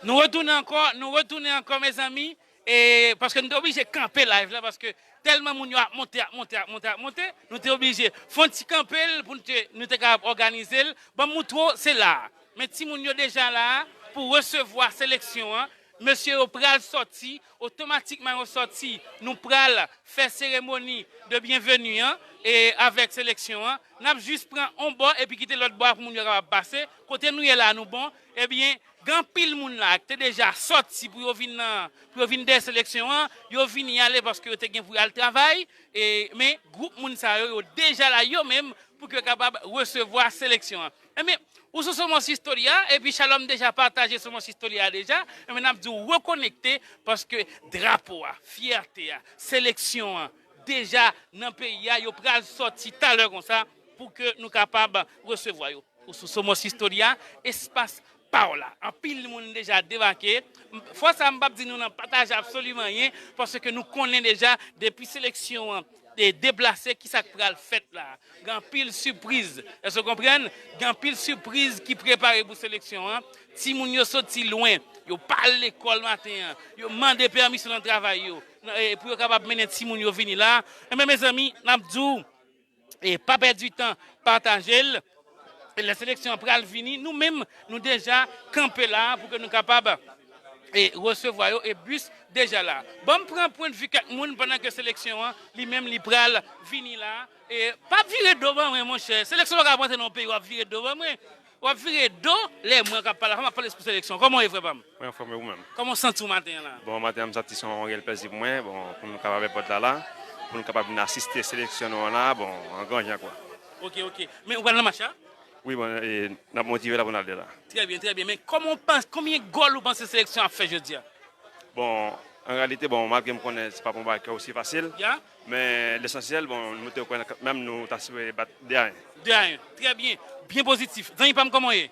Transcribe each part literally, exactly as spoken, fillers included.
Nou retounen ankò, nou retounen ankò, mezanmi, e paske nou te oblije kanpe live la, paske tèlman moun yo ap monte, ap monte, ap monte, ap monte, nou te oblije fè yon ti kanpe l pou nou te, nou te kapab òganize l. Ban m moutre w, se la a. Men timoun yo deja la a pou resevwa seleksyon an. Mesye yo pral sòti, otomatikman yo sòti, nou pral fè seremoni de byenveni an e avèk seleksyon an. N ap jis pran on bò epi kite lòt bò a pou moun yo kapab pase. Kote nou ye la, nou bon. Ebyen, gen anpil moun la ki te deja sòti pou yo vin nan, pou yo vin dèyè seleksyon an. Yo vini ale paske yo te gen pou y al travay. E, men gwoup moun sa yo, yo deja la yo menm pou ke yo kapab resevwa seleksyon an. Ebyen, ou sou Somos Historia, epi Shalom deja pataje Somos Historia deja. Ebyen, n ap di w rekonekte paske drapo a, fyète a, seleksyon an, deja nan peyi a, yo pral sòti talè konsa pou ke nou kapab resevwa yo. Ou sou Somos Historia, espas pa w la. Anpil moun deja debake. M- Fwa sa, m p ap di nou nan pataje absoliman anyen, paske nou konnen deja, depi seleksyon an e deplase, ki sa k pral fèt la. Gen anpil sipriz. Èske w konprann? Gen anpil sipriz ki prepare pou seleksyon an. Timoun yo soti lwen. Yo pa al lekòl maten an. Yo mande pèmisyon nan travay yo. Nan- e pou yo kapab mennen timoun yo vini la. Enben, mezanmi, n ap di w, e pa pèdi tan, pataje l. E lè seleksyon an pral vini, nou menm, nou deja kanpe la pou ke nou kapab e resevwa yo, e bis deja la. Ban m pran pwennvi kèk moun pandan ke seleksyon an, li menm, li pral vini la. E pa vire do ban mwen, monchè. Seleksyon pa ka rantre nan yon peyi, w ap vire do ban mwen. W ap vire do lè mwen k ap pale, m ap pale sou seleksyon. Kòman w ye, frè pa m? Mwen anfòm, e ou menm? Kòman w santi w maten an la? Bon, maten an, m santi se yon reyèl plèzi pou mwen, bon, pou nou kapab èpòt la la, pou nou kapab vin asiste seleksyon nou an la, bon, an gran jan, kwa. Ok, ok. Men ou pral nan match la? Wi, bon, e, n ap motive la pou n al de la. Trè byen, trè byen. Men kòman w panse, konbyen gòl ou panse seleksyon ap fè jodi a? Bon, an reyalite, bon, malgre m konnen se pa yon bagay ki osi fasil, Ya? men lesansyèl, bon, nou te kwè nan, kanmenm nou ta sipoze bat de a en. De a en. Trè byen. Byen pozitif. Zanmi pa m, kòman w ye?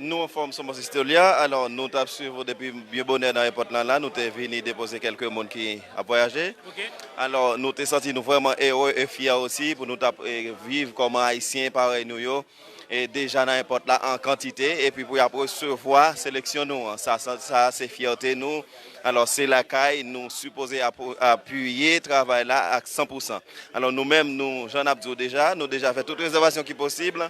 Nou anfòm, Somos Historia. Alò, nou t ap swiv ou depi byen bonè nan èpòt lan la. Nou te vini depoze kèlke moun ki ap vwayaje. Ok. Alò, nou te santi nou vrèman ere e fyè osi pou nou t ap, e, viv kòman Ayisyen parèy nou yo e deja nan èpòt la an kantite, epi pou y ap resevwa seleksyon nou an. Sa, sa, sa se fyète nou. Alò, se lakay, nou sipoze apo- apiye travay la ak san pou san. Alò, nou menm, nou, jan n ap di w deja, nou deja fè tout rezèvasyon ki posib.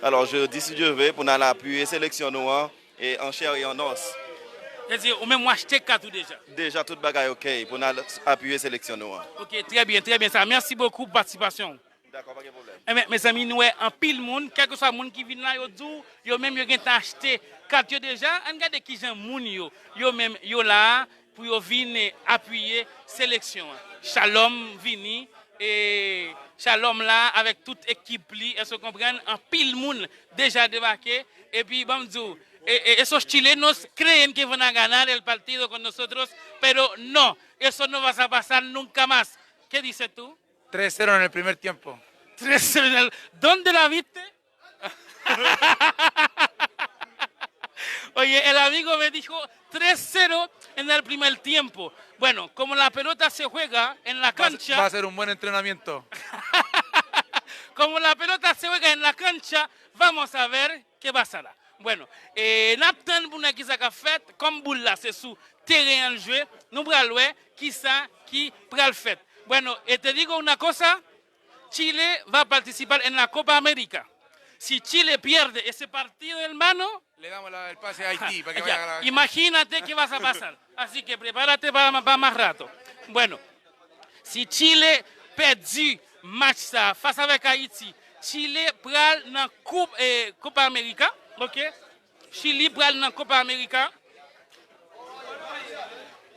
Alò, jodi, si Dye vle, pou n al apiye seleksyon nou an, e an chè e an os. Sètadi, ou menm, w achte kat ou deja? Deja tout bagay ok pou n al apiye seleksyon nou an. Ok, trè byen, trè byen sa. Mèsi bokou pou patisipasyon w. Dakò, pa gen pwoblèm. Enben, mezanmi, nou wè anpil moun, kèlkeswa moun ki vin la, yo di w, yo menm, yo gentan achte kat yo deja. Ann gade kijan moun yo, yo menm, yo la a pou yo vin, eh, apiye seleksyon an. Shalom vini, e Shalom la avèk tout ekip li, èske w konprann? Anpil moun deja debake, epi ban m di w, e, e, esos chilenos creen que van a ganar el partido con nosotros, pero no, eso no va a pasar nunca más. ¿Qué dices tú? Tres cero en el primer tiempo. Tres cero en el... ¿Dónde la viste? Oye, el amigo me dijo tres cero en el primer tiempo. Bueno, como la pelota se juega en la Va a ser, cancha, va a ser un buen entrenamiento. Como la pelota se juega en la cancha, vamos a ver qué pasará. Bueno, e n ap tann pou n wè kisa k ap fèt. Kòm boul la se sou teren an l jwe, nou pral wè kisa ki pral fèt. Bueno, e te digo una cosa, Chile va a participar en la Copa América. Si Chile pierde ese partido, hermano, Le damos la- el pase a Haití para que vaya a la... Imagínate qué va a pasar. Así que prepárate para, para más rato. Bueno, si Chile pèdi match sa a fas avèk Ayiti, Chile pral nan koup, eh, Copa America, ok? Chili pral nan Copa America.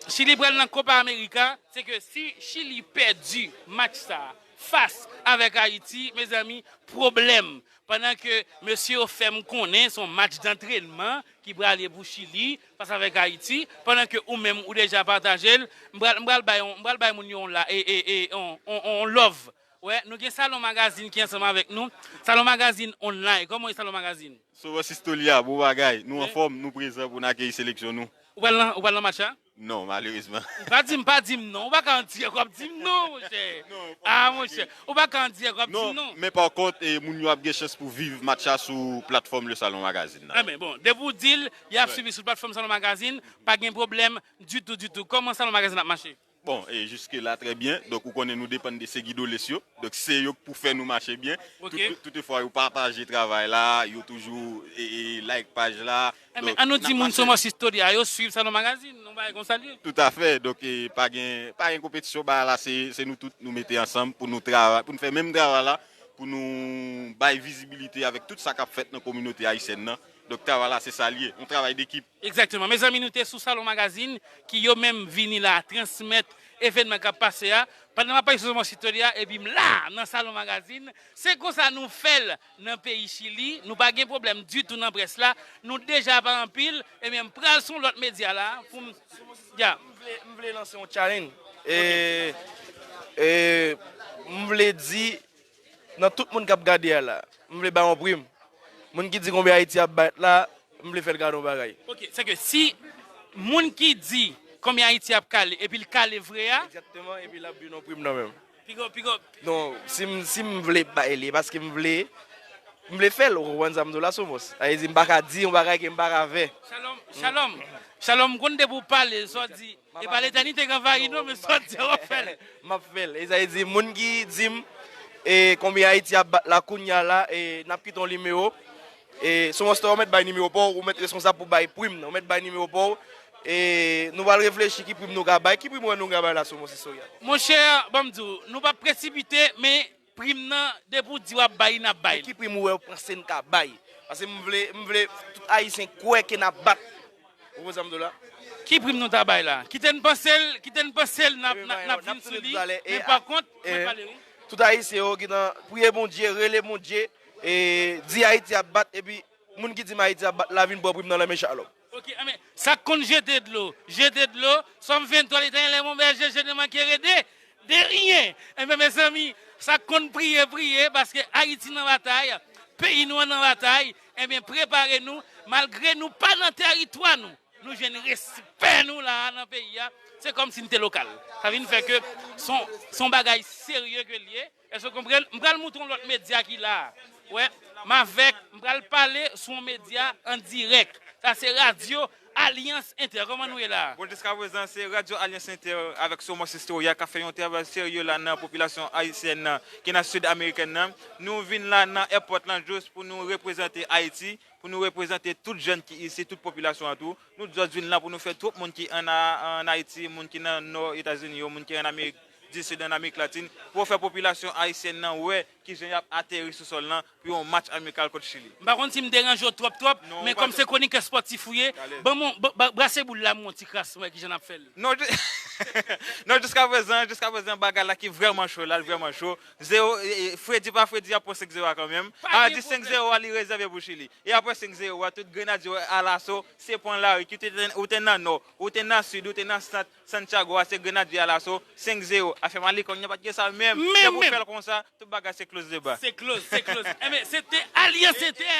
Chili pral nan Copa America. Se ke si Chili pèdi match sa a fas avèk Ayiti, mezanmi, pwoblèm. Pandan ke mesye yo fè m konnen se yon match d'entraînement ki prale pou Chili fas avèk Ayiti, pandan ke ou menm ou deja pataje l, m pral, m pral bay yon, m pral bay moun yo yon la, e, e, e, yon, yon, yon love. Wè, nou gen Salon Magazine ki ansanm avèk nou. Salon Magazine Online. Kòman w ye, Salon Magazine? Sovè Sistolia, bon bagay. Nou anfòm, nou prezan pou n akeyi seleksyon nou. Ou pral nan, ou pral nan match la? Non, malerezman. Pa di m, pa di m non. Ou pa ka an dirèk w ap di m non, monchè. Ah, monchè. Ou pa ka an dirèk w ap di m non. Men pa kont, e, moun yo ap gen chans pou viv match la sou platfòm Le Salon Magazine nan. Enben, bon, depi w di l, y ap swiv li sou platfòm Salon Magazine, pa gen pwoblèm ditou, ditou. Kòman Salon Magazine ap mache? Bon, e jiske la trè byen. Donk ou konnen nou depann de Seguidores yo. Donk se yo k pou fè nou mache byen. Toutefwa yo pataje travay la, yo toujou e, e, like paj la. Enben, an nou di moun Somos Historia yo swiv Salon Magazine, nou bagay konsa l ye. Toutafè. Donk e, pa gen, pa gen konpetisyon, bagay la se, se nou tout nou mete ansanm pou nou travay, pou nou fè menm travay la, pou nou bay vizibilite avèk tout sa k ap fèt nan kominote ayisyèn nan. Donk travay la se sa l ye, yon travay dekip. Egzakteman. Mezanmi, nou te sou Salon Magazine, ki yo menm vini la transmèt evènman k ap pase a. Pandan m ap pale sou Somos Historia, epi m la nan Salon Magazine, se konsa nou fè l nan peyi Chili. Nou pa gen pwoblèm ditou nan près la. Nou deja pa anpil. Ebyen, m pral sou lòt medya la pou m. Ya. M vle, m vle lanse yon challenge. E, e, m vle di, nan tout moun k ap gade a la, m vle bay yon prim. Moun ki di konbyen Ayiti ap bat la, m vle fè l gade yon bagay. Ok, se ke si moun ki di konbyen Ayiti ap kale, epi l kale vre a. Egzakteman, epi l ap jwenn yon prim nan men m. Pigo, pigo. Non, si m, si m vle bay li, paske m vle, m vle fè l, ou konprann sa m di w la, Somos. Sa vle di, m pa ka di yon bagay ke m pa ka fè. Shalom, shalom. Shalom, m konn depi w pale, sa w di. E pa letènite k anvayi nou, men sa w di a w ap fè l. M ap fè l. E sa vle di, moun ki di m e, konbyen Ayiti ap bat la kounye a la, e, n ap kite yon nimewo. E, Somos Store, ou mèt bay nimewo pa w, ou mèt responsab pou bay prim nan, ou mèt bay nimewo pa w. E, nou pral reflechi ki prim nou ka bay. Ki prim ou wè nou ka bay la, Somos Historia? Monchè, ban m di w, nou p ap presipite, men prim nan, depi w di w ap bay li, n ap bay li. Men ki prim ou wè w panse n ka bay? Paske m vle, m vle tout Ayisyen kwè ke n ap bat. Ou konprann sa m di w la? Ki prim nou ta bay la? Kite n panse l, kite n panse l, n ap, n ap, n ap vin sou li. Men pa kont, mwen pale wi. Tout Ayisyen yo gentan priye Bondye, rele Bondye, e di Ayiti ap bat, epi moun ki di m Ayiti ap bat la vin pran prim nan lanmen Shalom. Ok, enben, sa k konn jete dlo, jete dlo, Sòm venntrwa, Letènèl est mon berger, je ne manquerai de, de rien. Enben, mezanmi, sa k konn priye, priye, paske Ayiti nan batay, peyi nou an nan batay, enben, prepare nou, malgre nou pa nan tèritwa nou, nou jwenn respè nou la a nan peyi a, se kòmsi n te lokal. Sa vin fè ke se yon, se yon bagay serye ke l ye. Èske w konprann? M pral moutre w lòt medya ki la a. Wè, m avèk, m pral pale sou yon medya an dirèk. Sa se radyo Alyans Entè. Kòman nou ye la a? Bon, jiskaprezan, se radyo Alyans Entè avèk Somos Historia k ap fè yon travay serye la nan popilasyon ayisyèn nan, ki nan sid amerikèn nan. Nou vin la nan èpòt lan jis pou nou reprezante Ayiti, pou nou reprezante tout jèn ki isit, tout popilasyon an tou. Nou jis vin la pou nou fè tout moun ki ann, ann Ayiti, moun ki nan nò Etazini yo, moun ki ann Amerik di Sid, ann Amerik Latin, pou yo fè popilasyon ayisyèn nan wè kijan y ap ateri sou sòl lan pou yon match amikal kont Chili. M pa konn si m deranje w twòp twòp, men kòm se kwonikè spòtif ou ye, ban m yon, ba, ba, brase boul la, m yon ti kras, m wè kijan n ap fè l. Non, non, jiskaprezan, jiskaprezan, bagay la ki vrèman cho la, l vrèman cho. Zewo, e, e, fredi pa fredi, y ap pran senk zewo a kanmenm. A di senk zewo a, li rezève pou Chili. E apre senk zewo a, tout Grenadye yo alaso, se pran lari, kit ou te, ou te nan nò, ou te nan sid, ou te nan sant, Santiago a, se Grenadye alaso, senk zewo. Afè Malikonn nan pa t gen sa menm. Men pou fè l konsa, tout bagay se close deba. Se close, se close. Enben, se te Alyans Entè.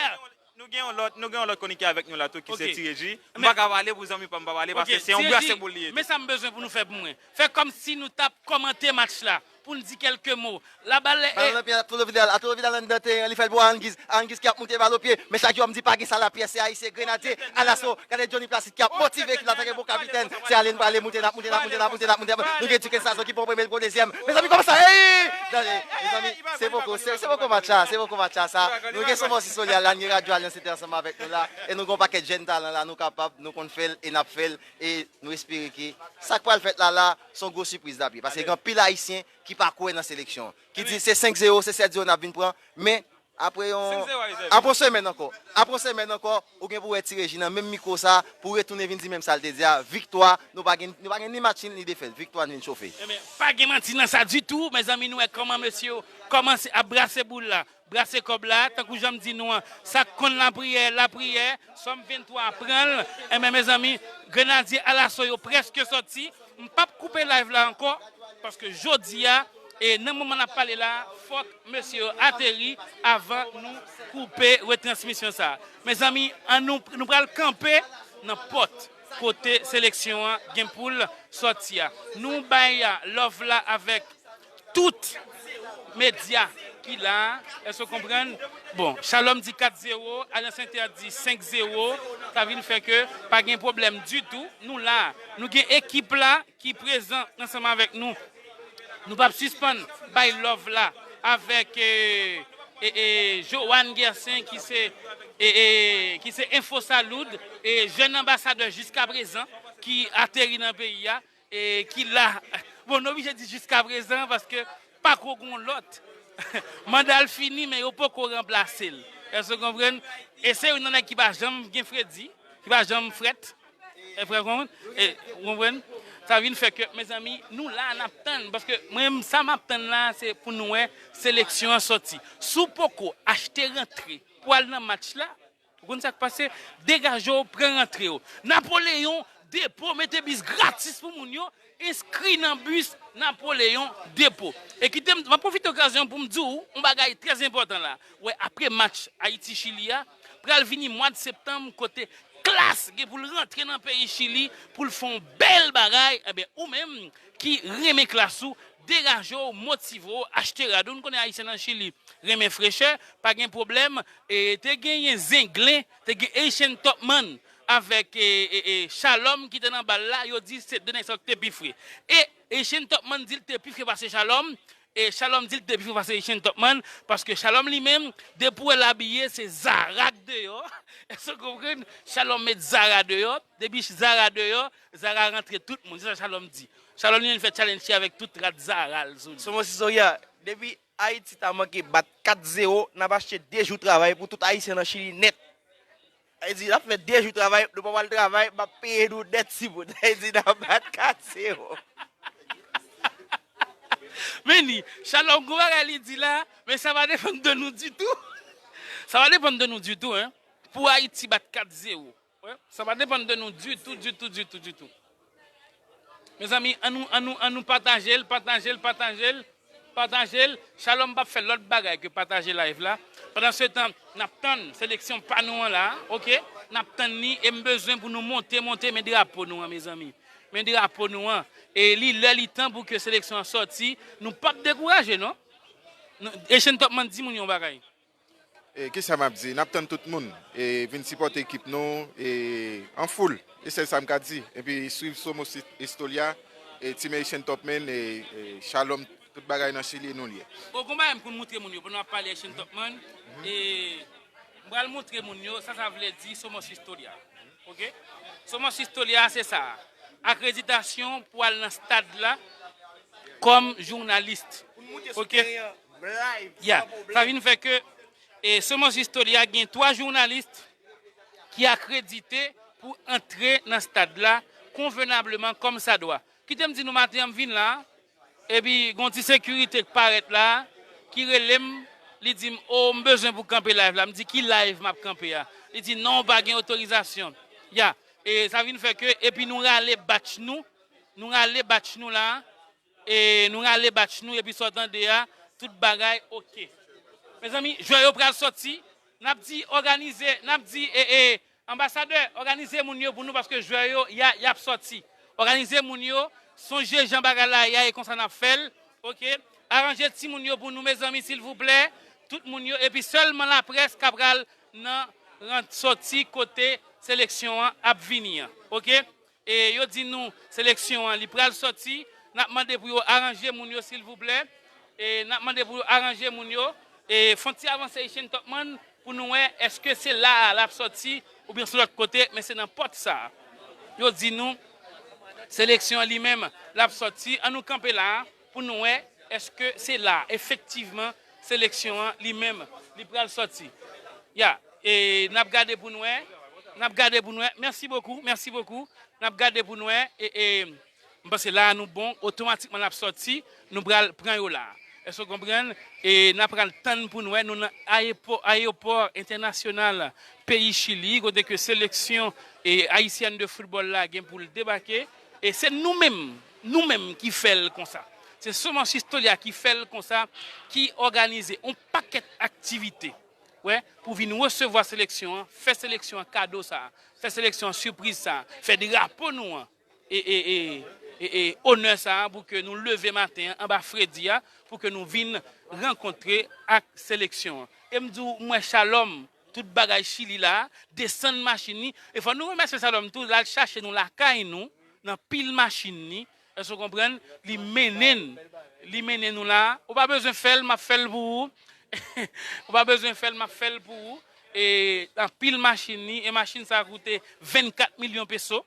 Nou gen yon lòt, nou gen yon lòt kwonikè avèk nou la tou ki se Ti Reji. M pa ka pale pou zanmi pa m pa pale, paske se yon brase boul li ye tou. Men sa m bezwen pou nou fè pou mwen. Fè kòmsi nou t ap kòmante match la, pou n di kèlke mo. Labalè e. Balon nan pye Arturo Vidal, Arturo Vidal anndan teren an, li fè l pou Aranguiz, Aranguiz ki ap moute bal o pye, men chak jou m di pa gen sa la pyès, se Ayisyen, Grenadye, Alaswo, gade Johnny Placide ki ap motive ekip la tanke bon kapitèn, se ale n prale, moute n ap moute n ap moute n ap moute n ap moute, nou gen Dukensazo ki pran premye, l pran dezyèm, mezanmi kòman sa, ey! Mezanmi, se poko, se, se poko match la, se poko match la sa, nou gen Somos Historia la, n gen radyo Alyans Entè ansanm avèk nou la, e nou gen yon pakèt jèn talan la, nou kapab, nou konn fè l, e n ap fè l, e nou espere ke sa k pral fèt la la, se yon gwo sipriz l ap ye, paske gen anpil Ayisyen ki pa kwè nan seleksyon an, ki di se senk zewo, se sèt zewo n ap vin pran, men apre yon, apre yon semèn ankò, apre yon semèn ankò, ou gen pou wè Ti Reji nan menm mikwo sa, pou retounen vin di menm sa l te di a, viktwa, nou pa gen, nou pa gen ni match nil ni defèt, viktwa n vin chofe. Enben, pa gen manti nan sa ditou, mezanmi, nou wè kòman mesye yo kòmanse ap brase boul la. Brase kòb la, tankou jan m di nou an, sa k konn lapriyè, lapriyè, Sòm venntwa pran l. Enben, mezanmi, Grenadye Alaso yo prèske sòti. M p ap koupe live la ankò, paske jodi a, e nan moman n ap pale la, fòk mesye yo ateri avan nou koupe retransmisyon sa a. Mezanmi, ann nou, nou pral kanpe nan pòt. kote seleksyon an gen pou l sòti a. Nou bay love la avèk tout medya ki la a. Èske w konprann? Bon, Shalom di kat zewo, Alyans Entè di senk zewo. Sa vin fè ke pa gen pwoblèm ditou. Nou la, nou gen ekip la ki prezan ansanm avèk nou. Nou p ap sispann bay love la avèk e, e, e, Johan Gersin ki se e, e, ki se Info Salud, e, jèn anbasadè jiska prezan ki ateri nan peyi a, e, ki la. Bon, nou oblije di jiska prezan paske pako gon lòt. Manda l fini, men yo poko ranplase l. Èske w konprann? E se youn nan nèg ki pa janm gen fredi, ki pa janm frèt. E frè konprann? E, ou konprann? Sa vin fè ke, mezanmi, nou la, n ap tann. Paske mwen, sa m ap tann la, se pou nou wè seleksyon an sòti. Si w poko achte rantre pou al nan match la, ou konn sa k pase? Degaje w, pran rantre w. Napoleyon Depo mete bis gratis pou moun yo. Enskri nan bis Napoleyon Depo. E kite m, m ap pwofite okazyon pou m di w yon bagay trè enpòtan la. Wè, apre match Ayiti-Chili a, pral vini mwa septanm kote Klass gen pou l rantre nan peyi Chili pou l fè yon bèl bagay. Ebyen, ou menm ki renmen Klass ou, degaje w, motive w, achte rad ou. Nou konnen Ayisyen nan Chili renmen frechè, pa gen pwoblèm. E te genyen Zenglen, te gen Haitian Topman avèk e, e, e, Shalom ki te nan bal la, yo di se de nèg sa yo ki te pi fre. E Haitian Topman di l te pi fre pase Shalom, e Shalom di l te pi fre pase Haitian Topman, paske Shalom li menm, depi w wè l abiye, se Zara k deyò. Èske w konprann? Shalom met Zara deyò, depi Zara deyò, Zara rantre tout moun, se sa Shalom di. Shalom li menm fè challenge avèk tout rad Zara l sou li. Sou mwen, Sisoria, depi Ayiti ta manke bat kat zewo, n ap achte de jou travay pou tout Ayisyen nan Chili nèt. Sa vle di, n ap fè de jou travay, nou pa pral travay, m ap peye nou nèt, timoun. Sa vle di, n ap bat kat zewo. Men ni, Shalom, gwo bagay li di la, men sa pa depann de nou ditou. Sa pa depann de nou ditou, en. Pou Ayiti bat kat zewo. Wè, sa pa depann de nou ditou, ditou, ditou, ditou. Mezanmi, ann nou, ann nou, ann nou pataje l, pataje l, pataje l, pataje l. Shalom p ap fè lòt bagay ke pataje live la. Pandan se tan, n ap tann seleksyon pa nou an la, oke? N ap tann li e m bezwen pou nou monte, monte men drapo nou an, mezanmi. Men drapo nou an. E li lè, li tan pou ke seleksyon an sòti. Nou p ap dekouraje, non. Nou, Echann Topman di moun yon bagay. E kisa m ap di? N ap tann tout moun e vin sipòte ekip nou e an foul. E sèl sa m ka di. Epi swiv Somos Historia, e Team Haitian Topman, e, e Shalom, tout bagay nan Chili, e nou l ye. Bon, gon bagay m konn montre moun yo pandan w ap pale Echann Topman. E m pral montre moun yo sa sa vle di Somos Historia. Oke? Somos Historia se sa. Akreditasyon pou al nan stad la kòm jounalis. Oke? Ya. Sa vin fè ke e Somos Historia gen twa jounalis ki akredite pou antre nan stad la konvenableman kòm sa dwa. Kite m di nou maten an m vin la, epi gon ti sekirite k parèt la, ki rele m, li di m, "O, m bezwen pou kanpe live la." M di, "Ki live m ap kanpe a?" Li di, "Non, w pa gen otorizasyon." Ya, e sa vin fè ke, epi nou rale batch nou, nou rale batch nou la, e nou rale batch nou, epi sa w tande a, tout bagay oke. Mezanmi, jwè yo pral sòti, n ap di òganize, n ap di, e, e, Anbasadè, òganize moun yo pou nou paske jwè yo, y a, y ap sòti. Òganize moun yo, sonje jan bagay la ye a, e konsa n ap fè l, oke? Aranje timoun yo pou nou, mezanmi, silvouplè. Tout moun yo, epi sèlman laprès k ap pral nan rant sòti kote seleksyon an ap vini an, oke? E yo di nou seleksyon an, li pral sòti. N ap mande pou yo aranje moun yo, silvouplè. E n ap mande pou yo aranje moun yo. E fè yon ti avanse Echann Topman pou nou wè èske se la a l ap sòti oubyen se lòt kote, men se nan pòt sa a. Yo di nou seleksyon an li menm l ap sòti. Ann nou kanpe la a pou nou wè èske se la a efektivman seleksyon an li menm li pral sòti. Ya, e n ap gade pou nou wè. N ap gade pou nou wè. Merci beaucoup, merci beaucoup. N ap gade pou nou wè. E, e, M panse la a nou bon, otomatikman n ap sòti, nou pral pran yo la a. Èske w konprann? E n ap pral tann pou n wè, nou nan ayepò, ayewopò entènasyonal peyi Chili, kote ke seleksyon e ayisyèn de foutbòl la gen pou l debake. E se nou menm, nou menm ki fè l konsa. Se Somos Historia ki fè l konsa, ki òganize yon pakèt aktivite. wè, pou vin resevwa seleksyon an, fè seleksyon an kado sa a, fè seleksyon an sipriz sa a, fè drapo nou an e, e, e, e, e onè sa a pou ke nou leve maten an anba fredi a, pou ke nou vin rankontre ak seleksyon an. E m di w, m wè Shalom, tout bagay Chili la, desann machin li. E fò nou remèsye Shalom tou, l al chache nou lakay nou, nan pil machin li. Èske w konprann? Li mennen n. Li mennen nou la. Ou pa bezwen fè l, m ap fè l pou ou. Ou pa bezwen fè l, m ap fè l pou ou. E anpil machin li, e machin sa a koute vennkat milyon peso.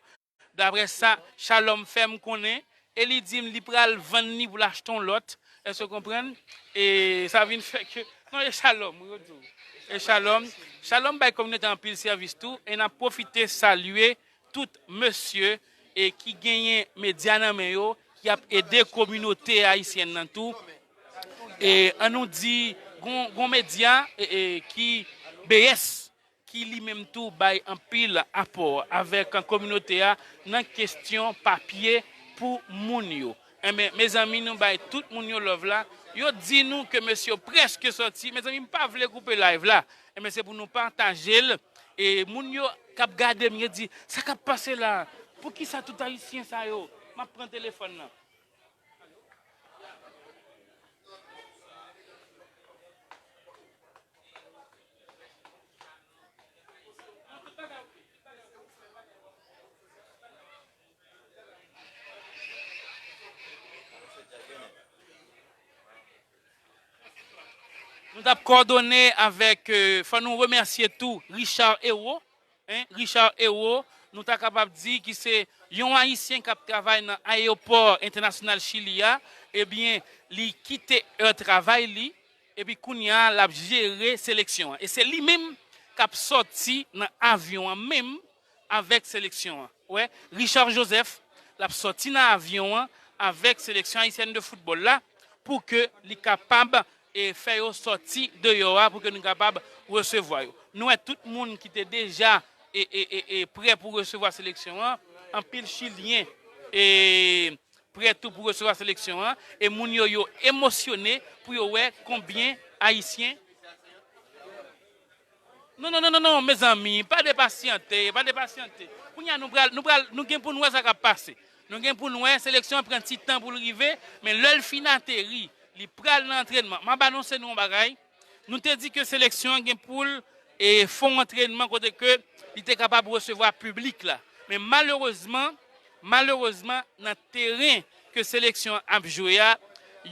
Daprè sa Shalom fè m konnen, e li di m li pral vann li pou l achte yon lòt. Èske w konprann? E sa vin fè ke, non, e Shalom, wi, yo di w. E Shalom, Shalom bay kominote anpil sèvis tou, e n ap pwofite salye tout mesye e ki genyen medya nan men yo, ki ap ede kominote ayisyèn nan tou. E ann nou di, gon, gon medya e, e, ki B S, ki li menm tou bay anpil apò avèk kominote a nan kesyon papye pou moun yo. Enben, mezanmi, nou bay tout moun yo love la. Yo di nou ke mesye yo prèske sòti. Mezanmi, m pa vle koupe live la. Enben, se pou nou pataje l. E moun yo k ap gade m, yo di, "Sa k ap pase la? Poukisa tout Ayisyen sa yo?" M ap pran telefòn nan. Nou t ap kòdone avèk, euh, fò nou remèsye tou Richard Hero, en, Richard Hero, nou ta kapab di ki se yon Ayisyen k ap travay nan ayewopò entènasyonal Chili a, ebyen, li kite è travay li, epi kounye a, l ap jere seleksyon an. E se li menm k ap sòti nan avyon an menm avèk seleksyon an. Ou wè, Richard Joseph, l ap sòti nan avyon an avèk seleksyon ayisyèn de foutbòl la pou ke li kapab, e, fè yo sòti deyò a pou ke nou kapab resevwa yo. Nou wè tout moun ki te deja, e, e, e, e, prè pou resevwa seleksyon an, anpil Chilyen, e, prè tou pou resevwa seleksyon an, e moun yo, yo emosyone pou yo wè konbyen Ayisyen. Non, non, non, non, non, mezanmi, pa de pasyante, pa de pasyante. Kounye a nou pral, nou pral, nou gen pou n wè sa k ap pase. Nou gen pou n wè, seleksyon an pran ti tan pou l rive, men lè l fin ateri, li pral nan antrènman. M ap anonse nou yon bagay. Nou te di ke seleksyon an gen pou l, e, fè yon antrènman kote ke li te kapab resevwa piblik la. Men malerezman, malerezman, nan teren ke seleksyon an ap jwe a,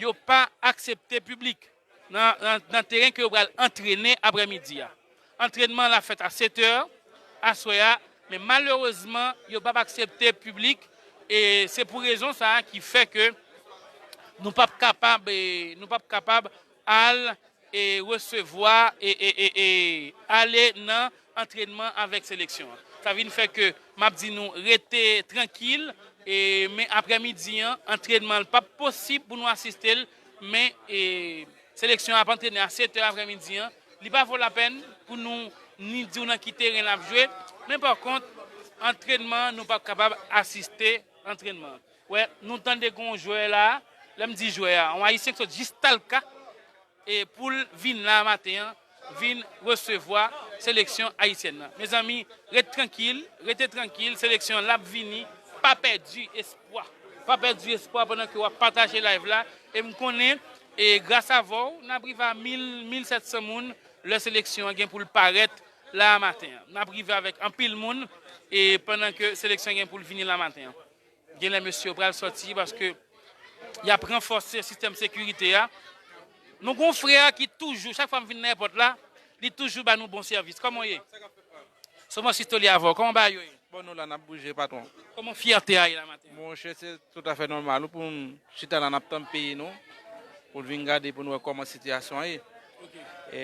yo pa aksepte piblik. Nan, nan, nan teren ke yo pral antrene aprèmidi a. Antrènman an ap fèt a sèt è aswè a, men malerezman, yo p ap aksepte piblik, e se pou rezon sa a ki fè ke nou p ap kapab, e, nou p ap kapab al, e, resevwa, e, e, e, e ale nan antrènman avèk seleksyon an. Sa vin fè ke m ap di nou rete trankil, e, men aprèmidi an, antrènman an p ap posib pou nou asiste l, men, e, seleksyon an ap antrene a sèt è aprèmidi an. Li pa vo lapèn pou nou ni di w nan ki teren l ap jwe, men pa kont, antrènman an, nou p ap kapab asiste antrènman an. Wè, nou tande gen yon jwè la, lè m di jwè a, yon Ayisyen ki sot jis Talca, e pou l vin la maten an, vin resevwa seleksyon ayisyèn nan. Mezanmi, ret trankil, rete trankil, seleksyon an l ap vini, pa pèdi espwa. Pa pèdi espwa pandan ke w ap pataje live la, e m konnen, e gras avè w, n ap rive a mil, mil sèt san moun lè seleksyon an gen pou l parèt la maten an. N ap rive avèk anpil moun, e pandan ke seleksyon an gen pou l vini la maten an. Genlè mesye yo pral sòti paske y ap ranfòse sistèm sekirite a. Nou gon frè ki toujou, chak fwa m vin nan èpòt la, li toujou ba nou bon sèvis. Kòman w ye? Sèlman Sistoli avè w. Kòman bagay yo ye? Bon, nou la, n ap bouje, patwon. Kòman fyète a ye la maten? Monchè, se toutafè nòmal, wi, pou n chita la, n ap tann peyi nou, pou n vin gade, pou n wè kòman sitiyasyon an ye. E,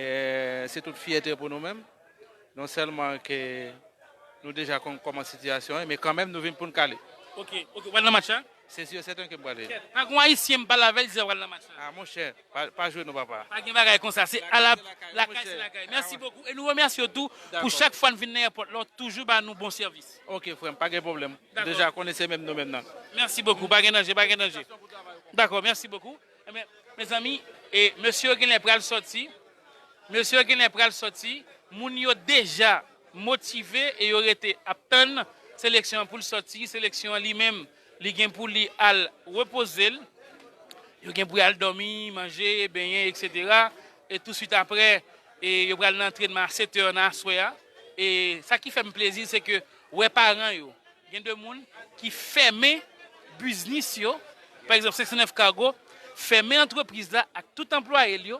se tout fyète pou nou menm. Non sèlman ke nou deja konn kòman sitiyasyon an ye, men kanmenm nou vin pou n kale. Ok, ok, w al nan match la? Se si e sèten ke m prale. Pa gon Ayisyen m pale avè l, li di w al nan match la. Ah, monchè, pa, pa jwe non, papa. Pa gen bagay konsa, se a la, lakay se lakay. Mèsi bokou. E nou remèsye w tou pou chak fwa n vin nan èpòt la, w toujou ba nou bon sèvis. Ok, frè m, pa gen pwoblèm. Deja konnen se menm nou menm nan. Mèsi bokou, pa gen danje, pa gen danje. Dakò, mèsi bokou. Enben, mezanmi, e mesye yo genlè pral sòti. Mesye yo genlè pral sòti, moun yo deja motive e yo rete ap tann seleksyon an pou l sòti. Seleksyon an li menm, li gen pou li al repoze l. Yo gen pou y al dòmi, manje, benyen, etsetera. E touswit apre, e yo pral nan antrenman a sèt è nan aswè a. E sa ki fè m plezi, se ke wè paran yo, gen de moun ki fèmen biznis yo, pa egzanp, senk san nèf Cargo fèmen antrepriz la ak tout anplwaye l yo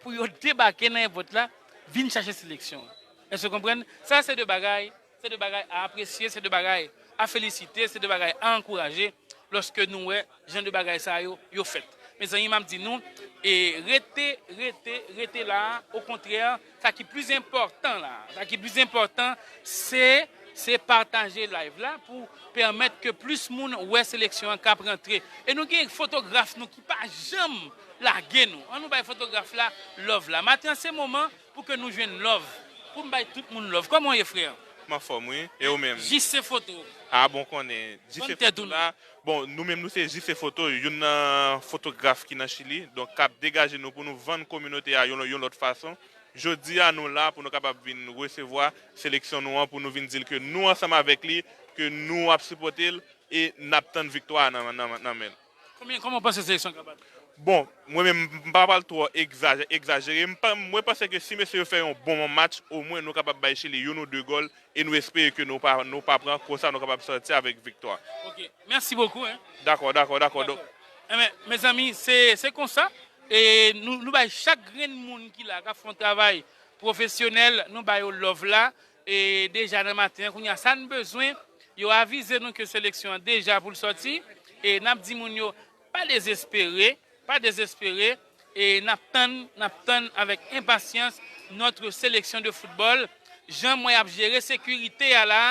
pou yo debake nan èpòt la, vin chache seleksyon an. Èske w konprann? Sa se de bagay, se de bagay a apresye, se de bagay a felisite, se de bagay a ankouraje lòske nou wè jan de bagay sa yo, yo fèt. Mezanmi, m ap di nou, e rete, rete, rete la a. Okontrè, sa ki plis enpòtan la, sa ki plis enpòtan, se, se pataje live la pou pèmèt ke plis moun wè seleksyon an k ap rantre. E nou gen fotograf nou ki pa janm lage nou. An nou bay fotograf la love la. Maten an se moman pou ke nou jwenn love. Pou m bay tout moun love. Kòman w ye, frè? M anfòm, wi. E ou menm? Jis se foto. A, bon, konnen. Jis se foto la. Bon, nou menm, nou se Jis se foto, youn nan fotograf ki nan Chili. Donk, k ap degaje nou pou nou vann kominote a yon, yon lòt fason. Jodi a, nou la pou nou kapab vin resevwa seleksyon nou an, pou nou vin di l ke nou ansanm avèk li, ke nou ap sipòte l e n ap tann viktwa a nan, nan, nan men l. Konbyen, kòman w panse seleksyon an ka bat? Bon, mwen menm, m pa pral twò egzaje-, egzajere. M pa, mwen panse ke si mesye yo fè yon bon match, omwen nou kapab bay Chili youn ou de gòl e nou espere ke nou pa, nou pa pran, konsa nou kapab sòti avèk viktwa. Ok. Merci beaucoup, hein. Dakò, dakò, dakò. Donk, dakò. Enben, mezanmi, se, se konsa. E nou, nou bay chak grenn moun ki la, k ap fè yon travay pwofesyonèl, nou ba yo love la. E deja nan maten an, kounye a, sa n bezwen, yo avize nou ke seleksyon an deja pou l sòti. E n ap di moun yo, pa dezespere, pa dezespere. E n ap tann, n ap tann avèk enpasyans notre sélection de football. Jan m wè y ap jere sekirite a la,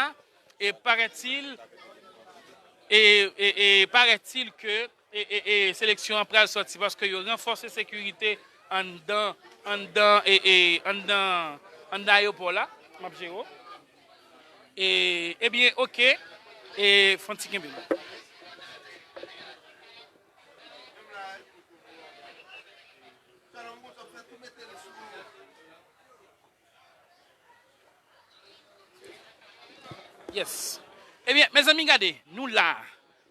e paraît-il, e, e, e paraît-il que e, e, e seleksyon an pral sòti paske yo ranfòse sekirite anndan, anndan, e, e, anndan, anndan ayewopò la. M ap jere w. E, ebyen, oke. E, fè yon ti kenbe la. Yes. Ebyen, mezanmi, gade, nou la.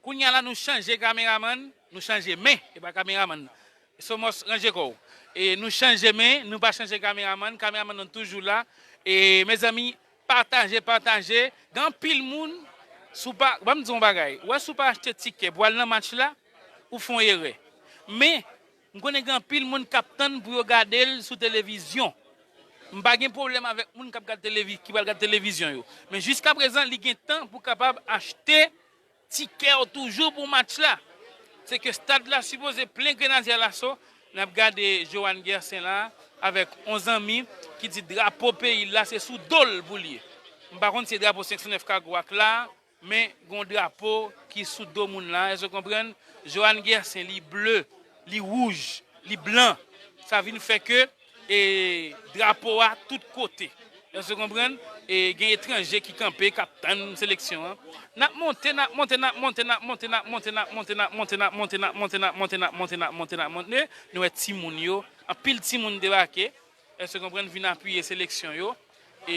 Kounye a la, nou chanje kameramann, nou chanje men, e pa kameramann. Somos, ranje kò w. E nou chanje men, nou pa chanje kameramann, kameramann nou toujou la. E, mezanmi, pataje, pataje. Gen anpil moun, si w pa, ban m di w yon bagay. Ou wè, si w pa achte tikè pou al nan match la, ou fè yon erè. Men, m konnen gen anpil moun k ap tann pou yo gade l sou televizyon. M pa gen pwoblèm avèk moun k ap gad televi-, ki pral gad televizyon yo. Men jiskaprezan, li gen tan pou kapab achte tikè w toujou pou match la. Se ke stad la sipoze plen Grenadye Laso. N ap gade Johan Gersin la avèk yon zanmi ki di drapo peyi l la se sou do l pou l ye. M pa konn si se drapo senk san nèf Kagwak la, men gen yon drapo ki sou do moun la, èske w konprann? Johan Gersin, li ble, li wouj, li blan. Sa vin fè ke, e, drapo a tout kote. Èske w konprann? E gen etranje ki kanpe, k ap tann seleksyon an. N ap monte, n ap monte, n ap monte, n ap monte, n ap monte, n ap monte, n ap monte, n ap monte, n ap monte, n ap monte, n ap monte, n ap monte, n ap monte. Nou wè timoun yo, anpil timoun debake. Èske w konprann? Vin apiye seleksyon yo. E,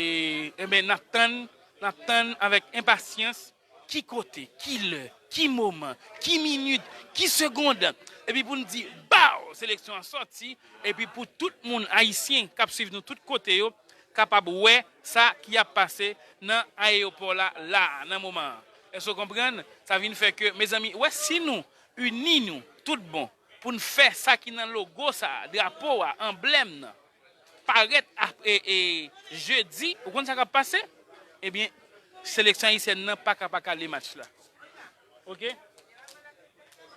enben, n ap tann, n ap tann avèk enpasyans ki kote, ki lè, ki moman, ki minit, ki segonn. Epi pou n di, baw, seleksyon an sòti. Epi pou tout moun ayisyen k ap swiv nou tout kote yo, kapab wè sa ki ap pase nan ayewopò la, la, nan moman an. Èske w konprann? Sa vin fè ke, mezanmi, wè si nou ini nou tout bon pou n fè sa ki nan logo sa a, drapo a, anblèm nan, parèt ap-, e, e, jedi, ou konn sa k ap pase? Ebyen, seleksyon ayisyèn nan pa ka pa kale match la. Oke?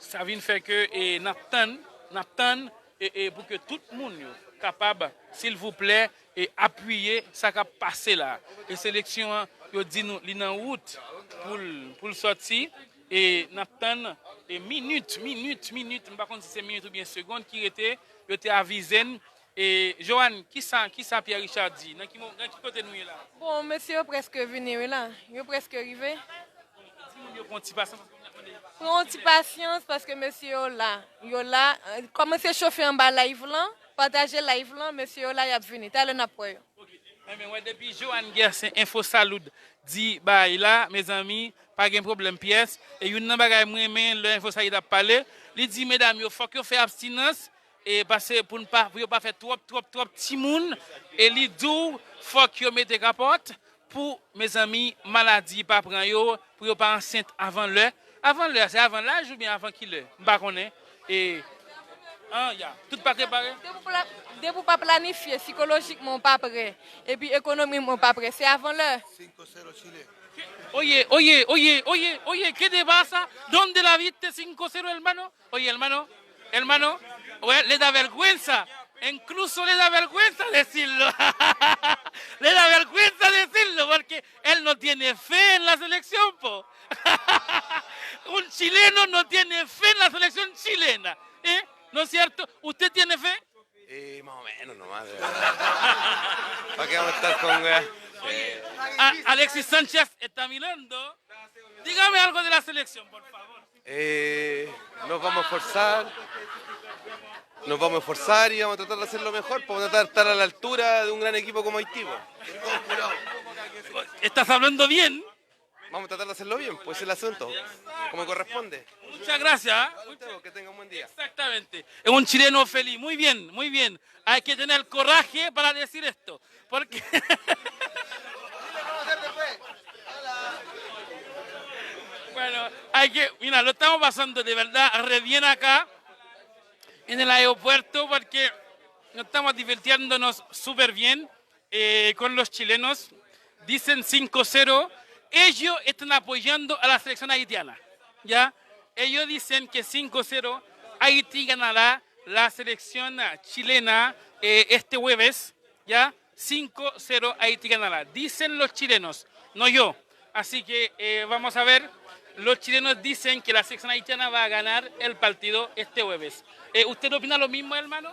Sa vin fè ke, e, n ap tann, n ap tann, e, e, pou ke tout moun yo kapab, silvouplè, e, apiye sa k ap pase la. E seleksyon an, yo di nou, li nan wout pou l, pou l sòti. E n ap tann, e, minit, minit, minit, m pa konn si se minit oubyen segonn ki rete, yo te avize n. E, Johan, kisa, kisa Pierre Richard di? Nan ki mo-, nan ki kote nou ye la? Bon, mesye yo prèske vini, wi, la. Yo prèske rive. Di moun yo pran ti pasyans, paske moun ap mande. Pran ti pasyans, paske mesye yo la. Yo la. Eh, kòmanse chofe anba live lan. pataje live lan, mesye yo la y ap vini. Talè n ap wè yo. Enben, wè, depi Johan Gerson, Info Salud, di bagay la, mezanmi, pa gen pwoblèm pyès. E youn nan bagay mwen renmen, lè Info Salud ap pale, li di medam yo, fòk yo fè abstinans, e pase pou n pa, pou yo pa fè twòp, twòp, twòp timoun, e li di w, fòk yo mete kapòt, pou, mezanmi, maladi pa pran yo, pou yo pa ansent avan lè. Avan lè, se avan laj oubyen avan ki lè? M pa konnen. E, an, ya, tout pa prepare? Depi w pa, depi w pa planifye, sikolojikman w pa prè, epi ekonomikman w pa prè, se avan lè. Oye, oye, oye, oye, oye, ¿qué te pasa? ¿Dónde la viste cinco cero, hermano? Oye, hermano, hermano, we, le da vergüenza, incluso le da vergüenza decirlo. Le da vergüenza decirlo, porque él no tiene fe en la selección, po. Un chileno no tiene fe en la selección chilena, ¿eh? ¿No es cierto? ¿Usted tiene fe? Eh, más o menos nomás. ¿Para qué vamos a estar con weá? Oye, a- Alexis Sánchez está mirando. Dígame algo de la selección, por favor. Eh, nos vamos a esforzar. Nos vamos a esforzar y vamos a tratar de hacer lo mejor. Vamos a tratar de estar a la altura de un gran equipo como Haití, po. Estás hablando bien. Vamos a tratar de hacerlo bien, pues es el asunto, como corresponde. Muchas gracias, ¿ah? A usted, que tenga un buen día. Exactamente. Es un chileno feliz. Muy bien, muy bien. Hay que tener coraje para decir esto. Porque. Bueno, hay que. Mira, lo estamos pasando de verdad re bien acá en el aeropuerto porque nos estamos divirtiéndonos súper bien. Eh, con los chilenos, dicen cinco cero, ellos están apoyando a la selección haitiana, ¿ya? Ellos dicen que cinco cero Haití ganará la selección chilena eh, este jueves, ¿ya? Cinco cero Haití ganará, dicen los chilenos, no yo. Así que eh, vamos a ver, los chilenos dicen que la selección haitiana va a ganar el partido este jueves. Eh, ¿usted opina lo mismo, hermano?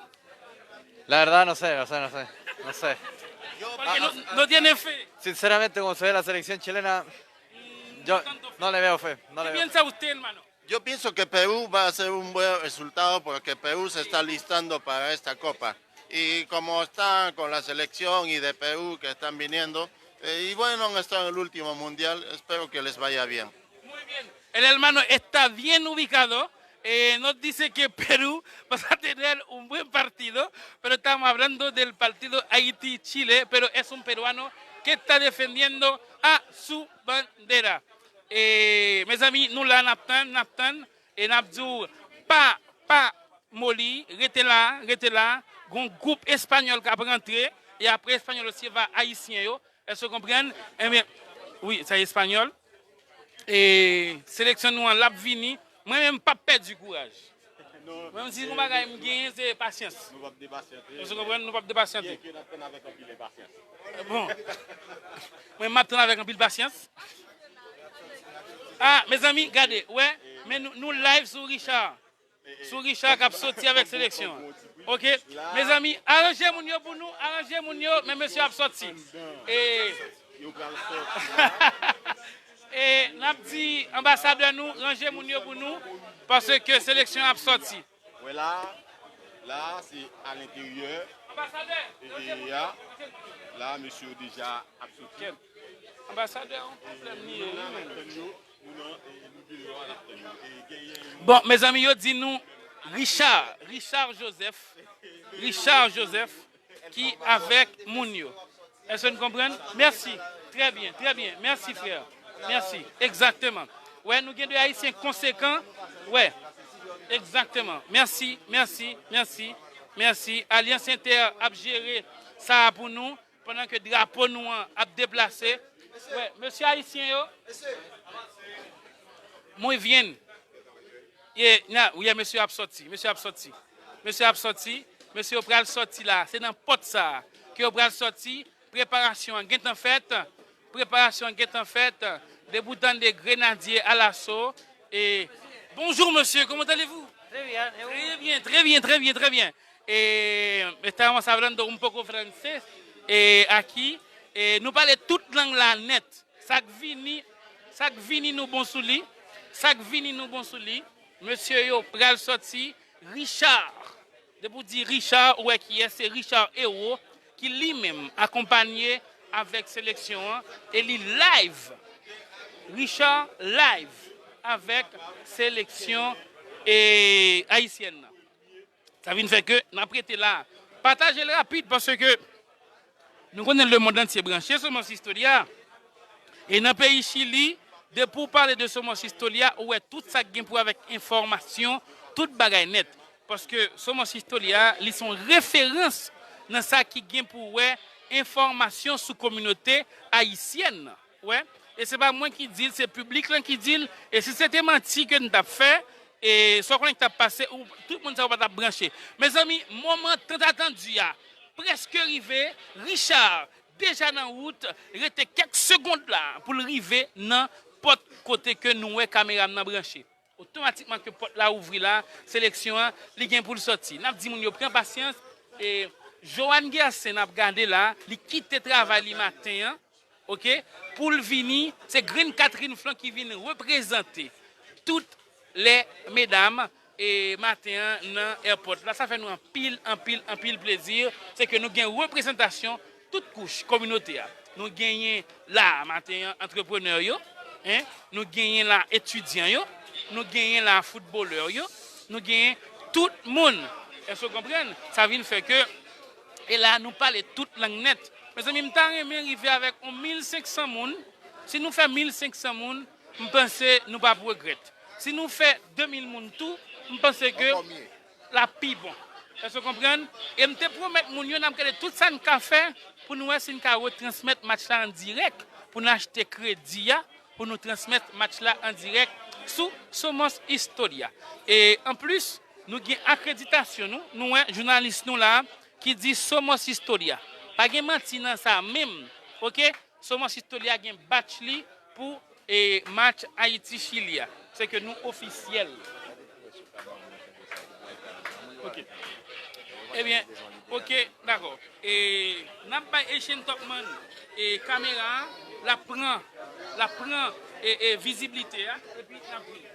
La verdad no sé, no sé, no sé, no sé. Porque no, no tiene fe. Sinceramente, como se ve la selección chilena, yo no le veo fe, no le veo fe. ¿Qué piensa usted, hermano? Yo pienso que Perú va a hacer un buen resultado porque Perú se está listando para esta copa. Y como están con la selección y de Perú que están viniendo, eh, y bueno, han estado en el último mundial, espero que les vaya bien. Muy bien. El hermano está bien ubicado. Eh, nos dice que Perú va a tener un buen partido, pero estamos hablando del partido Haití-Chile, pero es un peruano que está defendiendo a su bandera. Eh, mezanmi, nou la, n ap tann, n ap tann, e n ap di w, pa, pa moli, rete la, rete la, gon gwoup espanyòl k ap rantre, e apre espanyòl yo se va ayisyen yo, Èske w konprann? Enben, wi, sa espanyòl. E seleksyon nou an, l ap vini. Mwen menm, m p ap pèdi kouraj. Mwen menm, si gon bagay m genyen, se pasyans. Nou p ap depasyante. Èske w konprann? Nou p ap depasyante. Byen ke n ap tann avèk anpil enpasyans. Bon. Mwen, m ap tann avèk anpil pasyans. Ah, mezanmi, gade, wè, men nou, nou live sou Richard. Sou Richard k ap soti avèk seleksyon an. Oke? Mezanmi, aranje moun yo pou nou, aranje moun yo, men mesye ap soti. E, e n ap di anbasadè nou, ranje moun yo pou nou, paske seleksyon an ap soti. Wè la, la, se a lenteryè. Anbasadè, e, e, ya, la, mesye yo deja ap soti. Anbasadè, yon pwoblèm li ye, wi, menm. Bon, mezanmi, yo di nou Richard, Richard Joseph, Richard Joseph ki avèk moun yo. Èske nou konprann? Mèsi. Trè byen, trè byen. Mèsi, frè. Mèsi. Egzakteman. Wè, nou gen de Ayisyen konsekan. Wè. Egzakteman. Mèsi, mèsi, mèsi, mèsi. Alyans Entè ap jere sa a pou nou. Pandan ke drapo nou an ap deplase. Wè, mesye ayisyen yo. Muy bien. Ye, na, wi, mesye ap soti, mesye ap soti. Mesye ap soti, mesye yo pral soti la. Se nan pòt sa a ke yo pral soti. Preparasyon an gentan fèt. Preparasyon an gentan fèt. Depi w tande Grenadye Alaso. E, bonjour, monsieur, comment allez-vous? Très bien, et vous? Très bien, très bien, très bien, très bien. E, estamos hablando un poco francés, e, aquí. E, nou pale tout lang la nèt. Sa k vini, sa k vini nou bon sou li. Sa k vini nou bon sou li. Mesye yo pral soti. Richard. Depi w di Richard, ou wè kiyès, se Richard Hérault ki li menm akonpanye avèk seleksyon an e li live. Richard live avèk seleksyon e ayisyèn nan. Sa vin fè ke n ap rete la. Pataje l rapid paske nou konnen lemonn antye branche sou Mons Historia. E nan peyi Chili, depi w pale de Somos Historia, ou wè tout sa k gen pou wè avèk enfòmasyon, tout bagay nèt. Paske Somos Historia, li se yon referans nan sa ki gen pou wè enfòmasyon sou kominote ayisyèn nan. Wè, e se pa mwen ki di l, se piblik lan ki di l. E si se te manti ke n t ap fè, e sa w konnen ki t ap pase, ou, tout moun sa yo pa t ap branche. Mezanmi, moman tan atandi a prèske rive. Richard deja nan wout, rete kèk segond la pou l rive nan pòt kote ke nou wè kamera m nan branche. Otomatikman ke pòt la ouvri la, seleksyon an, li gen pou l sòti. N ap di moun yo pran pasyans. E Johan Gerson ap gade la, li kite travay li maten an, oke, pou l vini, se Green Catherine Flan ki vin reprezante tout lè medam e maten an nan airport la. Sa fè nou anpil, anpil, anpil plezi, se ke nou gen reprezantasyon tout kouch kominote a. Nou genyen la maten an antreprenè yo, en, nou genyen la etidyan yo, nou genyen la foutbolè yo, nou genyen tout moun. Èske w konprann? Sa vin fè ke, e la nou pale tout lang nèt. Mezanmi, m ta renmen rive avèk yon mil senk san moun. Si nou fè mil senk san moun, m panse nou p ap regrèt. Si nou fè de mil moun tou, m panse ke l ap pi bon. Èske w konprann? E m te pwomèt moun yo, n ap gade tout sa n ka fè pou nou wè si n ka retransmèt match la an dirèk, pou n achte kredi a, pou nou transmèt match la an dirèk sou Somos Historia. E anplis, nou gen akreditasyon nou, nou wè jounalis nou la ki di Somos Historia. Pa gen manti nan sa menm, oke? Somos Historia gen batch li pou, e, match Ayiti-Chili a. Se ke nou ofisyèl. Oke. Ebyen, oke, dakò. E, n ap bay Asian Topman, e, kamera a, l ap pran, l ap pran, e, e, viziblite a, epi n ap vini.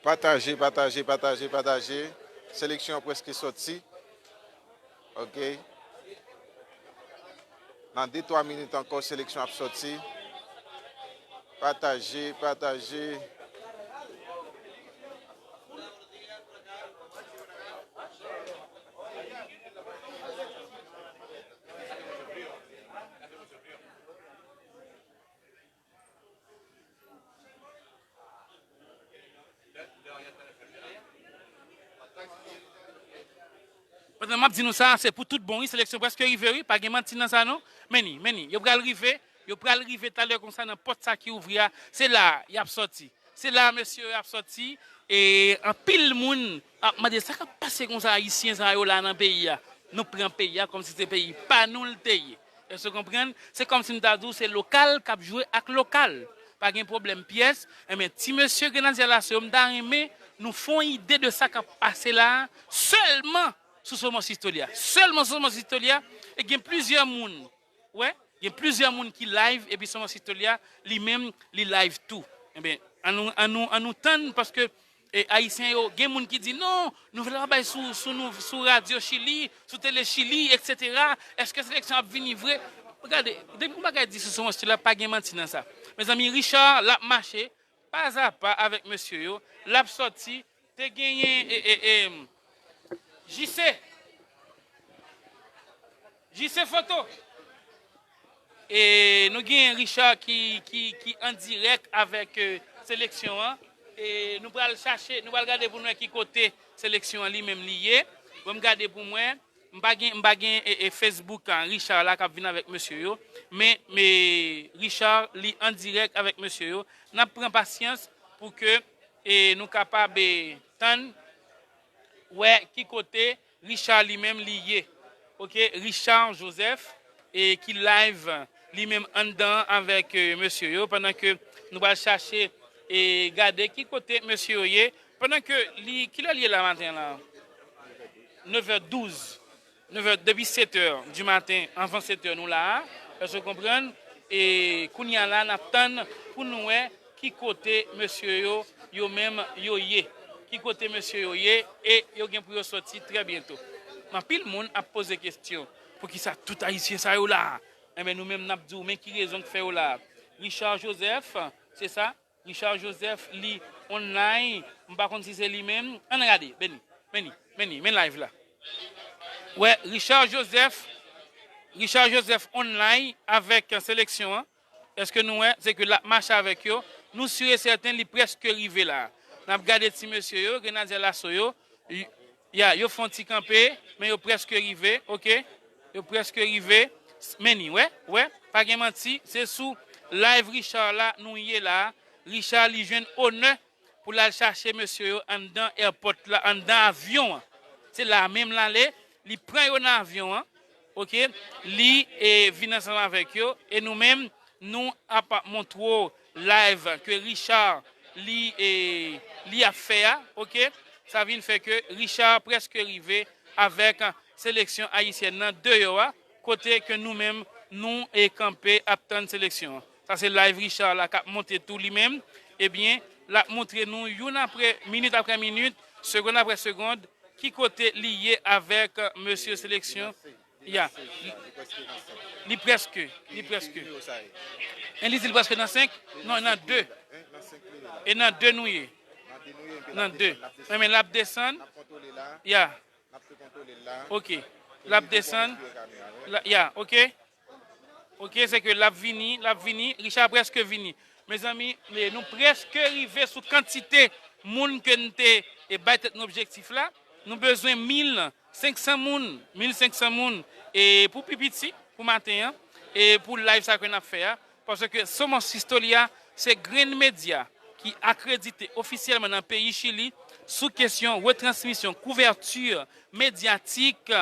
Pataje, pataje, pataje, pataje. Seleksyon an prèske sòti. Ok. Nan de twa minit ankò, seleksyon ap sòti. Pataje, pataje. Pandan m ap di nou sa, se pou tout bon, wi, seleksyon prèske rive, wi, pa gen manti nan sa, non. Men ni, men ni, yo pral rive, yo pral rive talè konsa nan pòt sa ki ouvri a, se la y ap sòti. Se la mesye yo ap sòti, e anpil moun ap mande, "Sa k ap pase konsa, Ayisyen sa yo la nan peyi a?" Nou pran peyi a kòmsi se peyi pa nou l te ye. Èske w konprann? Se kòmsi m ta di w se lokal k ap jwe ak lokal. Pa gen pwoblèm pyès. Enben, ti mesye Grenadye Lasso yo, m ta renmen nou fè yon ide de sa k ap pase la a, sèlman sou Somos Historia. Sèlman sou Somos Historia, e gen plizyè moun, wè, gen plizyè moun ki live, epi Somos Historia, li menm, li live tou. Enben, an nou, an nou, an nou tann, paske e, Ayisyen yo, gen moun ki di, "Non, nouvèl la bay sou, sou, nou, sou radyo Chili, sou tele Chili, etsetera. Èske seleksyon ap vini vre?" Gade, depi yon bagay di sou Somos Historia, pa gen manti nan sa. Mezanmi, Richard, l ap mache, pa a pa avèk mesye yo, l ap sòti, te genyen, e, e, e, J C. J C Foto. E nou gen Richard ki, ki, ki an dirèk avèk, e, seleksyon an. E nou pral chache, nou pral gade pou nou wè ki kote seleksyon an li menm li ye. Bon, m gade pou mwen. M pa gen, m pa gen, e, e, Facebook an Richard la k ap vin avèk mesye yo. Men, men Richard, li an dirèk avèk mesye yo. N ap pran pasyans pou ke, e, nou kapab, e, tann wè ki kote Richard li menm li ye. Ok, Richard Joseph, e ki live li menm anndan avèk, e, mesye yo, pandan ke nou pral chache e gade ki kote mesye yo ye, pandan ke li, kilè li ye la maten la? Nevè douz. Nèf è, depi sèt è di maten, anvan sèt è nou la a, èske w konprann? E kounye a la, n ap tann pou nou wè ki kote mesye yo, yo menm, yo ye. Ki kote mesye yo ye, e yo gen pou yo sòti trè byento. Men anpil moun ap poze kesyon, poukisa tout Ayisyen sa yo la a? Enben, nou menm, n ap di w, men ki rezon k fè yo la a. Richard Joseph, se sa? Richard Joseph, li online. M pa konn si se li menm. Ann gade, men li, men li, men li, men live la. Wè, Richard Joseph, Richard Joseph online avèk seleksyon an. Èske nou wè? Se ke l ap mache avèk yo. Nou si e sèten li prèske rive la. N ap gade ti mesye yo, Grenadye Lasso yo. Y- Ya, yo fè yon ti kanpe, men yo prèske rive, oke? Yo prèske rive. S- Men li, wè, wè, pa gen manti, se sou live Richard la nou ye la. Richard, li jwenn onè pou l al chache mesye yo anndan airport la, anndan avyon an. Se la menm l ale, li pran yo nan avyon an, oke? Li e, vin ansanm avèk yo, e nou menm, nou ap montre w live ke Richard, li, e, li ap fè a, oke? Sa vin fè ke Richard prèske rive avèk seleksyon ayisyèn nan deyò a, kote ke nou menm, nou e kanpe ap tann seleksyon an. Sa se live Richard la k ap monte tou li menm. Ebyen, l ap montre nou youn apre, minit apre minit, segonn apre segonn, ki kote li ye avèk mesye seleksyon. Ya. Li prèske, li prèske. En li di l prèske nan senk? Non, nan de. E nan de nou ye. Nan de. Men, men l ap desann. Ya. Ok. L ap desann. La- Ya, ok. Ok, se ke l ap vini, l ap vini. Richard prèske vini. Mezanmi, e, nou prèske rive sou kantite moun ke n te, e, bay tèt nou objektif la. Nou bezwen mil senk san moun, mil senk san moun, e, pou pi piti, pou maten an, e pou live sa ke n ap fè a. Paske Somos Historia se grenn medya ki akredite ofisyèlman nan peyi Chili sou kesyon retransmisyon, kouvèti medyatik,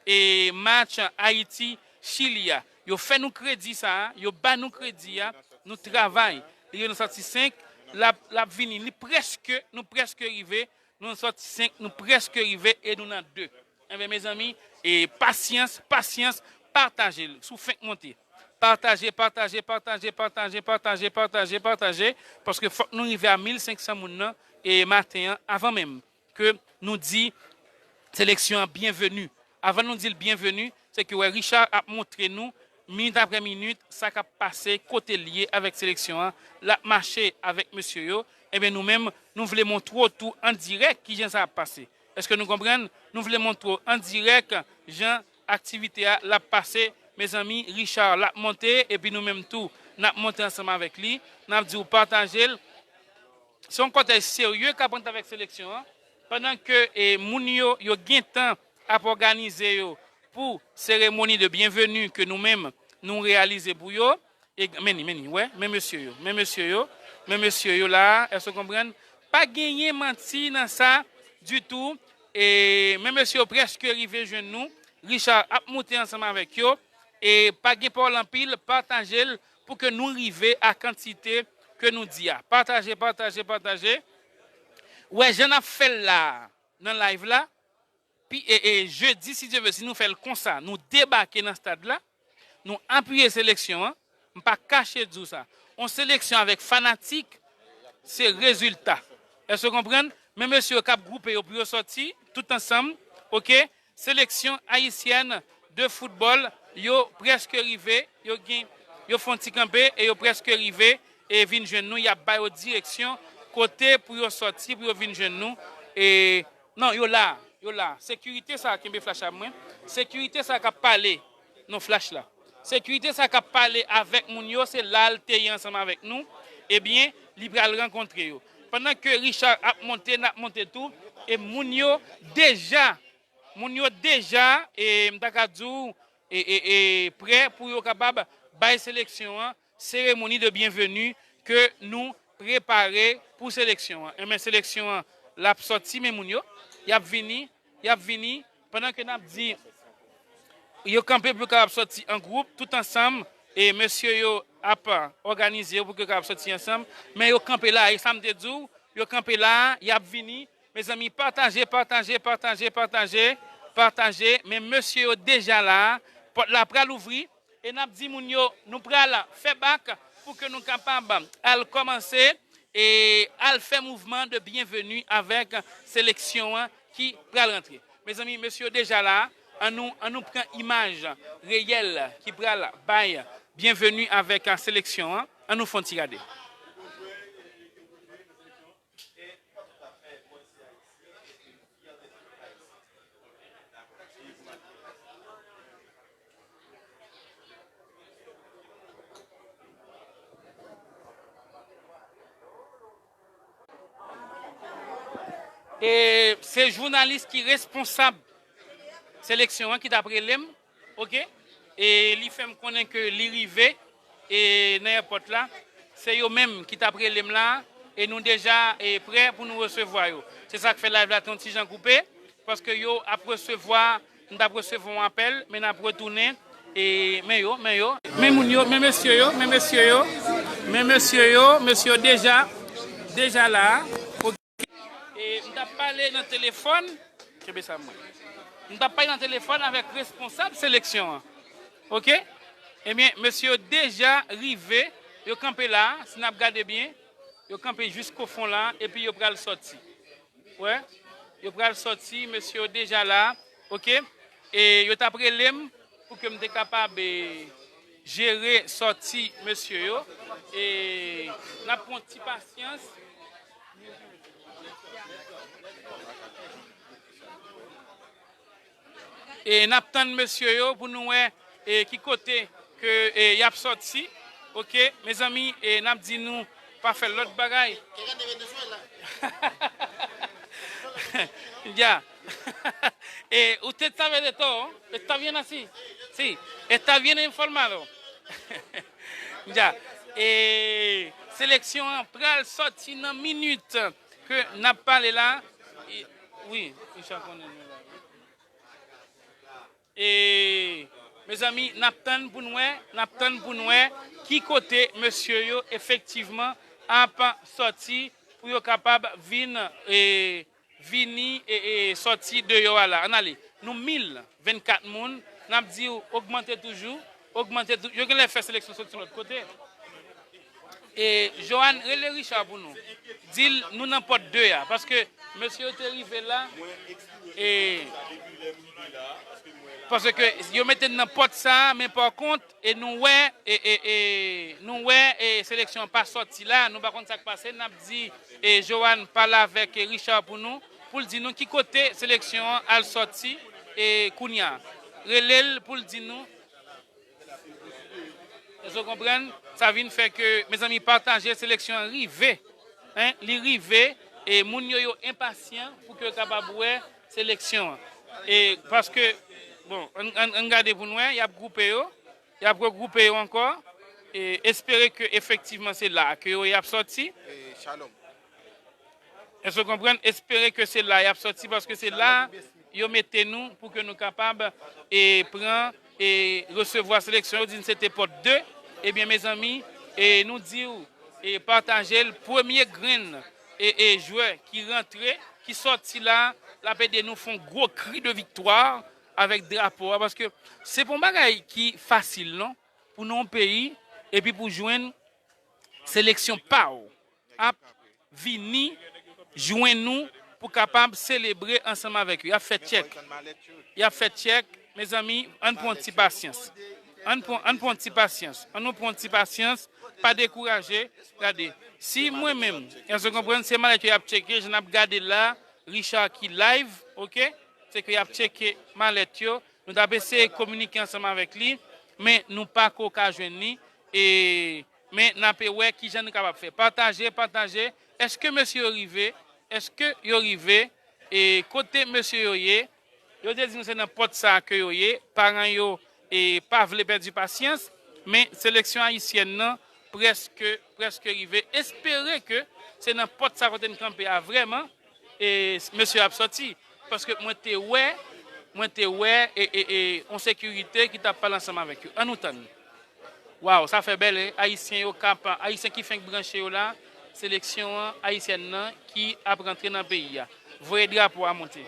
e match Ayiti-Chili a. Yo fè nou kredi sa a, yo ba nou kredi a, nou travay. Li gen nou sòti senk, l ap, l ap vini. Li prèske, nou prèske rive. Nou sòti senk, nou prèske rive e nou nan de. Enben, mezanmi, e pasyans, pasyans, pataje l. Si w fenk monte, pataje, pataje, pataje, paske fòk nou rive a mil senk san moun nan, e maten an, avan menm ke nou di seleksyon an byenveni. Avan nou di l byenveni, se ke wè Richard ap montre nou, minit apre minit, sa k ap pase, kote l ye avèk seleksyon an, l ap mache avèk mesye yo. Ebyen, nou menm, nou vle montre w tou an dirèk kijan sa ap pase. Èske nou konprann? Nou vle montre w an dirèk jan aktivite a l ap pase. Mezanmi, Richard l ap monte, epi nou menm tou, n ap monte ansanm avèk li. N ap di w pataje l. Se yon kòtèj serye k ap rantre avèk seleksyon an, pandan ke, e, moun yo, yo gentan ap òganize yo pou seremoni de byenveni ke nou menm, nou reyalize pou yo. E, men li, men li, wè, men mesye yo, men mesye yo, men mesye yo la, èske w konprann? Pa genyen manti nan sa ditou. E, men mesye yo prèske rive jwenn nou. Richard ap monte ansanm avèk yo. E pa gen pawòl anpil, pataje l pou ke nou rive a kantite ke nou di a. Pataje, pataje, pataje. Wè, jan n ap fè l la a, nan live la, pi, e, e, jedi, si Dye vle, si nou fè l konsa, nou debake nan stad la, nou apiye seleksyon an, m pa kache di w sa. On seleksyon avèk fanatik, se rezilta. Èske w konprann? Men mesye yo k ap gwoupe yo pou yo sòti, tout ansanm, oke? Seleksyon ayisyèn de foutbòl, yo prèske rive, yo gen, yo fè yon ti kanpe e yo prèske rive e vin jwenn nou, y ap ba yo direksyon kote pou yo sòti, pou yo vin jwenn nou. E, non, yo la, yo la. Sekirite sa a, kenbe flach la pou mwen. Sekirite sa a k ap pale, non, flach la. Sekirite sa a k ap pale avèk moun yo, se la l te ye ansanm avèk nou. Ebyen, li pral rankontre yo. Pandan ke Richard ap monte, n ap monte tou. E moun yo deja, moun yo deja, e m ta ka di w, e, e, e, prè pou yo kapab bay seleksyon an seremoni de byenveni ke nou prepare pou seleksyon an. Enben, seleksyon an, l ap sòti, men moun yo, y ap vini, y ap vini, pandan ke n ap di, yo kanpe pou yo kapab sòti an gwoup, tout ansanm, e mesye yo ap òganize yo pou ke yo kapab sòti ansanm, men yo kanpe la, e sa m te di w, yo kanpe la, y ap vini, mezanmi, pataje, pataje, pataje, pataje. Pataje, men mesye yo deja la, pòt la pral ouvri, e n ap di moun yo, nou pral fè bak pou ke nou kapab al kòmanse e al fè mouvman de byenveni avèk seleksyon an ki pral rantre. Mezanmi, mesye yo deja la, an nou, an nou pran imaj reyèl ki pral bay byenveni avèk seleksyon an. An nou fè yon ti gade. E se jounalis ki responsab seleksyon an ki t ap rele m, oke? E li fè m konnen ke li rive e nan èpòt la. Se yo menm ki t ap rele m la, e nou deja e prè pou nou resevwa yo. Se sa k fè live la te yon ti jan koupe, paske yo ap resevwa, m t ap resevwa yon apèl, men n ap retounen, e men yo, men yo, men moun yo, men mesye yo, men mesye yo, men mesye yo, mesye yo deja, deja la. E m t ap pale nan telefòn, kenbe sa mwen. M t ap pale nan telefòn avèk responsab seleksyon an. Oke? Ebyen, mesye yo deja rive, yo kanpe la, si n ap gade byen, yo kanpe jisko fon la, epi yo pral sòti. Wè, yo pral sòti, mesye yo deja la, oke? E yo t ap rele m pou ke m te kapab, e, jere sòti mesye yo. E n ap pran ti pasyans. E n ap tann mesye yo pou nou wè, e, ki kote ke, e, y ap sòti. Oke, mezanmi, e n ap di nou pa fè lòt bagay. Ya. E usted sabe de todo, está bien así. Sí, está bien informado. Ya. E seleksyon an pral sòti nan minit ke n ap pale la. E, wi, Richard konnen nou la. E, mezanmi, n ap tann pou n wè, n ap tann pou n wè ki kote mesye yo efektivman ap sòti pou yo kapab vin, e, vini e, e sòti deyò a la. Ann ale. Nou mil vennkat moun, n ap di w ogmante toujou, ogmante tou-, yo genlè fè seleksyon sòti yon lòt kote. E, Johan, rele Richard pou nou. Di l nou nan pòt de a, paske mesye yo te rive la, e, paske yo mete n nan pòt sa a, men pa kont, e nou wè, e, e, e, nou wè, e, seleksyon an pa sòti la, nou pa konn sa k pase, n ap di, e, Johan pale avèk, e, Richard pou nou, pou l di nou ki kote seleksyon an al sòti, e, kounye a. Rele l pou l di nou. Èske w konprann? Sa vin fè ke, mezanmi, pataje seleksyon an rive. Hein? Li rive, e moun yo, yo enpasyan pou ke yo kapab wè seleksyon an. E paske, bon, ann, ann, ann gade pou n wè, y ap gwoupe yo, y ap regwoupe yo ankò, e espere ke efektivman se la ke yo, y ap sòti. E, shalom. Èske w konprann? Espere ke se la y ap sòti, paske se la yo mete nou pou ke nou kapab, e, pran, e, resevwa seleksyon. Yo di n se te pòt de. Ebyen, mezanmi, e, nou di w, e, pataje l. Premye grenn, e, e, jwè ki rantre, ki sòti la, l ap ede nou fè yon gwo kri de viktwa avèk drapo a, paske se pa yon bagay ki fasil, non, pou nan yon peyi, epi pou jwenn seleksyon pa w ap vini jwenn nou pou kapab selebre ansanm avèk yo. Y ap fè tchèk. Y ap fè tchèk, mezanmi, ann pran ti pasyans. Ann pran, ann pran ti pasyans. Ann nou pran ti pasyans, pa dekouraje. Gade, si mwen menm, èske w konprann, se malèt yo y ap tcheke, jan n ap gade la, Richard ki live, oke? Se ke y ap tcheke malèt yo. Nou t ap eseye kominike ansanm avèk li, men nou pako ka jwenn li. E, men n ape wè kijan nou kapab fè. Pataje, pataje. Èske mesye yo rive? Èske yo rive? E kote mesye yo ye? Yo te di nou se nan pòt sa a ke yo ye. Paran yo, e, pa vle pèdi pasyans, men seleksyon ayisyèn nan prèske, prèske rive. Espere ke se nan pòt sa kote n kanpe a vrèman, e, mesye ap sòti. Paske mwen te wè, mwen te wè, e, e, e, yon sekirite ki t ap pale ansanm avèk yo. Ann nou tann. Waw, sa fè bèl, e. Ayisyen yo k ap, Ayisyen ki fenk branche yo la, seleksyon an, ayisyèn nan, ki ap rantre nan peyi a. Voye drapo a monte.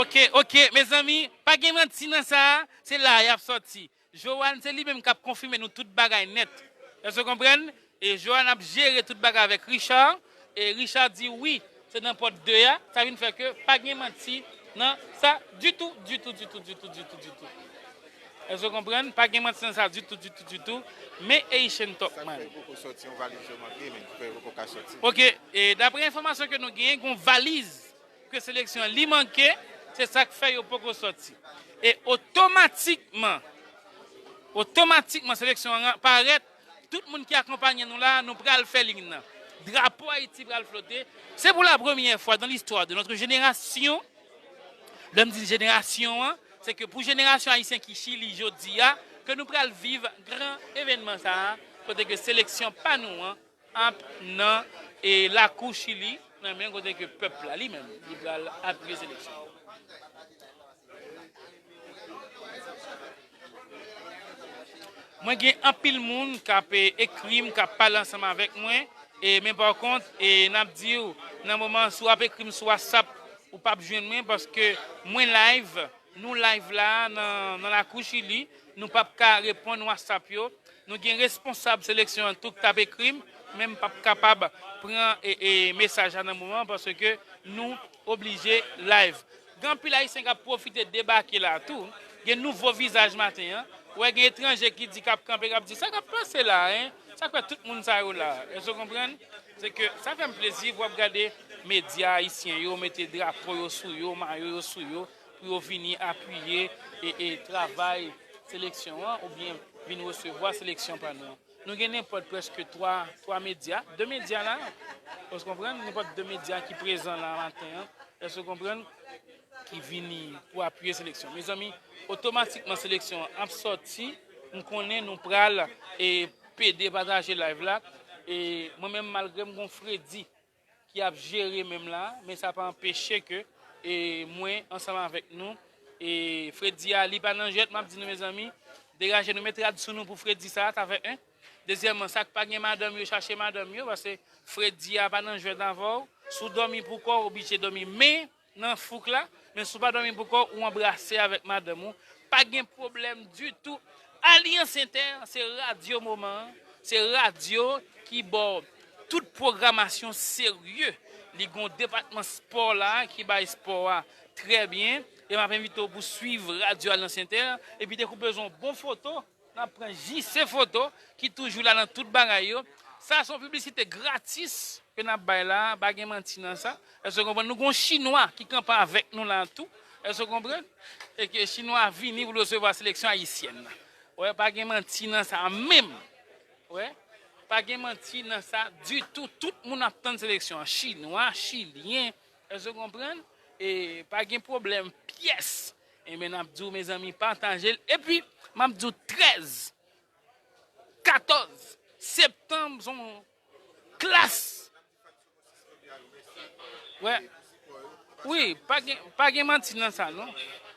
Ok, ok, mezanmi, pa gen manti nan sa a, se la a y ap sòti. Joanne, se li menm k ap konfime nou tout bagay nèt. Èske w konprann? E Joanne ap jere tout bagay avèk Richard. E Richard di wi, se nan pòt de a. Sa vin fè ke pa gen manti nan sa ditou, ditou, ditou, ditou, ditou, ditou. Èske w konprann? Pa gen manti nan sa ditou, ditou, ditou. Men Haitian Talk Man. Sa k fè poko sòti yon valiz yo manke, men ki fè poko ka sòti. Ok, e daprè enfòmasyon ke nou genyen, gon valiz ke seleksyon an li manke, se sa k fè yo poko sòti. E otomatikman, otomatikman seleksyon an parèt, tout moun ki akonpanye nou la, nou pral fè liy nan. Drapo Ayiti pral flote. Se pou la premyè fwa dans l'histoire de notre génération, lè m di jenerasyon an, se ke pou jenerasyon ayisyen ki Chili jodi a, ke nou pral viv gran evènman sa a, kote ke seleksyon pa nou an ap nan e lakou Chili, nan men kote ke pèp la li menm li pral apiye seleksyon. Mwen gen anpil moun k ap e, ekri m, k ap pale ansanm avèk mwen, e men pa kont, e n ap di w, nan moman si w ap ekri m sou WhatsApp, ou p ap jwenn mwen paske mwen live, nou live la nan, nan lakou Chili, nou p ap ka reponn WhatsApp yo. Nou gen responsab seleksyon an tou k t ap ekri m, men m p ap kapab pran e, e, mesaj la nan moman paske nou oblije live. Gen anpil Ayisyen k ap pwofite debake la tou. Gen nouvo vizaj maten an. Ou wè gen etranje ki di k ap kanpe, k ap di sa k ap pase la, en? Sa k fè tout moun sa yo la? Èske w konprann? Se ke sa fè m plezi pou w ap gade medya ayisyen yo mete drapo yo sou yo, mayo yo sou yo, pou yo vini apiye e, e travay seleksyon an oubyen vin resevwa seleksyon pa nou an. Nou gen nenpòt prèske twa, twa medya, de medya la, èske w konprann? Nenpòt de medya ki prezan la maten an, èske w konprann? Ki vini pou apiye seleksyon. Mezanmi, otomatikman seleksyon an ap sòti, m konnen nou pral e pede pataje live la. E mwen menm, malgre m gon fredi ki ap jere menm la, men sa pa anpeche ke e mwen ansanm avèk nou. E fredi a, li pa nan jwèt, m ap di nou, mezanmi, degaje nou, met rad sou nou pou fredi sa a, sa fè en. Dezyèmman, sa k pa gen madanm yo, chache madanm yo, paske fredi a pa nan jwèt avè w. Si w dòmi pou kò w, w oblije dòmi men nan fouk la, men si w pa dòmi pou kò w, ou anbrase avèk madanm ou. Pa gen pwoblèm ditou. Alyans Entè, se radyo moman an, se radyo ki ba w tout pwogramasyon serye. Li gon depatman spò la ki bay spò a trè byen. E m ap envite w pou swiv radyo Alyans Entè. Epi dèk ou bezwen yon bon foto, n ap pran J C Foto ki toujou la nan tout bagay yo. Sa se yon piblisite gratis ke n ap bay la, pa gen manti nan sa. Èske w konprann? Nou gon Chinwa ki kanpe avèk nou la tou. Èske w konprann? E ke Chinwa vini pou l resevwa seleksyon ayisyèn nan. Wè, pa gen manti nan sa menm. Wè, pa gen manti nan sa ditou. Tout moun ap tann seleksyon an. Chinwa, chilyen. Èske w konprann? E pa gen pwoblèm pyès. Enben, n ap di w, mezanmi, pataje l. Epi, m ap di w, trèz, katòz septanm, se yon klas. Wè. Wi, pa gen, pa gen manti nan sa, non.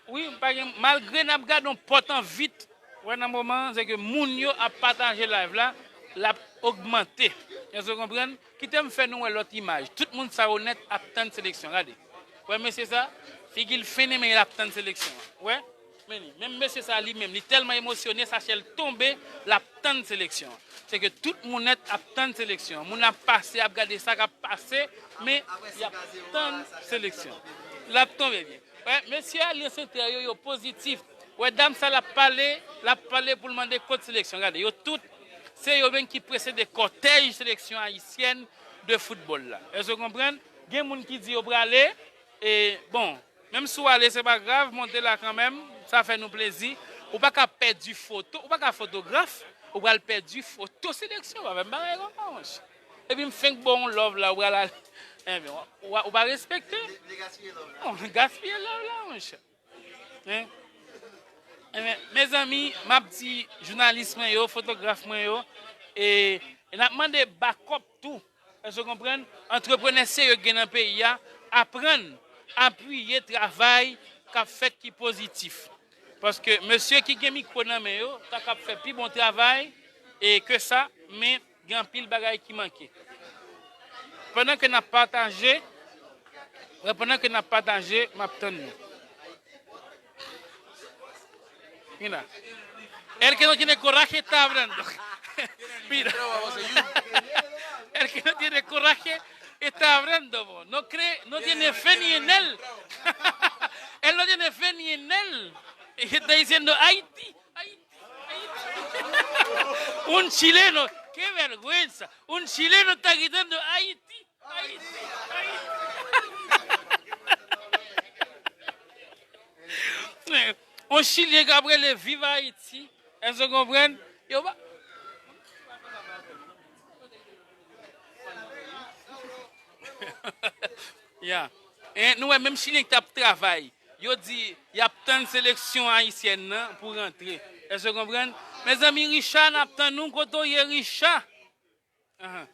Wi, pa gen, malgre n ap gade yon pòt an vit, wè, nan moman an, se ke moun yo ap pataje live la, l ap ogmante. Èske w konprann? Kite m fè nou wè lòt imaj. Tout moun sa yo nèt ap tann seleksyon. Gade. Wè mesye sa? Figi l fennen, men l ap tann seleksyon an. Wè? Men li, menm mesye sa li menm, li tèlman emosyone, sa chè l tonbe, l ap tann seleksyon an. Se ke tout moun nèt ap tann seleksyon an. Moun ap pase, ap gade sa k ap pase, men y ap tann seleksyon an. L ap tonbe byen. Wè, mesye Alyans Entè yo, yo pozitif. Wè, dam sa l ap pale, l ap pale pou l mande kot seleksyon. Gade, yo tout, se yo menm ki presede kòtèj seleksyon ayisyèn de foutbòl la. Èske w konprann? Gen moun ki di yo prale, e, bon, menm si w ale, se pa grav, monte la kanmenm, sa fè nou plezi. Ou pa ka pèdi foto, ou pa ka fotograf, ou pral pèdi foto seleksyon, pa fè m bagay konsa, monchè. Epi m fenk ba w yon love la, ou pral ale. Enben, ou, ou, ou pa respekte. Li, li gaspiye love la. Non, gaspiye love la, monchè. Hein? Enben, mezanmi, m ap di jounalis mwen yo, fotograf mwen yo, e, e n ap mande bakòp tou. Èske w konprann? Antreprenè serye k gen nan peyi a, aprann apiye travay k ap fèt ki pozitif. Paske mesye ki gen mikwo nan men yo, ta kab fè pi bon travay e ke sa, men gen anpil bagay ki manke. Pandan ke n ap pataje, pandan ke n ap pataje, m ap tann nou. Mira. El que no tiene coraje está hablando. Mira. El que no tiene coraje está hablando, po. No cree, no tiene fe ni en él. Él no tiene fe ni en él. Y está diciendo Haití, Haití, Haití. Un chileno, qué vergüenza. Un chileno está gritando Haití, Haití, Haití. On Chilyen k ap rele Viv Ayiti. Èske w konprann? Yo pa. Ya. En, nou wè menm Chilyen ki t ap travay. Yo di y ap tann seleksyon ayisyèn nan pou rantre. Èske w konprann? Mezanmi, Richard, n ap tann ou. Kote w ye, Richard? Ahan.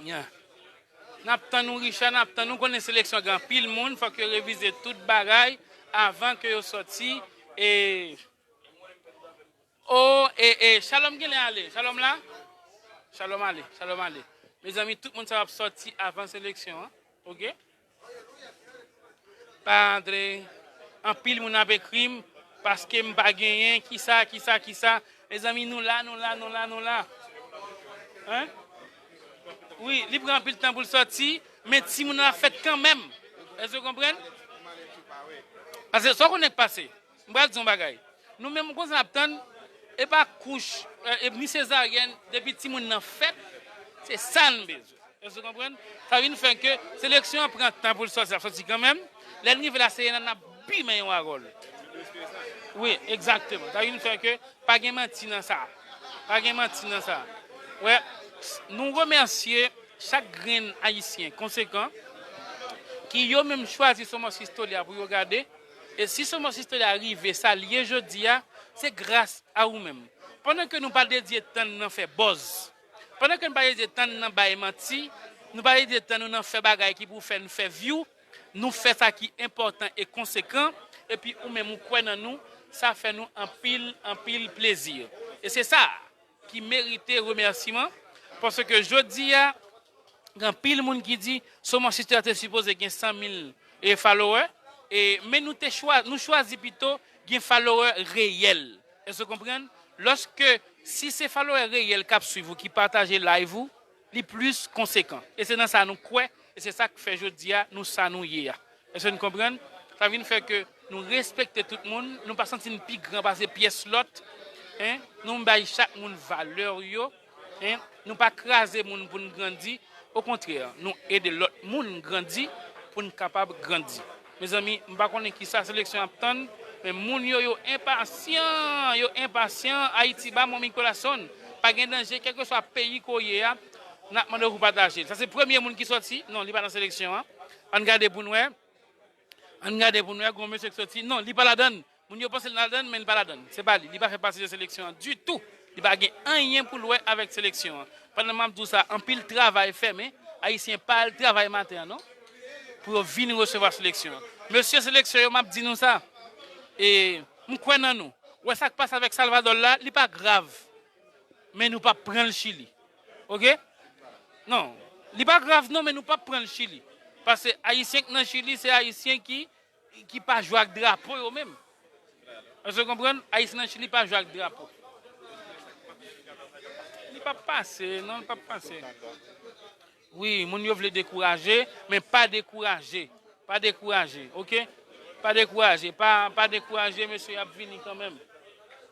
Ya. N ap tann ou, Richard, n ap tann ou. Konnen seleksyon gen anpil moun, fòk yo revize tout bagay avan ke yo sòti. E, o, e, e, Shalom genlè ale. Shalom la? Shalom ale, Shalom ale. Mezanmi, tout moun sa ap sòti avan seleksyon an. Oke? Padre, anpil moun ap ekri m paske m pa genyen, kisa, kisa, kisa. Mezanmi, nou la, nou la, nou la, nou la. Hein? Wi, li pran anpil tan pou l sòti, men timoun nan ap fèt kanmenm. Èske w konprann? Paske sa w konnen k pase. M pral di yon bagay. Nou menm, konsa n ap tann, e pa kouch, e, e ni sezaryèn, depi timoun nan fèt, se sa n bezwen. Èske w konprann? Sa vin fè ke seleksyon an pran tan pou l sòti, l ap sòti kanmenm. Lè n rive la, se Yena n ap bimen yon agòl. Wi, egzakteman. Sa vin fè ke pa gen manti nan sa. Pa gen manti nan sa. Wè, nou remèsye chak grenn Ayisyen konsekan ki yo menm chwazi Somos Historia pou yo gade. E si Somos Historia rive sa l ye jodi a, se gras a ou menm. Pandan ke nou pa dedye tan n nan fè buzz, pandan ke nou pa dedye tan n nan bay manti, nou pa dedye tan nou nan fè bagay ki pou fè n fè view, nou fè sa ki enpòtan e konsekan, epi ou menm ou kwè nan nou, sa fè nou anpil, anpil plezi. E se sa ki merite remèsiman, paske jodi a, gen anpil moun ki di Somos Historia te sipoze gen san mil, e, follower, e, men nou te chwa-, nou chwazi pito gen follower reyèl. Èske w konprann? Lòske, si se follower reyèl k ap swiv ou, ki pataje live ou, li plis konsekan. E se nan sa nou kwè, e se sa k fè jodi a nou sa nou ye a. Èske n konprann? Sa vin fè ke nou respekte tout moun, nou pa santi n pi gran pase pyès lòt, en, nou bay chak moun valè yo, en, nou pa kraze moun pou n grandi, okontrè, nou ede lòt moun grandi pou n kapab grandi. Mezanmi, m pa konnen kisa seleksyon ap tann, men moun yo, yo enpasyan, yo enpasyan. Ayiti ba mwen Nicolasson, pa gen danje, kèlkeswa peyi ke w ye a, n ap mande w pou pataje l. Sa se premye moun ki sòti, non, li pa nan seleksyon an. Ann gade pou n wè. Ann gade pou n wè, gon mesye k soti. Non, li pa ladann. Moun yo panse l ladann, men li pa ladann. Se pa li. Li pa fè pati de seleksyon an ditou. Li pa gen anyen pou l wè avèk seleksyon an. Pandan m ap di w sa, anpil travay fèmen. Ayisyen pa al travay maten an, non. Pou yo vin resevwa seleksyon an. Mesye seleksyon yo, m ap di nou sa. E, m kwè nan nou. Wè sa k pase avèk Salvador la, li pa grav. Men nou p ap pran l Chili. Oke? Non. Li pa grav non, men nou p ap pran l Chili. Paske Ayisyen k nan Chili, se Ayisyen ki, ki pa jwe ak drapo yo menm. Èske w konprann? Ayisyen nan Chili pa jwe ak drapo. Li p ap pase, non, li p ap pase. Wi, moun yo vle dekouraje, men pa dekouraje. Pa dekouraje, oke? Pa dekouraje, pa, pa dekouraje, mesye, y ap vini kanmenm.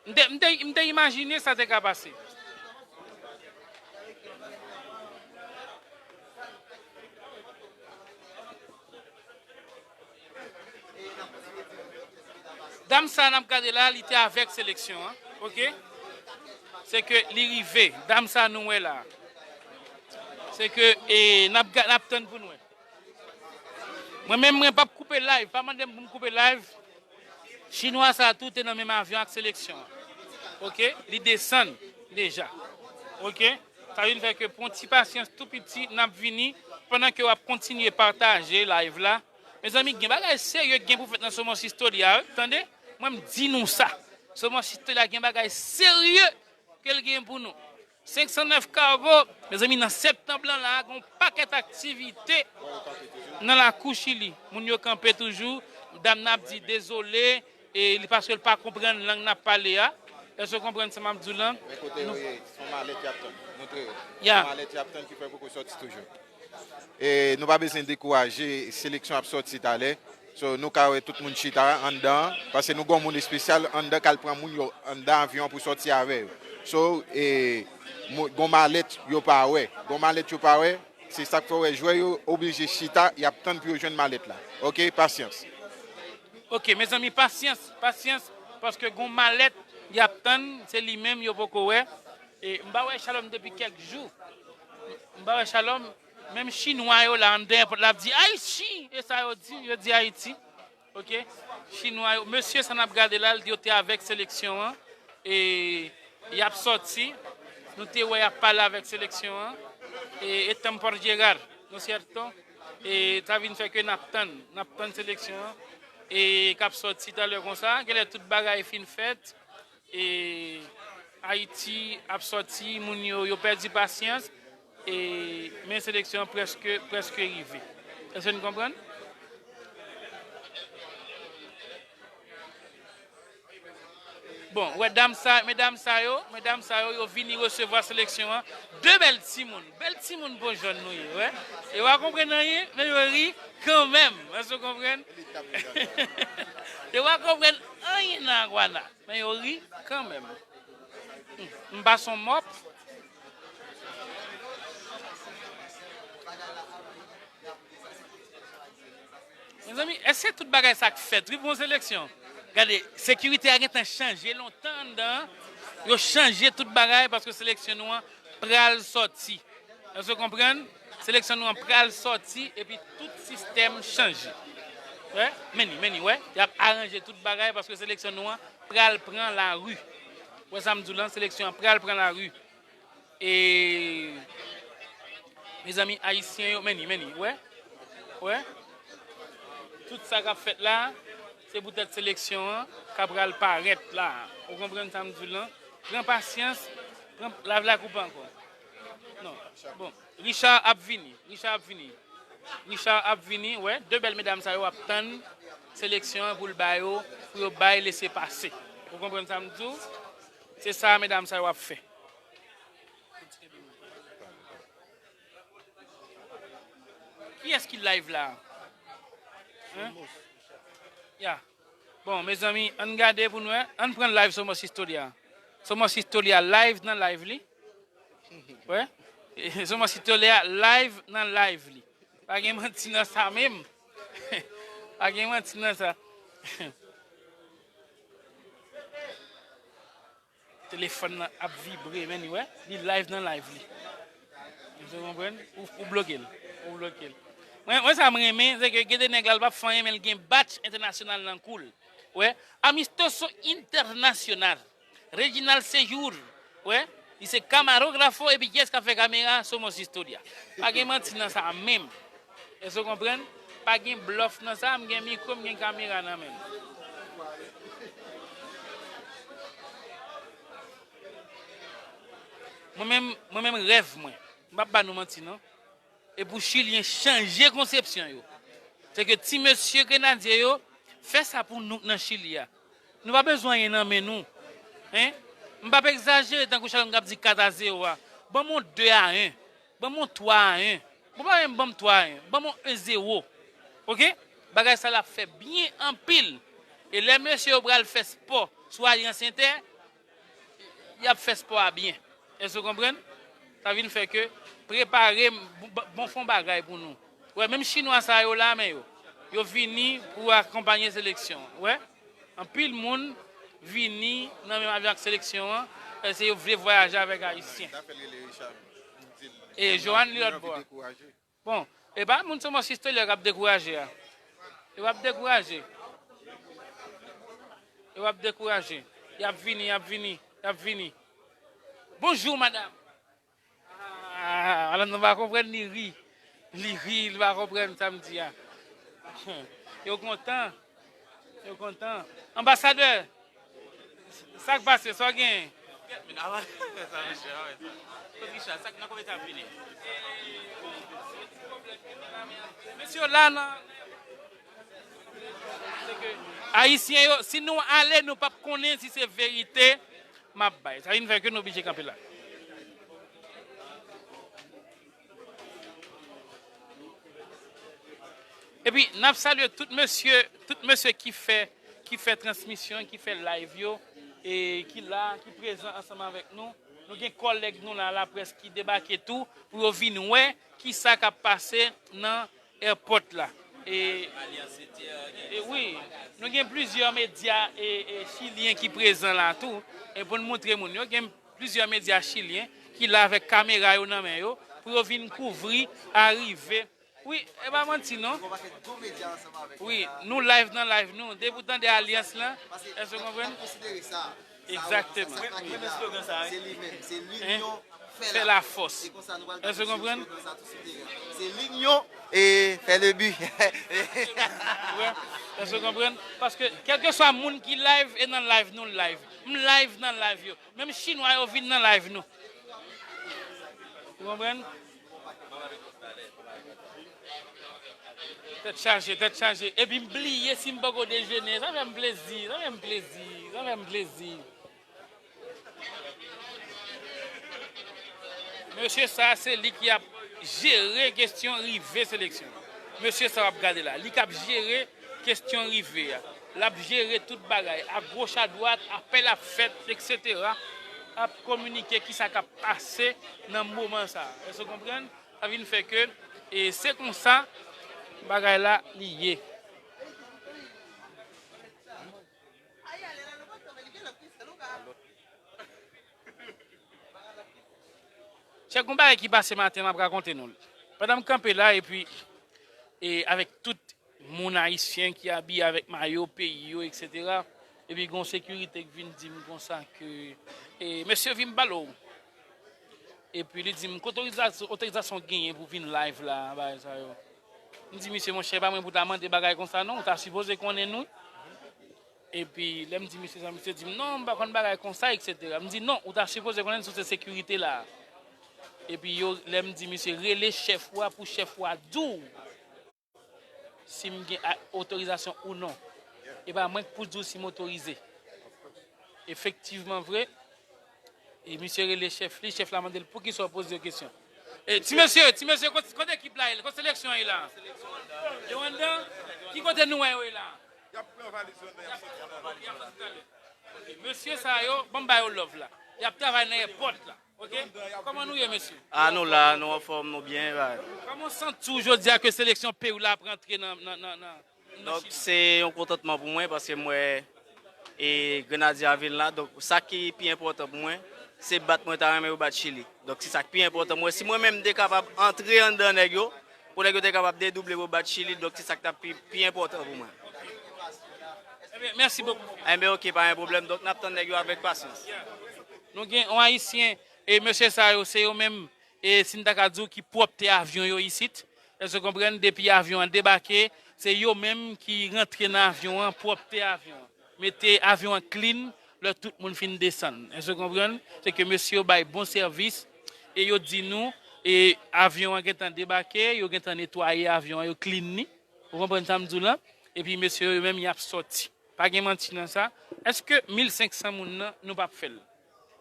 M te, m te, m te imajine sa te ka pase. Dam sa n ap gade la, li te avèk seleksyon an, oke? Se ke li rive, dam sa nou wè la. Se ke, e, n ap ga-, n ap tann pou n wè. Mwen menm, mwen p ap koupe live, pa mande m pou m koupe live. Chinwa sa tou te nan menm avyon ak seleksyon an. Oke? Li desann deja. Oke? Sa vin fè ke pran ti pasyans tou piti, n ap vini pandan ke w ap kontinye pataje live la. Mezanmi, gen bagay serye ki gen pou fèt nan Somos Historia, wi, tande? Mwen, m di nou sa. Somos Historia gen bagay serye ke l gen pou nou. Senk san nèf Cargo, mezanmi, nan septanm lan la, gen yon pakèt aktivite nan lakou Chili. Moun yo kanpe toujou, dam nan ap di dezole, e li, paske l pa konprann lang n ap pale a. Èske w konprann sa m ap di w lan? Men kote yo ye, se yon malèt y ap tann. Montre yo. Ya. Yon malèt y ap tann ki fè poko sòti toujou. E nou pa bezwen dekouraje, seleksyon ap sòti talè. So, nou ka wè tout moun chita anndan an, paske nou gen yon moun espesyal anndan k al pran moun yo anndan avyon an pou sòti avè yo. So, e, mo- gen yon malèt yo pa wè. Gen yon malèt yo pa wè, se sa k fè w wè jwè yo oblije chita, y ap tann pou yo jwenn malèt la. Oke, pasyans. Oke, mezanmi, pasyans, pasyans, paske gen yon malèt y ap tann, se li menm yo poko wè. E m pa wè Shalom depi kèk jou. M pa wè Shalom. Menm chinwa yo la, anndan èpòt la ap di Ayiti. E sa yo di, yo di Ayiti. Oke? Chinwa yo, mesye sa n ap gade la, yo te avèk seleksyon an. E y ap sòti. Nou te wè y ap pale avèk seleksyon an. E, están por llegar, ¿no es cierto? E sa vin fè ke n ap tann, n ap tann seleksyon an. E k ap sòti talè konsa, genlè tout bagay fin fèt. E Ayiti ap sòti, moun yo, yo pèdi pasyans, e, men seleksyon an prèske, prèske rive. Èske n konprann? Bon, wè dam sa, medam sa yo, medam sa yo, yo vini resevwa seleksyon an. De bèl timoun, bèl timoun po jòn nou ye, wè. Yo pa konprann anyen, men yo ri kanmenm. Èske w konprann? Yo pa konprann anyen nan Agwana. Men yo ri kanmenm. Hmm, m pa son mòp. Mezanmi, èske tout bagay sa k fèt, wi, pou yon seleksyon? Gade, sekirite a gentan chanje lontan anndan an. Yo chanje tout bagay paske seleksyon nou an pral sòti. Èske w konprann? Seleksyon nou an pral sòti epi tout sistèm chanje. Wè, men li, men li, wè. Y ap aranje tout bagay paske seleksyon nou an pral pran lari. Wè sa m di w lan, seleksyon an pral pran lari. E, mezanmi, ayisyen yo, men li, men li, wè. Wè. Tout sa k ap fèt la, se poutèt seleksyon an k ap pral parèt la. Ou konprann sa m di w lan? Pran pasyans, pran, live la koupe ankò. Non. Bon, Richard ap vini, Richard ap vini. Richard ap vini, wè, de bèl medam sa yo ap tann seleksyon an pou l ba yo, pou yo bay lese pase. Ou konprann sa m di w? Se sa medam sa yo ap fè. Kiyès ki live la? Hein? Ya. Bon, mezanmi, ann gade pou n wè. Ann pran live Somos Historia. Somos Historia live nan live li. Wè. Somos Historia live nan live li. Pa gen manti nan sa menm. Pa gen manti nan sa. Telefòn nan ap vibre, men li wè, li live nan live li. Ou konprann? Ou, ou bloke l. Ou bloke l. Mwen, mwen sa m renmen, se ke gen de nèg la, l p ap fè anyen, men l gen badge entènasyonal nan kou l. Wè, Amistoso Internacional. Reginald Sejour. Wè, li se kamarografo epi kiyès k ap fè kamera? Somos Historia. Pa gen manti nan sa menm. Èske w konprann? Pa gen blòf nan sa, m gen mikwo, m gen kamera nan men m. Mwen menm, mwen menm rèv mwen, m p ap ba nou manti non. E pou Chilyen chanje konsepsyon yo. Se ke ti mesye Grenadye yo fè sa pou nou k nan Chili a. Nou pa bezwen anyen nan men nou. Hein? M p ap egzajere tankou Shalom k ap di kat a zewo a. Ban m yon de a en. Ban m yon twa a en. Bon, pa menm ban m twa a en. Ban m yon en zewo. Oke? Bagay sa l ap fè byen anpil. E lè mesye yo pral fè spò sou Alyans Entè, y ap fè spò a byen. Èske w konprann? Sa vin fè ke prepare m, bon, bon fè yon bagay pou nou. Wè, menm chinwa sa yo la, men yo. Yo vini pou akonpanye seleksyon an. Wè, anpil moun vini nan menm avyon ak seleksyon an, paske yo vle vwayaje avèk ayisyen. E Johan li lòt bò a. Bon, e pa moun Somos Historia k ap dekouraje a. Yo ap dekouraje. Yo ap dekouraje. Y ap vini, y ap vini, y ap vini. Bonjou, madanm. Ah, madanm nan pa konprann, li ri. Li ri, li pa konprann sa m di a. Yo kontan. Yo kontan. Anbasadè, sa k pase? Sa w genyen? Sa, mesye, sa. Kot Richard? Sa k nan konbyen tan ap vini? Mesye yo la nan Se ke Ayisyen yo, si nou ale, nou p ap konnen si se verite m ap bay. Sa vin fè ke nou oblije kanpe la. Epi, n ap salye tout mesye, tout mesye ki fè, ki fè transmisyon, ki fè live yo, e ki la, ki prezan ansanm avèk nou. Nou gen kòlèg nou la, laprès ki debake tou, pou yo vin wè kisa k ap pase nan airport la. E, e wi, nou gen plizyè medya e, e chilyen ki prezan la tou, e pou n montre moun yo, gen plizyè medya chilyen ki la avèk kamera yo nan men yo, pou yo vin kouvri arive. Wi, e pa manti non. Wi, nou live nan live nou. Depi w tande alyans lan, èske w konprann? Egzakteman. Mwen renmen slogan sa, wi. Hein? Fè lafòs. Èske w konprann? Se linyon e fè le bi. Èske w konprann? Paske kèlkeswa moun ki live e nan live nou live. M live nan live yo. Menm chinwa yo vin nan live nou. Ou konprann? Tèt chaje, tèt chaje. Epi m bliye si m poko dejene. Sa fè m plezi, sa fè m plezi, sa fè m plezi. Mesye sa, se li ki ap jere kesyon rive seleksyon. Mesye sa w ap gade la, li k ap jere kesyon rive a. L ap jere tout bagay, agoch, adwat, apèl ap fèt, etsetera. Ap kominike kisa k ap pase nan moman sa. Èske w konprann? Sa vin fè ke, e se konsa bagay la li ye. Chèk, gon bagay ki pase maten, m ap rakonte nou l. Pandan m kanpe la, epi, e avèk tout moun ayisyen ki abiye avèk mayo peyi yo, etsetera. Epi gon sekirite k vin di m konsa ke, e, mesye, vin m pale w. Epi li di m, ki otorizasyon, otorizasyon w genyen pou w vin live la, bagay sa yo. M di misye, monchè, e pa mwen pou ta mande bagay konsa non, ou ta sipoze konnen nou. Epi lè m di misye sa, misye di m, non, m pa konn bagay konsa, etsetera. M di, non, ou ta sipoze konnen si w se sekirite la. Epi yo, lè m di misye, rele chèf ou a pou chèf ou a di w si m gen a- otorizasyon ou non. E pa mwen k pou di w si m otorize. Efektivman vre, e misye rele chèf li, chèf la mande l poukisa w poze yo kesyon. E, ti mesye, ti mesye, kote, kote ekip la ye? Kote seleksyon an ye la? Yo anndan? Ki kote nou wè yo ye la? Y ap pran valiz yo anndan, y ap soti anndan. Ok, mesye sa yo, ban m ba yo love la. Y ap travay nan èpòt la. Ok? Kòman nou ye, mesye? A, nou la, nou anfòm, nou byen, bay. Kòman w santi w jodi a ke seleksyon peyi w la ap rantre nan, nan, nan, nan, nan Donk, Chili? Se yon kontantman pou mwen, paske m wè e Grenadye a vin la. Donk, sa ki pi enpòtan pou mwen, se bat mwen ta renmen yo bat Chili. Donk, se sa k pi enpòtan pou mwen. Si mwen menm m te kapab antre anndan nèg yo, pou nèg yo te kapab dedouble pou bat Chili, donk se sa k t ap pi, pi enpòtan pou mwen. Ebyen, mèsi bokou. Enben, oke, pa gen pwoblèm. Donk, n ap tann nèg yo avèk pasyans. Nou gen yon Ayisyen, e mesye sa yo, se yo menm, e si n ta ka di w, ki pwòpte avyon yo isit. Èske w konprann? Depi avyon an debake, se yo menm ki rantre nan avyon an, pwòpte avyon an. Mete avyon an clean lè tout moun fin desann. Èske w konprann? Se ke mesye yo bay bon sèvis e yo di nou, e avyon an gentan debake, yo gentan netwaye avyon an, yo clean li. Ou konprann sa m di w la? Epi mesye yo menm, y ap sòti. Pa gen manti nan sa. Èske mil senk san moun nan, nou p ap fè l?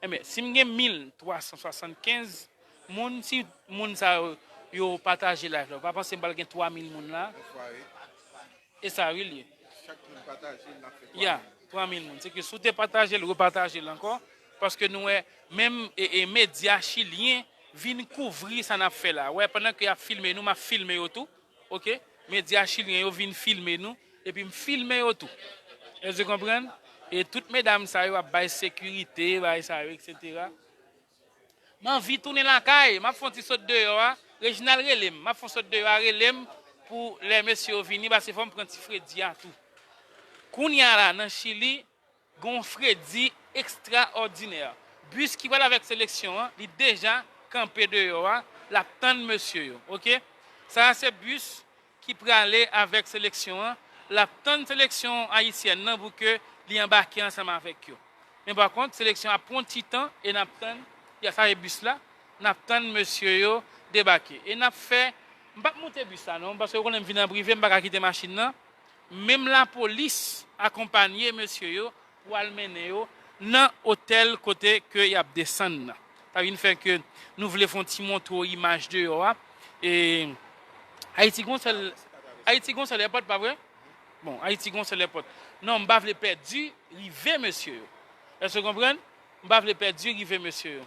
Enben, si m gen mil twa san swasannkenz moun, si moun sa yo, yo pataje live la, ou pa panse m pral gen twa mil moun la? E sa wi l ye. Chak moun pataje l, n ap fè twa mil. Ya, twa mil moun. Se ke si w te pataje l, repataje l ankò. Paske nou wè, menm e, e medya chilyen vin kouvri sa n ap fè la. Wè, pandan ke y ap filme nou, m ap filme yo tou. Oke? Medya chilyen yo vin filme nou, epi m filme yo tou. Èske w konprann? E tout medam sa yo ap bay sekirite, bay sa yo, etsetera. M anvi tounen lakay, m ap fè yon ti sot deyò a. Reginald rele m, m ap fè yon sot deyò a, rele m pou lè mesye yo vini, paske fò m pran ti fredi a tou. Kounye a la, nan Chili, gen yon fredi ekstraòdinè. Bis ki pral avèk seleksyon an, li deja kanpe deyò a, l ap tann mesye yo, oke? Sa a se bis ki prale avèk seleksyon an, l ap tann seleksyon ayisyèn nan pou ke li anbake ansanm avèk yo. Men pa kont, seleksyon ap pran ti tan e n ap tann, y a sa e bis la, n ap tann mesye yo debake. E n ap fè, m p ap moute bis la non, paske yo konnen m vin an prive, m pa ka kite machin nan. Menm lapolis akonpanye mesye yo pou al mennen yo nan otèl kote ke y ap desann nan. Sa vin fè ke nou vle fè yon ti montre w imaj deyò a. E Ayiti gon sèl, Ayiti gon sèl èpòt, pa vre? Bon, Ayiti gon sèl èpòt. Non, m pa vle pèdi rive mesye yo. Èske w konprann? M pa vle pèdi rive mesye yo.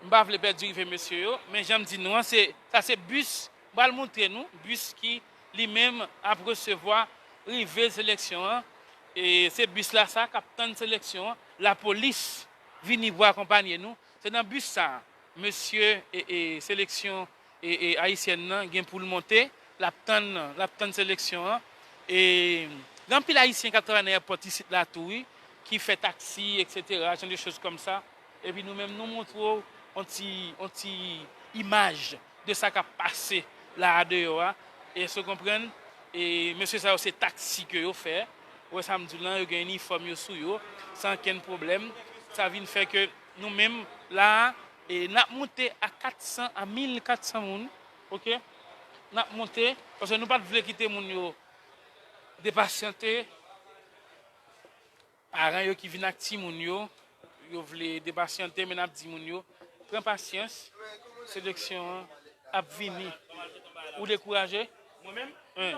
M pa vle pèdi rive mesye yo, men jan m di nou an, se, sa se bis, m pral montre nou, bis ki li menm ap resevwa rive seleksyon an. E se bis la sa k ap tann seleksyon an. Lapolis vini pou akonpanye nou. Se nan bis sa a, mesye e, e seleksyon e, e ayisyèn nan gen pou l monte, l ap tann, l ap tann seleksyon an. E gen anpil Ayisyen k ap travay nan èpòt isit la tou, wi, ki fè taksi, etsetera, jan de choz kòmsa. Epi nou menm, nou montre w yon ti, yon ti imaj de sa k ap pase la a deyò a. Èske w konprann? E mesye sa yo, se taksi ke yo fè. Ou wè sa m di w lan, yo gen inifòm yo sou yo, san okenn pwoblèm. Sa vin fè ke nou menm, la a, e n ap monte a kat san, a mil kat san moun, oke? N ap monte, paske nou pa t vle kite moun yo depasyante. Paran yo ki vin ak timoun yo, yo vle depasyante, men n ap di moun yo, pran pasyans, seleksyon an ap vini. Ou dekouraje? Mwen menm? Wi.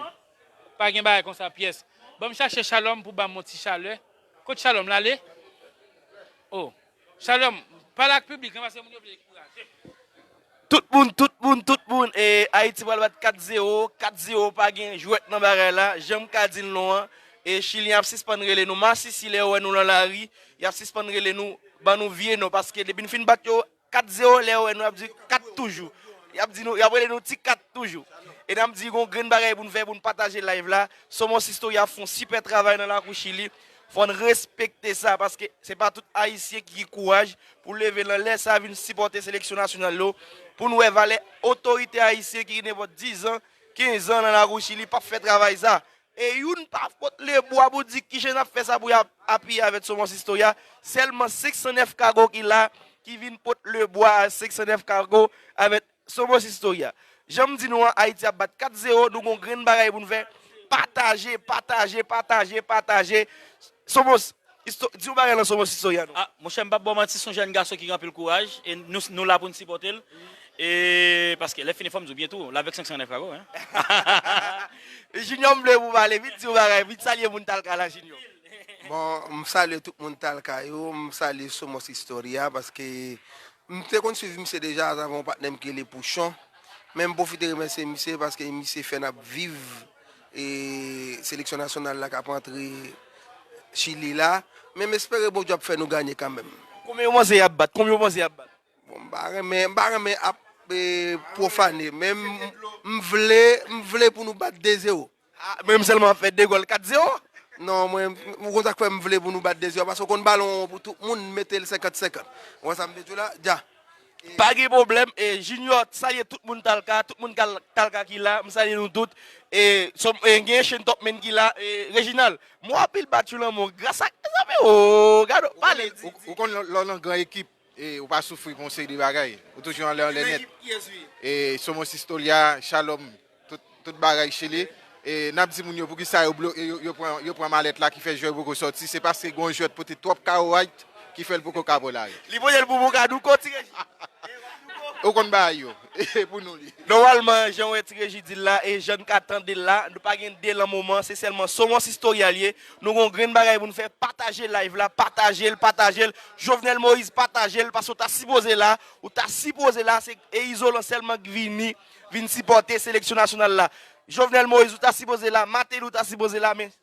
Pa gen bagay konsa pyès. Ban m chache Shalom pou ban m yon ti chalè. Kot Shalom, l ale? Oh. Shalom, pale ak piblik lan, paske moun yo vle dekouraje. Tout moun, tout moun, tout moun, e Ayiti pral bat kat zewo, kat zewo, pa gen jwèt nan bagay la, jan m ka di l nou an, e Chilyen ap sispann rele nou masisi lè yo wè nou nan lari, y ap sispann rele nou, ban nou vye non, paske depi n fin bat yo kat zewo, lè yo wè nou, y ap di kat toujou. Y ap di nou, y ap rele nou ti kat toujou. E n ap di gon grenn bagay pou n fè, pou n pataje live la. Somos Historia ap fè yon sipè travay nan lakou Chili. Fò n respekte sa, paske se pa tout Ayisyen ki gen kouraj pou leve nan lè sa vin sipòte seleksyon nasyonal yo, pou n wè valè otorite ayisyen ki gen nenpòt diz an, kenz an nan lakou Chili p ap fè travay sa. E youn pa pot lebwa pou di kijan n ap fè sa pou y ap apiye avèk Somos Historia. Sèlman senk san nèf Kago ki la, ki vin pot lebwa a senk san nèf Kago avèk Somos Historia. Jan m di nou an, Ayiti ap bat kat zewo, nou gon grenn bagay pou n fè. Pataje, pataje, pataje, pataje. Somos, Histo-, di yon bagay lan Somos Historia non. Ah, monchè, m p ap ba w manti, se yon jèn gason ki gen anpil kouraj, e nou, nou la pou n sipòte l. E, paske lè fini fò m di w byen tou, l avèk senk san nèf Kago, hein. Junior, m vle pou w pale, vin di yon bagay, vin salye moun Talka la, Junior. Bon, m salye tout moun Talka yo, m salye Somos Historia, paske m te konn swiv misye deja atravè yon patnè m ki rele Pouchon. Men m pwofite remèsye misye paske misye fè n ap viv, e, seleksyon nasyonal la k ap antre Chili la. Men m espere Bondye ap fè nou ganye kanmenm. Konbyen w panse y ap bat? Konbyen w panse y ap bat? Bon, m pa renmen, m pa renmen ap, e, pwofane, men m, m vle, m vle pou nou bat de zewo. Ah, men m sèlman ap fè de gòl, kat zewo? Non, mwen, ou konn sa k fè m vle pou nou bat de zewo, paske w konn balon pou tout moun, mete l senkant senkant. Ou wè sa m vle di w la? Dja. Pa gen pwoblèm, e, Junior, salye tout moun Talka, tout moun kal-, Talka ki la, m salye nou tout. E, sòm, e, gen Shane Topman ki la, e, Reginald, m wè anpil bat yo lanmò, gras ak, mezanmi, o, gade, pale. Ou, ou konn lè, lè w nan gran ekip, e, ou pa soufri pou yon seri de bagay. Ou toujou anlè, anlè nèt. E Somos Historia, Shalom, tout, tout bagay Chili. E n ap di moun yo poukisa yo blo-, yo, yo pran, yo pran malèt la ki fè jwè yo poko sòti. Se paske gon jwè t pote twòp kawo white ki fè l poko ka pran lari. Li pote l pou Boukaduko, Ti Reji. Ou konn bagay yo. E pou nou li. Nòmalman, jan w wè Ti Reji di l la, e jan n ka tande l la, nou pa gen de lan moman, se sèlman Somos Historia l ye. Nou gon grenn bagay pou n fè, pataje live la, pataje l, pataje l. Jovenel Moïse, pataje l, paske w ta sipoze la, ou ta sipoze la, se, e Izolan sèlman k vini, vin sipòte seleksyon nasyonal la. Jovenel Moïse, ou ta sipoze la, Martelly, ou ta sipoze la, men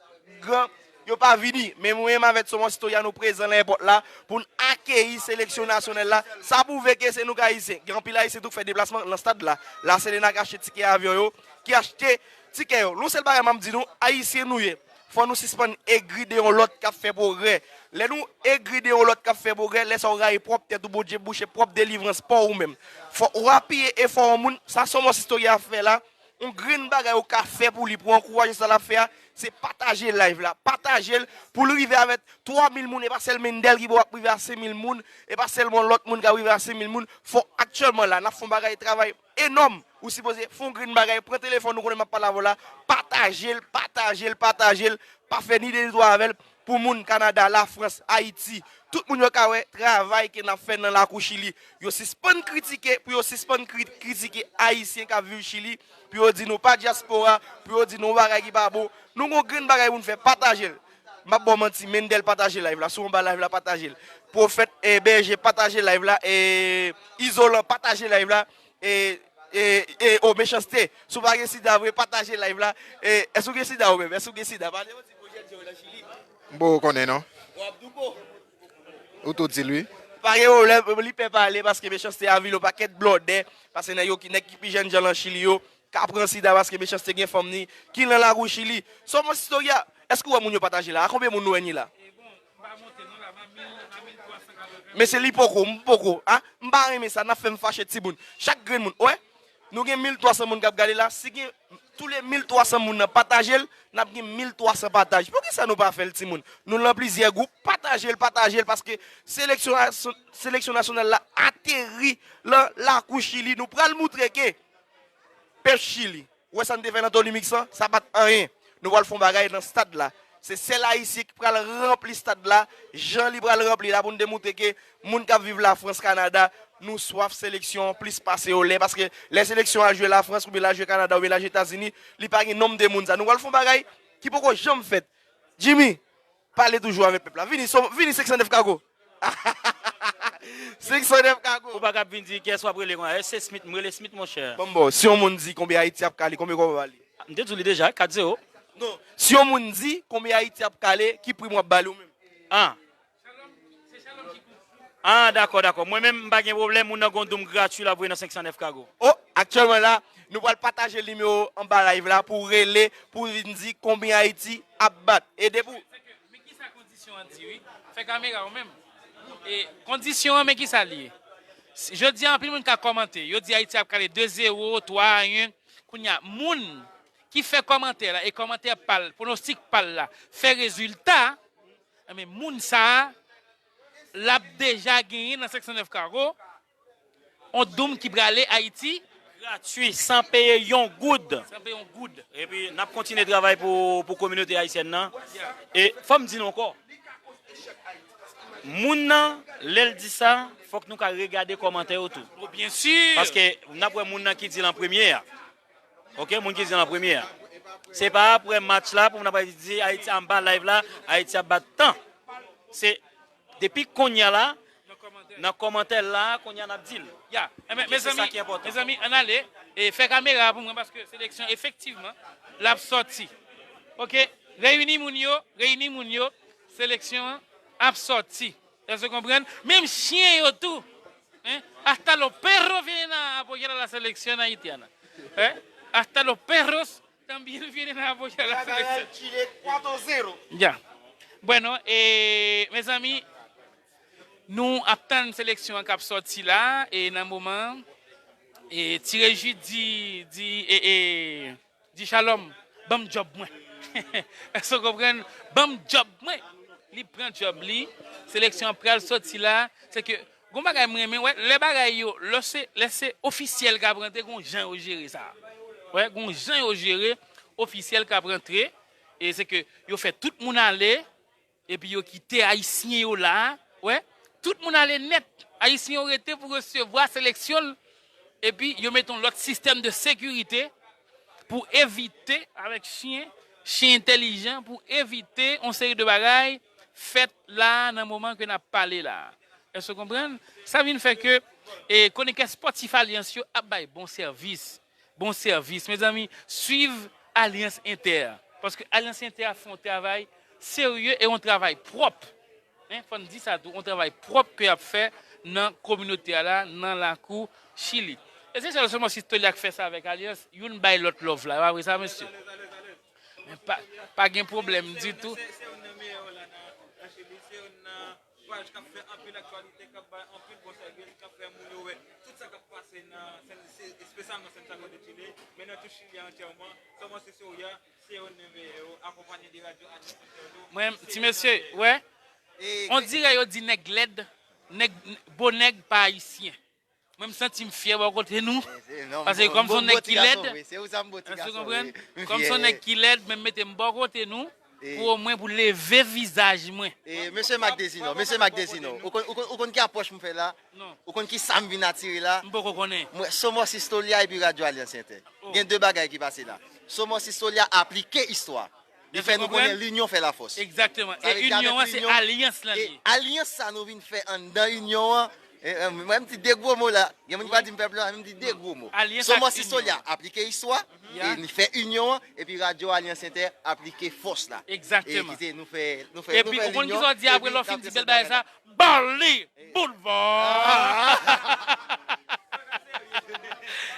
gran, yo pa vini. Men mwen menm avèk Somos Historia, nou prezan nan èpòt la pou n akeyi seleksyon nasyonal la. Sa pwouve ke se nou k Ayisyen. Gen anpil Ayisyen tou k fè deplasman nan stad la. La Selena k achte tikè avyon yo, ki achte tikè yo. Yon sèl bagay m ap di nou, Ayisyen nou ye. Fò nou sispann egri de yon lòt k ap fè pwogrè. Lè nou egri de yon lòt k ap fè pwogrè, lè sa w rayi pwòp tèt ou, Bondye bouche pwòp delivrans pa w ou menm. Fò w apiye efò yon moun, sa Somos Historia ap fè la, yon grenn bagay ou ka fè pou li, pou ankouraje sa l ap fè a, Se pataje live la, pataje l pou l rive avèk twa mil moun, e pa sèl Mendel ki pou ap rive a senk mil moun, e pa sèlman lòt moun k ap rive a senk mil moun. Fò aktyèlman la, n ap fè yon bagay, travay enòm. Ou sipoze fè yon grenn bagay, pran telefòn ou konnen m ap pale avè w la, pataje l, pataje l, pataje l, pa fè ni de ni twa avè l. Pou moun Kanada, Lafrans, Ayiti, tout moun yo ka wè travay ke n ap fè nan lakou Chili. Yo sispann kritike, pou yo sispann kri- kritike Ayisyen k ap viv Chili, pou yo di nou pa dyaspora, pou yo di nou bagay ki pa bon. Nou gon grenn bagay pou n fè, pataje l. M ap ba w manti, Mendel pataje live la, si w anba live la pataje l. Pwofèt, eh, Bèje pataje live la, eh, Izolan pataje live la, eh, eh, eh, oh, Mechanste, si w pa gen sida vre, pataje live la, eh, èske w gen sida ou menm? Èske w gen sida? Pale yon ti mo, jèn jan w nan Chili. M poko konnen non. W ap douko. Ou tou di l wi. Pa gen pwoblèm, li pè pale paske Mechanste a vin yon pakèt blòdè, paske nèg yo ki, nèg ki pi jèn jan nan Chili yo, ka pran sida paske Mechanste gen fanm ni, ki nan lakou Chili. Sòmòs Historia, èske w wè moun yo pataje la? A konbyen moun nou wè ni la? Mesye li poko, m poko, a? M pa renmen sa, n ap fè m fache timoun. Chak grenn moun, wè, nou gen mil twa san moun k ap gade la, si gen tou le mil twa san moun nan pataje l, n ap gen mil twa san pataj. Poukisa nou pa fè l timoun? Nou lan plizyè gwoup, pataje l, pataje l, paske seleksyon, seleksyon nasyonal la ateri lan lakou Chili. Nou pral moutre ke pèp Chili, ou wè sa n te fè nan Tony Mix lan, sa pa t anyen. Nou pral fè yon bagay nan stad la. Se sèl Ayisyen ki pral ranpli stad la, jan li pral ranpli la, pou n demoutre ke moun k ap viv Lafrans, Kanada, nou swaf seleksyon plis pase yo lè, paske lè seleksyon al jwe Lafrans, oubyen l al jwe Kanada, oubyen l al jwe Etazini, li pa gen nonm de moun sa. Nou pral fè yon bagay ki poko janm fèt. Jimmy, pale toujou avèk pèp la. Vini, so- vini senk san nèf Kago. Senk san nèf Kago. Ou pa ka ap vin di kiyès w ap rele konsa. Èske se Smith? M rele Smith, monchè. Bon, bon, si yon moun di konbyen Ayiti ap kale, konbyen kòb w ap ba li? M te di w li deja, kat zewo. Non, si yon moun di konbyen Ayiti ap kale, ki pri m w ap ba li ou menm? Ah. Ah, dakò, dakò. Mwen menm, m pa gen pwoblèm, moun nan gon doum gratui l ap voye nan senk san nèf Kago. Oh, aktyèlman la, nou pral pataje nimewo anba live la pou w rele, pou w vin di konbyen Ayiti ap bat. E depi w Men kisa kondisyon an di, wi. Fè kamera ou menm. E kondisyon an, men kisa l ye. Si- Jodi a, anpil moun ka kòmante. Yo di Ayiti ap kale de zewo, twa a en. Kounye a, moun ki fè kòmantè la, e kòmantè pa l, pwonostik pa l la, fè rezilta, enben, moun sa a, l ap deja genyen nan senk san nèf Kago, yon doum ki prale Ayiti. Gratui, san peye yon goud. San peye yon goud. Epi, n ap kontinye travay pou, pou kominote ayisyèn nan. E fò m di nou ankò, moun nan, lè l di sa, fòk nou ka regade kòmantè yo tou. Oh, byen si. Paske n ap wè moun nan ki di l an premye a. Ok, moun ki di l an premye a. Se pa apre match la pou moun ap di Ayiti anba live la, Ayiti ap bat tan. Se depi kounye a la, nan kòmantè la, kounye a n ap di l. Ya, enben, mezanmi, mezanmi, ann ale, e fè kamera a pou mwen, paske seleksyon, efektivman, l ap sòti. Ok, reyini moun yo, reyini moun yo, seleksyon an ap sòti. Èske w konprann? Menm chen yo tou. Hein? Hasta los perros vienen a apoyar a la selección haitiana. Hein? Hasta los perros también vienen a apoyar a la selección. Chile cuatro cero. Ya. Bueno, eh, mezanmi, nou ap tann seleksyon an k ap sòti la, e nan moman, e Ti Reji di, di, e, e, di Shalom, ban m djòb mwen. Èske w konprann? Ban m djòb mwen. Li pran djòb li, seleksyon an pral sòti la. Se ke, gon bagay mwen renmen, wè, lè bagay yo, lè se, lè se ofisyèl k ap rantre, gon jan yo jere sa. Wè, gon jan yo jere ofisyèl k ap rantre, e se ke yo fè tout moun ale, epi yo kite Ayisyen yo la, wè, tout moun ale nèt. Ayisyen yo rete pou resevwa seleksyon l, epi yo mete yon lòt sistèm de sekirite pou evite, avèk chen, chen entèlijan, pou evite yon seri de bagay fèt la nan moman ke n ap pale la. Èske w konprann? Sa vin fè ke, e, konikè spòtif Alyans yo ap bay bon sèvis. Bon sèvis. Mezanmi, swiv Alyans Entè. Paske Alyans Entè ap fè yon travay serye e yon travay pwòp. Hein, fò n di sa tou, yon travay pwòp ke y ap fè nan kominote a la, nan lakou Chili. E se sèl sèlman si Stolyak fè sa avèk Alyans, youn bay lòt love la, e pa vre sa, mesye? Men pa, pa gen pwoblèm ditou. Paj k ap fè anpil aktyalite, k ap bay anpil bon sèvis, k ap fè moun yo wè tout sa k ap pase nan Sen, espesyalman Santiago de Chile, men nan tout Chili antyèman. Sèlman se Soria, se yo n envoye yo, akonpanye de radyo Alyans Entè yo. Mwen, ti mesye, wè, on dirè yo di nèg lèd, nèg, bo nèg pa ayisyen. Mwen, m santi m fyè bò kote nou. Paske kòm se yon nèg ki lèd, èske w konprann? Kòm se yon nèg ki lèd, men m mete m bò kote nou pou omwen pou leve vizaj mwen. E mesye Mac Dezino, mesye Mac Dezino, ou konn, ou konn, ou konn ki apwòch m fè la? Non. Ou konn ki sa m vin atire la? M poko konnen. Mwen, Somos Historia epi Radyo Alyans Entè. Gen de bagay ki pase la. Somos Historia aplike istwa. Li fè nou konnen linyon fè lafòs. Egzakteman. E inyon an, se alyans lan li ye. Alyans sa nou vin fè anndan inyon an. E, e, mwen, m di de gwo mo la. Gen moun ki pa di m pèp la, men m di de gwo mo. Somos Historia aplike istwa, e li fè inyon an, epi Radyo Alyans Entè aplike fòs la. Egzakteman. E kite nou fè, nou fè, nou fè linyon. Epi, ou konn ki sa w di apre lè w fin di bèl bagay sa? Bali Boulva!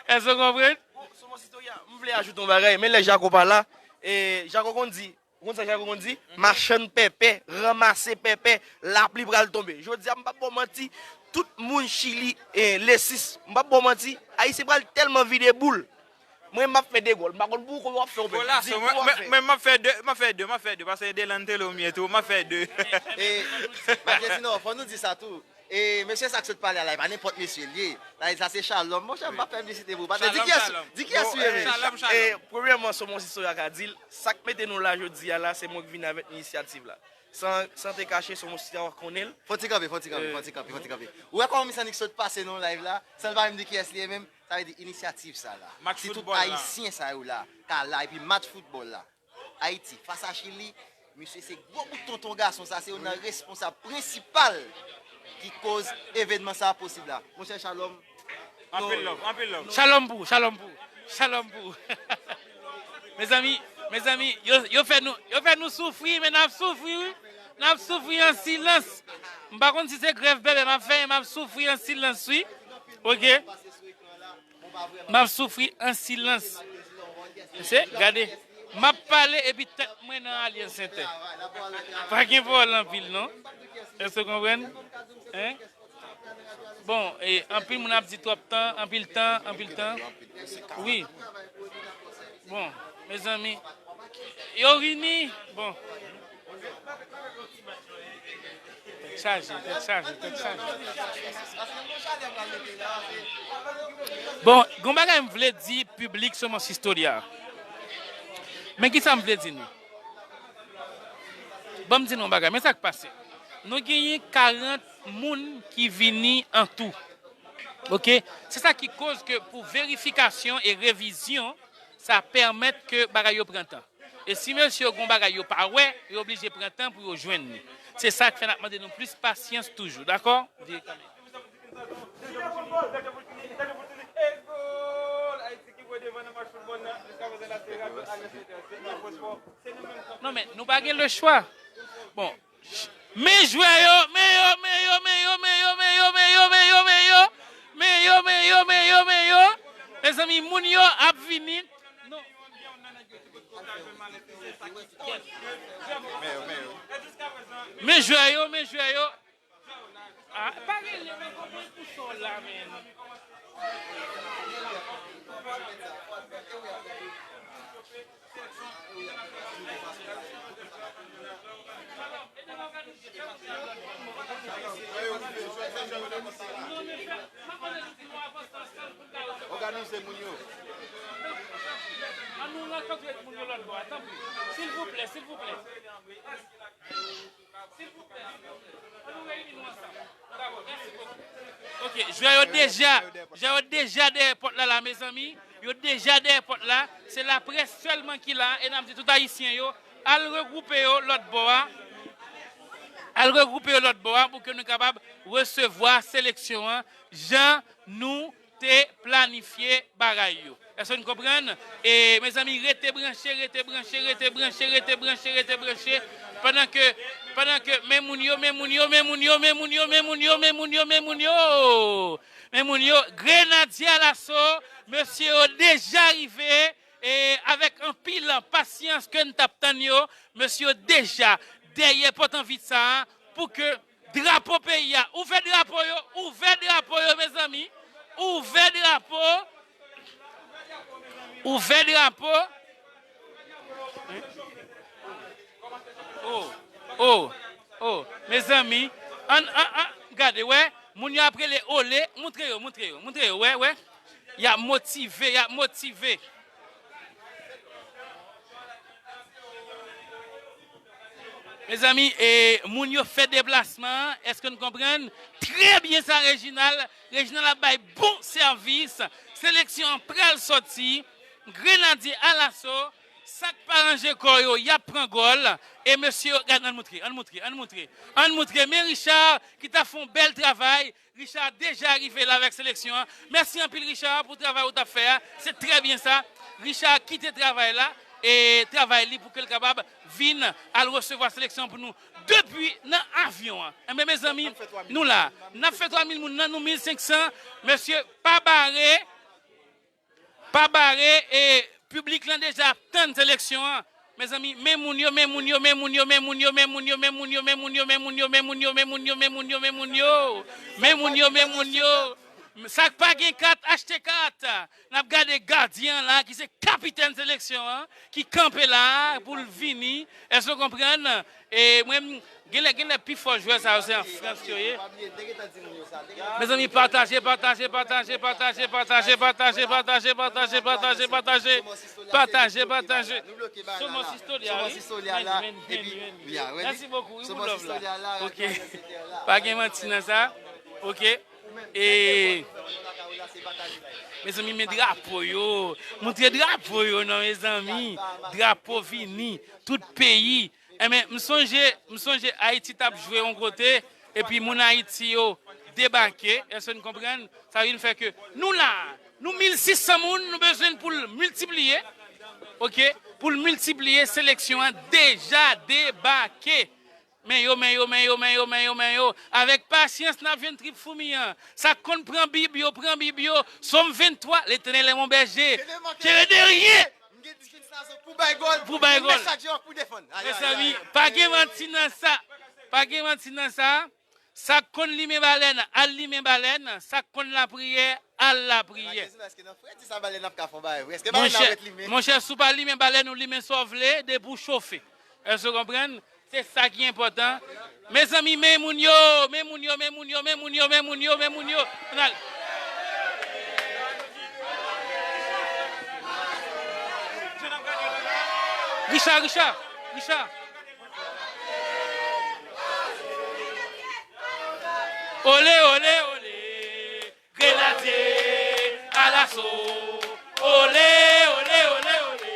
Èske w konprann? Bon, Somos Historia, m vle ajoute yon bagay, men lè Jako pa la, e, Jako konn di, ou konn sa Jako konn di? Machann pèpè, ranmase pèpè, lapli pral tonbe. Jodi a, m p ap ba w manti, tout moun Chili, e, lesis, m p ap ba w manti, Ayisyen pral tèlman vide boul. Mwen, m ap fè de gòl. M pa konn pou ou konbyen w ap fè, ou pèdi pou w ap fè. Mwen, mwen, m ap fè de, m ap fè de, m ap fè de, paske Delantelo m ye tou, m ap fè de. E, Mac Dezino, fò nou di sa tou. E mesye sa k sot pale a la, e pa nenpòt mesye l ye. La, sa se Shalom. Monchè, m pa fè piblisite pou ou. Di kiyès, di kiyès ou ye menm? E, premyèman, Somos Historia ka di l, sa k mete nou la jodi a la, se mwen k vin avèk inisyativ la. San, san te kache, Somos Historia w ap konnen l. Fò ti kanpe, fò ti kanpe, fò ti kanpe, fò ti kanpe. Ou wè kòman misye annik sot pase nan live la, san l pa menm di kiyès li ye menm? Sa vle di inisyativ sa la. Si tout Ayisyen sa yo la, ka la, epi match foutbòl la. Ayiti, fas a Chili, misye se gwo bout tonton gason, sa se youn nan responsab prensipal ki koz evènman sa a posib la. Monchè Shalom, anpil love, anpil love. Shalom pou, shalom pou, shalom pou. Mezanmi, mezanmi, yo, yo fè nou, yo fè nou soufri, men n ap soufri, wi. N ap soufri an silans. M pa konn si se grèv bèbè m ap fè, men m ap soufri an silans, wi. Oke? M ap soufri an silans. Se, gade, m ap pale epi tèt mwen nan Alyans Entè. Pa gen pawòl anpil, non. Èske w konprann? Hein? Bon, e, anpil moun ap di twòp tan, anpil tan, anpil tan. Wi. Bon, mezanmi, yo rini. Bon. Tèt chaje, tèt chaje, tèt chaje. Bon, gon bagay m vle di piblik Somos Historia. Men kisa m vle di nou? Ban m di nou yon bagay, men sa k pase. Nou genyen karant moun ki vini an tou. Oke? Se sa ki koz ke pou verifikasyon e revizyon, sa pèmèt ke bagay yo pran tan. E si mesye yo gon bagay yo pa wè, yo oblije pran tan pou yo jwenn li. Se sa k fè n ap mande nou plis pasyans toujou, dakò? Non, men nou pa gen lechwa. Bon, men jwè yo, men yo, men yo, men yo, men yo, men yo, men yo, men yo, men yo, men yo, men yo, men yo, men yo, men yo. Mezanmi, moun yo ap vini. Non. Men jwè yo, men jwè yo. Ah, pa gen lè, men konbyen pou son la, men. Òganize moun yo. An nou rankontre moun yo lòt bò a, tanpri. Silvouplè, silvouplè. Silvouplè, silvouplè. An nou reyini nou ansanm. Dakò, mèsi bokou. Ok, jwè yo deja, jwè yo deja dèyè pòt la, la, mezanmi. Yo deja dèyè pòt la. Se laprès sèlman ki la, e n ap di tout Ayisyen yo, al regwoupe yo lòt bò a. Al regwoupe yo lòt bò a pou ke nou kapab resevwa seleksyon an jan nou te planifye bagay yo. Èske n konprann? E, mezanmi, rete branche, rete branche, rete branche, rete branche, rete branche. Pandan ke, pandan ke, men moun yo, men moun yo, men moun yo, men moun yo, men moun yo, men moun yo, men moun yo, men moun yo, men moun yo, Grenadye Alaso, mesye yo deja rive, e avèk anpil pasyans ke n t ap tann yo, mesye yo deja dèyè pòt an vit sa a, pou ke Drapo peyi a. Ouvè drapo yo. Ouvè drapo yo, mezanmi. Ouvè drapo. Ouvè drapo. Oh, oh, oh. Mezanmi. Ann, ann, ann. Gade, wè. Moun yo ap rele ole. Montre yo, montre yo, montre yo. Wè, wè. Y ap motive, y ap motive. Mezanmi, e, moun yo fè deplasman an, èske n konprann? Trè byen sa, Reginald. Reginald ap bay bon sèvis. Seleksyon an pral sòti. Grenadye alaso. Sa k pa ranje kò yo, y ap pran gòl. E mesye yo, gad, ann moutre, ann moutre, ann moutre. Ann moutre, men Richard ki t ap fè yon bèl travay. Richard deja rive la avèk seleksyon an. Mèsi anpil, Richard, pou travay ou t ap fè a. Se trè byen sa. Richard kite travay la e travay li pou ke l kapab vin al resevwa seleksyon an pou nou depi nan avyon an. Enben, mezanmi, nou la. N ap fè twa mil moun nan, nou mil senk san. Mesye, pa bare. Pa bare e piblik lan deja ap tann seleksyon an. Mezanmi, men moun yo, men moun yo, men moun yo, men moun yo, men moun yo, men moun yo, men moun yo, men moun yo, men moun yo, men moun yo, men moun yo, men moun yo, men moun yo, men moun yo, men moun yo, men moun yo. Sa k pa gen kat, achte kat. N ap gade gadyen an la, ki se kapitèn seleksyon an, ki kanpe la pou l vini. Èske w konprann? E mwen, genlè, genlè pi fò jwè sa yo se an Frans yo ye. Mezanmi, pataje, pataje, pataje, pataje, pataje, pataje, pataje, pataje, pataje, pataje, pataje, pataje. Somos historia, wi. Mèsi bokou, wi, pou love la. Ok. Pa gen manti nan sa. Ok. E mezanmi, men drapo yo. Montre drapo yo non, mezanmi. Drapo vini. Tout peyi. Enben, m sonje, m sonje Ayiti t ap jwe yon kote, epi moun Ayiti yo debake, èske n konprann? Sa vin fè ke nou la, nou mil sis san moun, nou bezwen pou l miltipliye, ok? Pou l miltipliye, seleksyon an deja debake. Men yo, men yo, men yo, men yo, men yo, men yo. Avèk pasyans, n ap jwenn trip foumi an. Sa k konn pran Bib yo, pran Bib yo. Sòm venntwa, Letènèl est mon berger. Je ne manquerai de rien. M gen difikilte sa pou bay gòl. Pou bay gòl. Mèt chak jou pou defann. Mezanmi, pa gen manti nan sa. Pa gen manti nan sa. Sa k konn limen balèn, al limen balèn. Sa k konn lapriyè, al lapriyè. Èske nan fredi sa balèn ap ka fè yon bagay vre? Èske balèn nan ret limen? Monchè, monchè, si w pa limen balèn, ou limen sa w vle, depi w chofe. Èske w konprann? Se sa ki enpòtan. Mezanmi, men moun yo, men moun yo, men moun yo, men moun yo, men moun yo, men moun yo. Ann al. Richard, Richard, Richard. Olé, olé, olé. Grenadye alaso, olé, olé, olé, olé.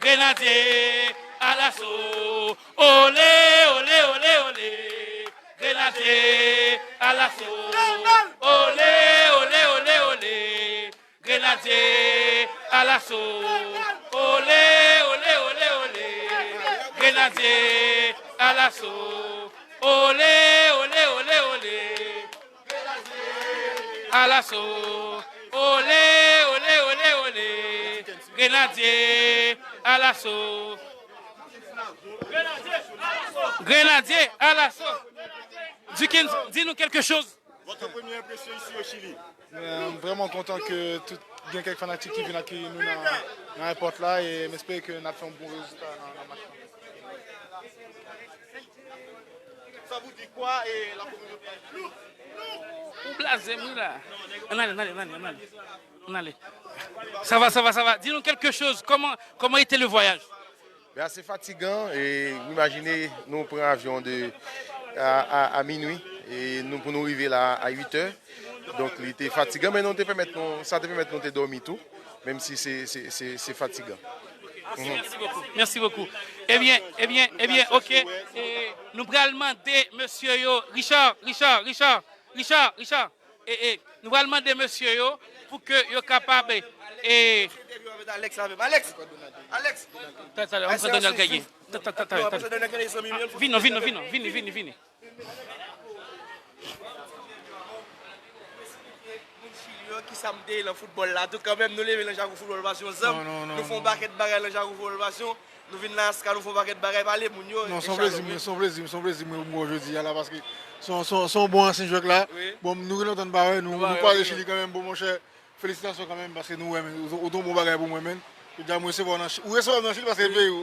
Grenadye alaso, olé, olé, olé, olé. Grenadye alaso, olé, olé, olé, olé. Grenadye alaso, olé, olé, olé, olé. Grenadye alaso, olé, olé, olé, olé. Alaso, olé, olé, olé, olé. Grenadye alaso. Grenadye alaso. Dickens, di nou quelque chose. Votre première impression ici au Chili? Euh, m vrèman kontan ke tout, gen kèk fanatik ki vin akeyi nou nan, nan ayewopò la e m espere ke n ap fè yon bon rezilta nan, nan match la. Ça vous dit quoi et la communauté? Ou blaze m wi la. Ann ale, ann ale, ann ale, ann ale. Ann ale. Ça va, ça va, ça va. Dis-nous quelque chose. Comment, comment était le voyage? Ben, ase fatigan, e w imajine nou pran avyon de, a, a, a minwi, e nou, pou nou rive la a uit è. Donk, li te fatigan, men nou te pèmèt nou, sa te pèmèt nou te dòmi tou, menm si se, se, se, se fatigan. Merci beaucoup. Merci beaucoup. Ebyen, ebyen, ebyen, ok. E nou pral mande mesye yo, Richard, Richard, Richard, Richard, Richard. E, e, nou pral mande mesye yo pou ke yo kapab, e, Alex avè m. Alex! Alex! Talè, talè, m pral Daniel Kèye. Talè, talè, talè, talè. Vin non, vin non, vin non, vini, vini, vini. Moun Chili yo, kisa m te ye nan foutbòl la tou, kanmenm, nou leve nan Jakou Foutbòl Pasyon ansanm. Non, non, non, nou fè yon pakèt bagay nan Jakou Foutbòl Pasyon. Nou vin nan Aska, nou fè yon pakèt bagay, pale moun yo. Non, se yon plezi, se yon plezi, se yon plezi mwen wè w jodi a la, paske se yon, se yon, se yon bon ansyen jwè la. Bon, nou gen lontan n pa wè, nou, nou kwaze Chili kanmenm, bon, monchè. Felisitasyon kanmenm, paske nou wè, men, ou, ou te yon bon bagay pou mwen, men. Jodi a, mwen resevwa w nan Chili, ou resevwa m nan Chili paske se peyi w.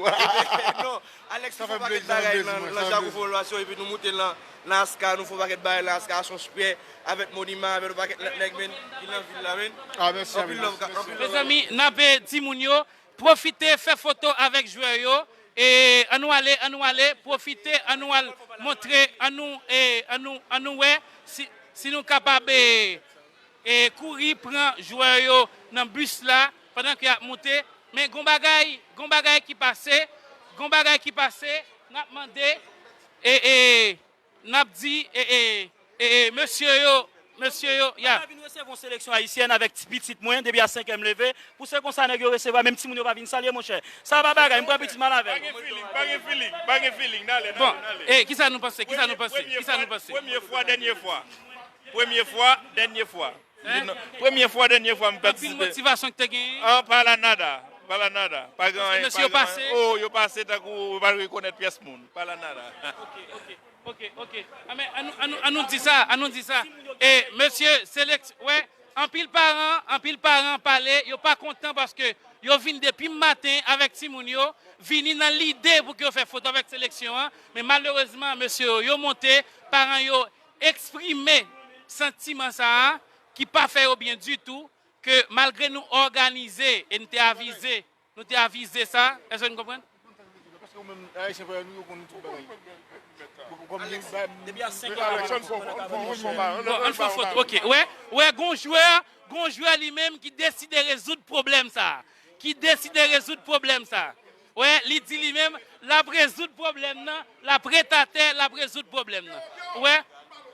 Non, Alex, nou fè yon pakèt bagay nan, nan Jaco Football Nation, epi nou moute nan, nan Aska, nou fè yon pakèt bagay nan Aska, Ascension Pierre, avèk Moniman, avèk yon pakèt lòt nèg, men, ki nan vil la, men. Anpil love, anpil love. Mezanmi, n ap, eh, di moun yo, pwofite fè foto avèk jwè yo, e ann nou ale, ann nou ale, pwofite, ann nou al montre, ann nou, e, ann nou, ann nou wè si, si nou kapab, e, e kouri pran jwè yo nan bis la pandan ke y ap monte. Men gon bagay, gon bagay ki pase, gon bagay ki pase, n ap mande, e, e, n ap di, e, e, e, e, mesye yo, mesye yo, ya. Mwen vin resevwa yon seleksyon ayisyèn avèk ti pitit mwen depi a senk è m leve. Pou se konsa nèg yo resevwa, menm timoun yo pa vin salye, monchè. Sa pa bagay, m pran pitit m al avè l. Pa gen feeling, pa gen feeling, pa gen feeling, n ale, n ale, n ale. Bon, e, kisa nou panse, kisa nou panse, kisa nou panse? Premye fwa, dènye fwa. Premye fwa, dènye fwa. Hein? Premye fwa, dènye fwa m patisipe. Anpil motivasyon ki te genyen. Ah, pa la nada, pa la nada. Pa gen anyen, mesye yo pase. Oh, yo pase tankou yo pa rekonèt pyès moun. Pa la nada. Ok, ok, ok, ok. Ah, men ann nou, ann nou, ann nou di sa, ann nou di sa. E mesye selèk, wè, anpil paran, anpil paran pale, yo pa kontan paske yo vin depi maten avèk timoun yo, vini nan lide pou ke yo fè foto avèk seleksyon an, men malerezman, mesye yo, yo monte, paran yo eksprime santiman sa a, ki pa fè yo byen ditou, ke malgre nou òganize e nou te avize, nou te avize sa, èske nou konprann? Paske ou menm, Ayisyen frè nou, yo konn tout bagay. Kòm gen ba- Depi a senk an, Bon, ann fè foto, ok. Wè, wè, gon jwè, gon jwè li menm ki deside rezoud pwoblèm sa a. Ki deside rezoud pwoblèm sa a. Wè, li di li menm, l ap rezoud pwoblèm nan, l ap ret atè, l ap rezoud pwoblèm nan. Wè,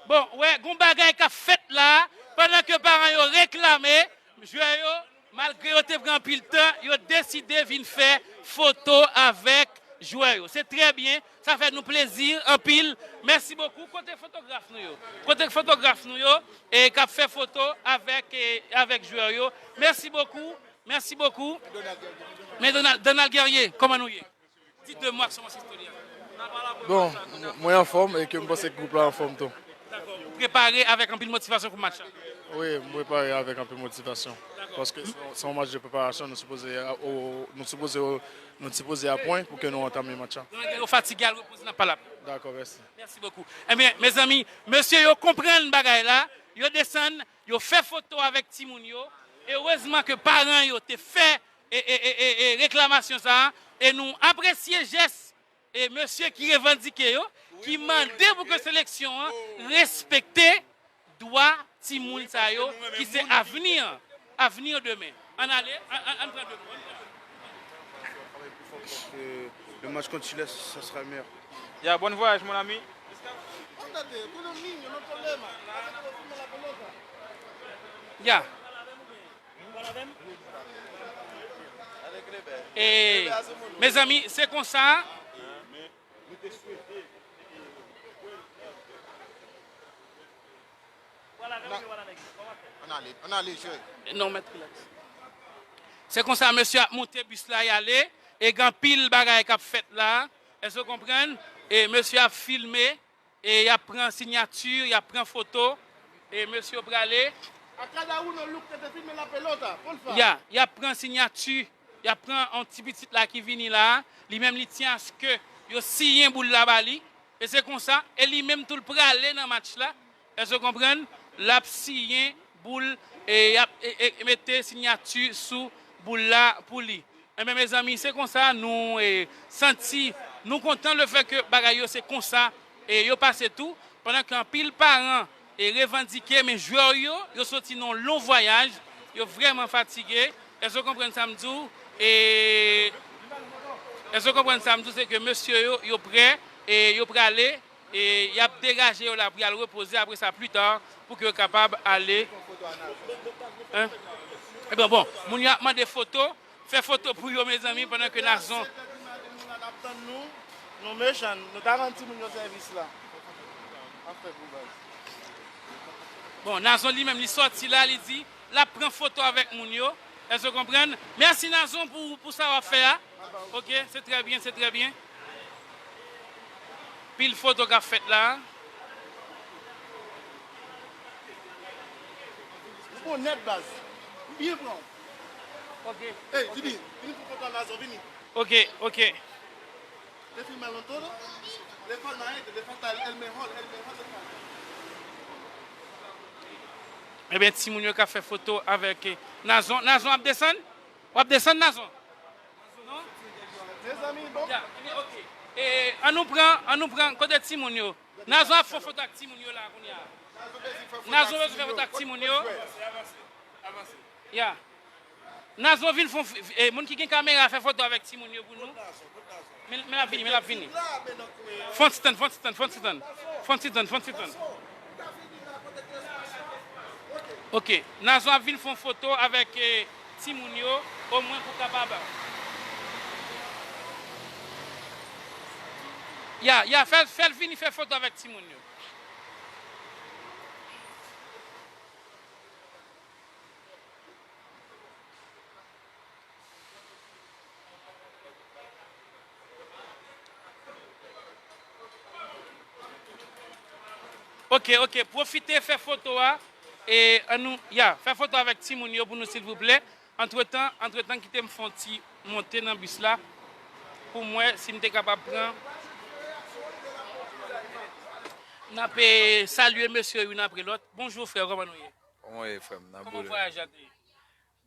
bon, wè, gon bagay k ap fèt la, pandan ke paran yo reklame, jwè yo, malgre yo te pran anpil tan, yo deside vin fè foto avèk jwè yo. Se trè byen, sa fè nou plezi anpil. Mèsi bokou. Kote fotograf nou yo? Kote fotograf nou yo, e k ap fè foto avèk, e, avèk jwè yo? Mèsi bokou. Mèsi bokou. Men Donald, Donald Guerrier, kòman nou ye? Di de mo ak Sons Historia. Bon, mwen anfòm e ke m panse ke gwoup la anfòm tou. Dakò. Ou prepare avèk anpil motivasyon pou match la? Wi, m prepare avèk anpil motivasyon. Dakò. Paske se yon, se yon match de preparasyon, nou sipoze a, o, nou sipoze, nou sipoze a pwen pou ke nou antame match la. Donald Guerrier, ou fatige, al repoze, n ap pale apre. Dakò, mèsi. Mèsi bokou. Ebyen, mezanmi, mesye yo konprann bagay la, yo desann, yo fè foto avèk timoun yo. Erezman ke paran yo te fè e, e, e, e, e reklamasyon sa a, e nou apresye jès e mesye ki revandike yo, ki mande pou ke seleksyon an respekte dwa timoun sa yo, ki se avni an, avni demen. Ann ale, ann, ann, ann pran de mo, ann pran de mo. Parce que le match contre Chili, ça sera le meilleur. Ya, bon voyage, mon ami. Ya. E, mezanmi, se konsa. Ann ale, ann ale, cheri. Non, mèt, relax. Se konsa, mesye ap monte bis la, y ale. E gen anpil bagay k ap fèt la. Èske w konprann? E mesye ap filme. E y ap pran siyati, y ap pran foto, e mesye yo prale. A cada uno, Luke, que te firme la pelota, porfa. Ya, y ap pran siyati, y ap pran yon ti pitit la ki vini la, li menm li tyen aske yo siyen boul la ba li, e se konsa, e li menm tou l prale nan match la, èske w konprann? L ap siyen boul, e y ap, e, e, e mete siyati sou boul la pou li. Enben, mezanmi, se konsa nou, e, santi, nou kontan lefètke bagay yo se konsa, e, yo pase tou, pandan ke anpil paran, e, revandike, men jwè yo, yo soti nan yon lon vwayaj, yo vrèman fatige. Èske w konprann sa m di w? E, èske w konprann sa m di w? Se ke mesye yo, yo prè, e, yo prale, e y ap degaje yo la pou y al repoze apre sa, pli ta, pou ke yo kapab ale. Hein? Ebyen, bon, moun yo ap mande foto, fè foto pou yo, mezanmi, pandan ke Nazon. N ap tann nou, nou mechan, nou ta rann timoun yo sèvis la. Bon, Nazon li menm, li sòti la, li di, l ap pran foto avèk moun yo. Èske w konprann? Mèsi, Nazon, pou, pou sa w ap fè a. Ok, se trè byen, se trè byen. Pil foto k ap fèt la. Ou bon nèt baz. M byen pran w. Ok. Ey, Didi, vini pou kontan Nazon, vini. Ok, ok. Te filme lontan, non? Le falta a gente, le falta el mejor, el mejor le falta. Ebyen, timoun yo ka fè foto avèk eh, Nazon. Nazon ap desann? W ap desann, Nazon? Non? Mezanmi, bon. Ya, ebyen, ok. E, an nou pran, an nou pran, kote timoun yo? Nazon ap fè foto ak timoun yo la kounye a. Nazon bezwen fè foto ak timoun yo. Ya. Nazon vin fè, e, moun ki gen kamera fè foto avèk timoun yo pou nou. Men, men l ap vini, men l ap vini. Fon ti tann, fon ti tann, fon ti tann. Fon ti tann, fon ti tann. Ok, Nazon ap vin fè yon foto avèk eh, timoun yo, omwen pou kapab. Ya, ya, fè, fè l vini fè foto avèk timoun yo. Ok, ok, pwofite fè foto a. E ann nou, ya, fè foto avèk timoun yo pou nou silvouplè. Antretan, antretan kite m fè yon ti monte nan bis la pou m wè si m te kapab pran. N ap eh, salye mesye youn apre lòt. Bonjou frè, kòman nou ye? Kòman w ye frè m? N ap Kòman boule. Vwayaj la te ye?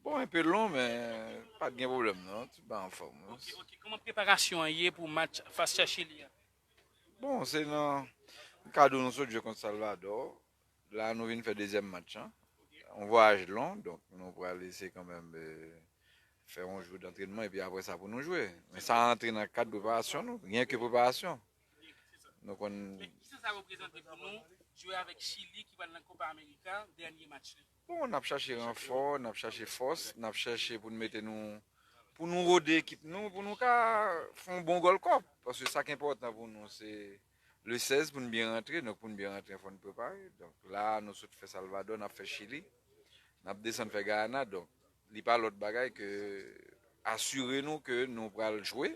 Bon, enpe lon, men pa t gen pwoblèm non. Tout bagay anfòm. Ok, ok. Kòman preparasyon an ye pou match fas a Chili a? Bon, se nan kado nou sot jwe kont Salvador. La nou vin fè dezyèm match lan. Yon vwayaj lon, donk nou pral eseye kanmenm eh, fè yon jou d'antrenman epi apre sa pou nou jwe. Men sa rantre nan kad preparasyon nou, gen ke preparasyon. Nou konn Men kisa sa reprezante pou nou jwe avèk Chili ki pral nan Copa America, dènye match li? Bon, n ap chache ranfò, n ap chache fòs, n ap chache pou n mete nou, pou nou rode ekip nou, pou nou ka fè yon bon Gold Cup. Paske sa k enpòtan pou nou, se le sèz pou n byen rantre. Donk, pou n byen rantre, fò n prepare. Donk, la, nou sot fè Salvador, n ap fè Chili, n ap desann fè Guyana. Donk, li pa lòt bagay ke asire nou ke nou pral jwe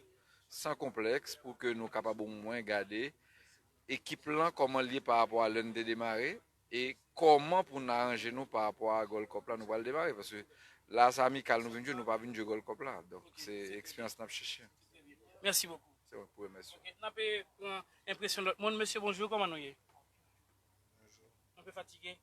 san konplèks pou ke nou kapab omwen gade ekip lan kòman l ye pa rapò a lè n te demare e kòman pou n aranje nou pa rapò a Gold Cup la nou pral demare. Paske la, se amikal nou vin jwe, nou pa vin jwe Gold Cup la. Donk, se eksperyans n ap chèche. Mèsi bokou. Se mwen k pou remèsye w. Ok, n ap eh, pran enpresyon lòt moun. Mesye, bonjou, kòman nou ye? Yon pe fatige?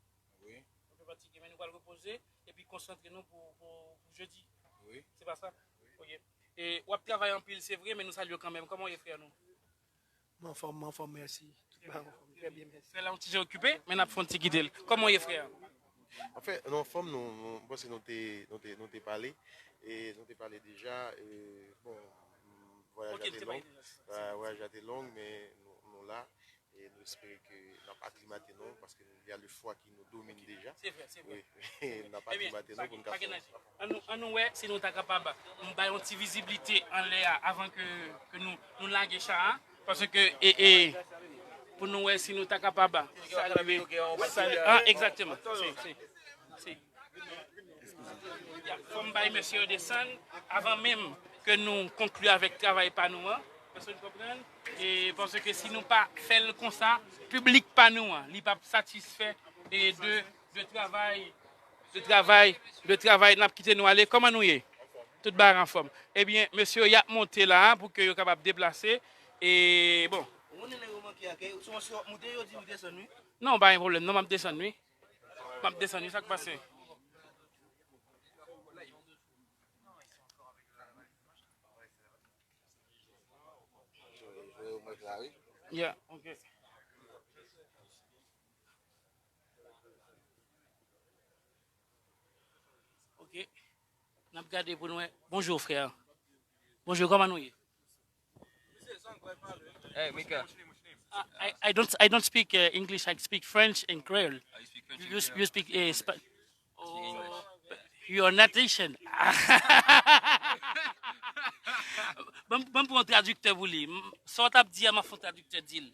Wi. Yon pe fatige, men nou pral repoze epi konsantre nou pou, pou, pou jedi. Wi. Se pa sa? Ok. E w ap travay anpil, se vre, men nou salye w kanmenm. Kòman w ye, frè nou? M anfòm, m anfòm, mèsi. Tout bagay anfòm, trè byen, mèsi. Frè la yon ti jan okipe, men n ap fè yon ti kite l. Kòman w ye, frè? Anfen, nou anfòm, nou, nou, m panse nou te, nou te, nou te pale. E nou te pale deja, e, bon, m, vwayaj Ok, la li te te pale long. deja. Vwayaj la te long, men nou, nou la. E nou espere ke n ap aklimate nou, paske nou, y a le fwa ki nou domine deja. Se vre, se vre. Wi, n ap aklimate nou pou n ka fè yon Ann nou, ann nou wè si nou ta kapab m bay yon ti viziblite anlè a avan ke, ke nou, nou lage cha a. Paske, e, e, pou nou wè si nou ta kapab salye, salye, ah, egzakteman. Se, se, se. Ya, fò m bay mesye yo desann avan menm ke nou konkli avèk travay pa nou an. Èske nou konprann? E paske si nou pa fè l konsa, piblik pa nou an, li p ap satisfè e de, de travay, de travay, de travay, n ap kite nou ale. Kòman nou ye? Tout bagay anfòm. Ebyen, mesye yo, y ap monte la a pou ke yo kapab deplase. E, bon. Ou konnen lè yo manke a kè, sou yon si w ap moute, yo di ou desann, wi. Non, pa gen pwoblèm, non, m ap desann, wi. M ap desann, wi, sa k pase? Yeah, ok. Ok. N ap gade pou nou wè. Bonjou, frè. Bonjou, kòman nou ye? Hey, Mika. I, I, I don't, I don't speak uh, English, I speak French and Creole. Ah, you speak French You, and sp- Creole? You speak uh, Spa- English. Oh, you are not Haitian. Ban ban m pran yon tradiktè pou li. M- Sa w t ap di a, m ap fè yon tradiktè di l.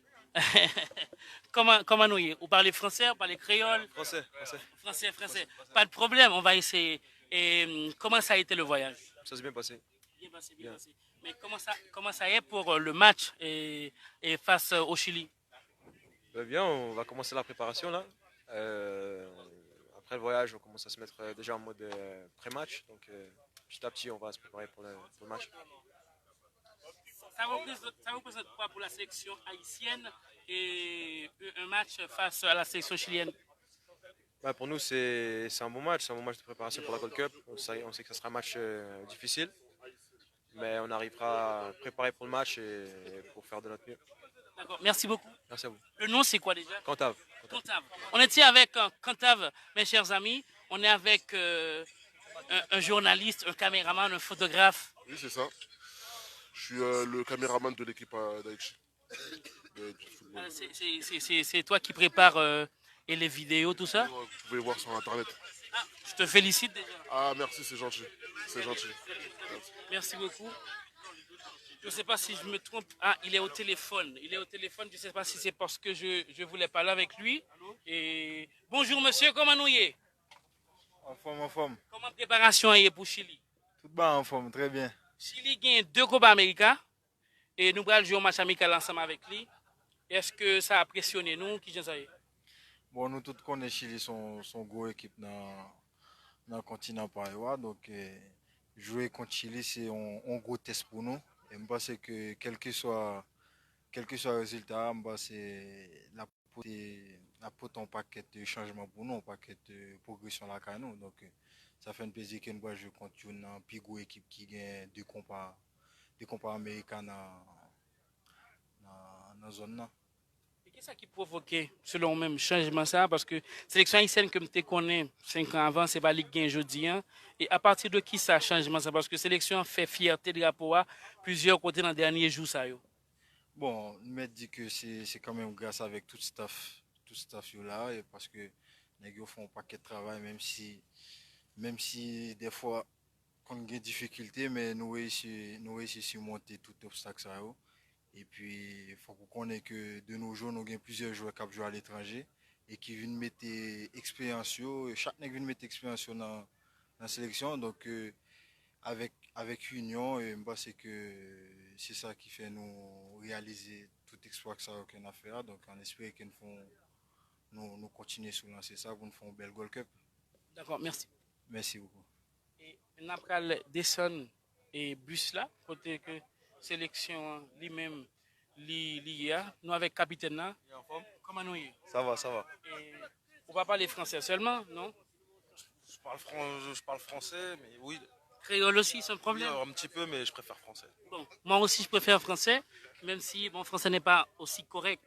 Comment, comment nous y est? Vous parlez français, vous parlez créole? Français, français. Français, français. Pas de problème, on va essayer. Et hum, comment ça a été le voyage? Ça s'est bien passé. Bien passé, bien passé. Et comment ça, comment ça est pour euh, le match et, et face euh, au Chili? Eh bien, on va commencer la préparation là. Euh, après le voyage, on commence à se mettre euh, déjà en mode euh, pré-match. Donc euh, petit à petit, on va se préparer pour le, pour le match. Ça représente, ça représente quoi pour la sélection haïtienne et un match face à la sélection chilienne? Ouais, pour nous, c'est c'est un bon match. C'est un bon match de préparation pour la Gold Cup. On sait, on sait que ça sera un match euh, difficile. Mais on arrivera préparé pour le match et pour faire de notre mieux. D'accord, merci beaucoup. Merci à vous. Le nom, c'est quoi déjà? Cantav. Cantav. On était avec euh, Cantav, mes chers amis. On est avec euh, un, un journaliste, un caméraman, un photographe. Oui, c'est ça. Je suis euh, le caméraman de l'équipe euh, d'Haïti. De- du football. Euh, c'est- C'est c'est- c'est- c'est toi qui prépares euh, et les vidéos, tout ça? Vous pouvez voir sur Internet. Je te félicite déjà. Ah, merci, c'est gentil. C'est gentil. Merci beaucoup. Je ne sais pas si je me trompe. Ah, il est au téléphone. Il est au téléphone. Je ne sais pas si c'est parce que je, je voulais parler avec lui. Et... Bonjour, monsieur. Comment nous y est? Anfòm, anfòm. Comment préparation est pour Chili? Tout ba anfòm, trè byen. Chili gagne deux Copa América. Et nous allons jouer un match amical ensemble avec lui. Est-ce que ça a impressionné nous? Qui ça y est? Bon, nou tout konnen Chili se yon se yon gwo ekip nan nan kontinan pa yo a. Donk, eh, jwe kont Chili se yon yon gwo tès pou nou. E m panse ke kèlkeswa kèlkeswa rezilta a, m panse l ap pote l ap pote yon pakèt chanjman pou nou, yon pakèt pwogresyon lakay nou. Donk, sa fè n plezi ke n pral jwe kont youn nan pi gwo ekip ki gen de konpa de konpa amerika nan nan nan zòn nan. E kisa ki pwovoke, selon ou menm, chanjman sa a? Paske seleksyon ayisyèn ke m te konnen senk an avan, se pa li k gen jodi a. E apati de kisa chanjman sa? Paske seleksyon an fè fyète drapo a plizyè kote nan dènye jou sa yo. Bon, m mèt di ke se se kanmenm gras avèk tout staff tout staff yo la, e paske nèg yo fè yon pakèt travay, menm si menm si dèfwa konn gen difikilte, men nou reyisi nou reyisi simonte tout obstak sa yo. Epi fòk ou konnen ke de nos jours nou gen plizyè jwè k ap jwe aletranje e ki vin mete eksperyans yo, chak nèg vin mete eksperyans yo nan nan seleksyon. Donk, euh, avèk avèk inyon, euh, m panse ke se sa ki fè nou reyalize tout eksplwa sa yo ke n ap fè a. Donk, an espere ke n fè yon- nou nou kontinye sou lanse sa pou n fè yon bèl Gold Cup. Dakò, mèsi. Mèsi bokou. E n ap pral desann e bis la, kote ke seleksyon an li menm li li ye a. Nou avèk kapitèn la. Kòman nou ye? Ça va, ça va. E, ou pa pale fransè sèlman, non? Je parle, fran- je parle français, mais oui, Créole aussi, sans oui, problème. Un petit peu, mais je préfère français. Bon, moi aussi, je préfère français, même si mon français n'est pas aussi correct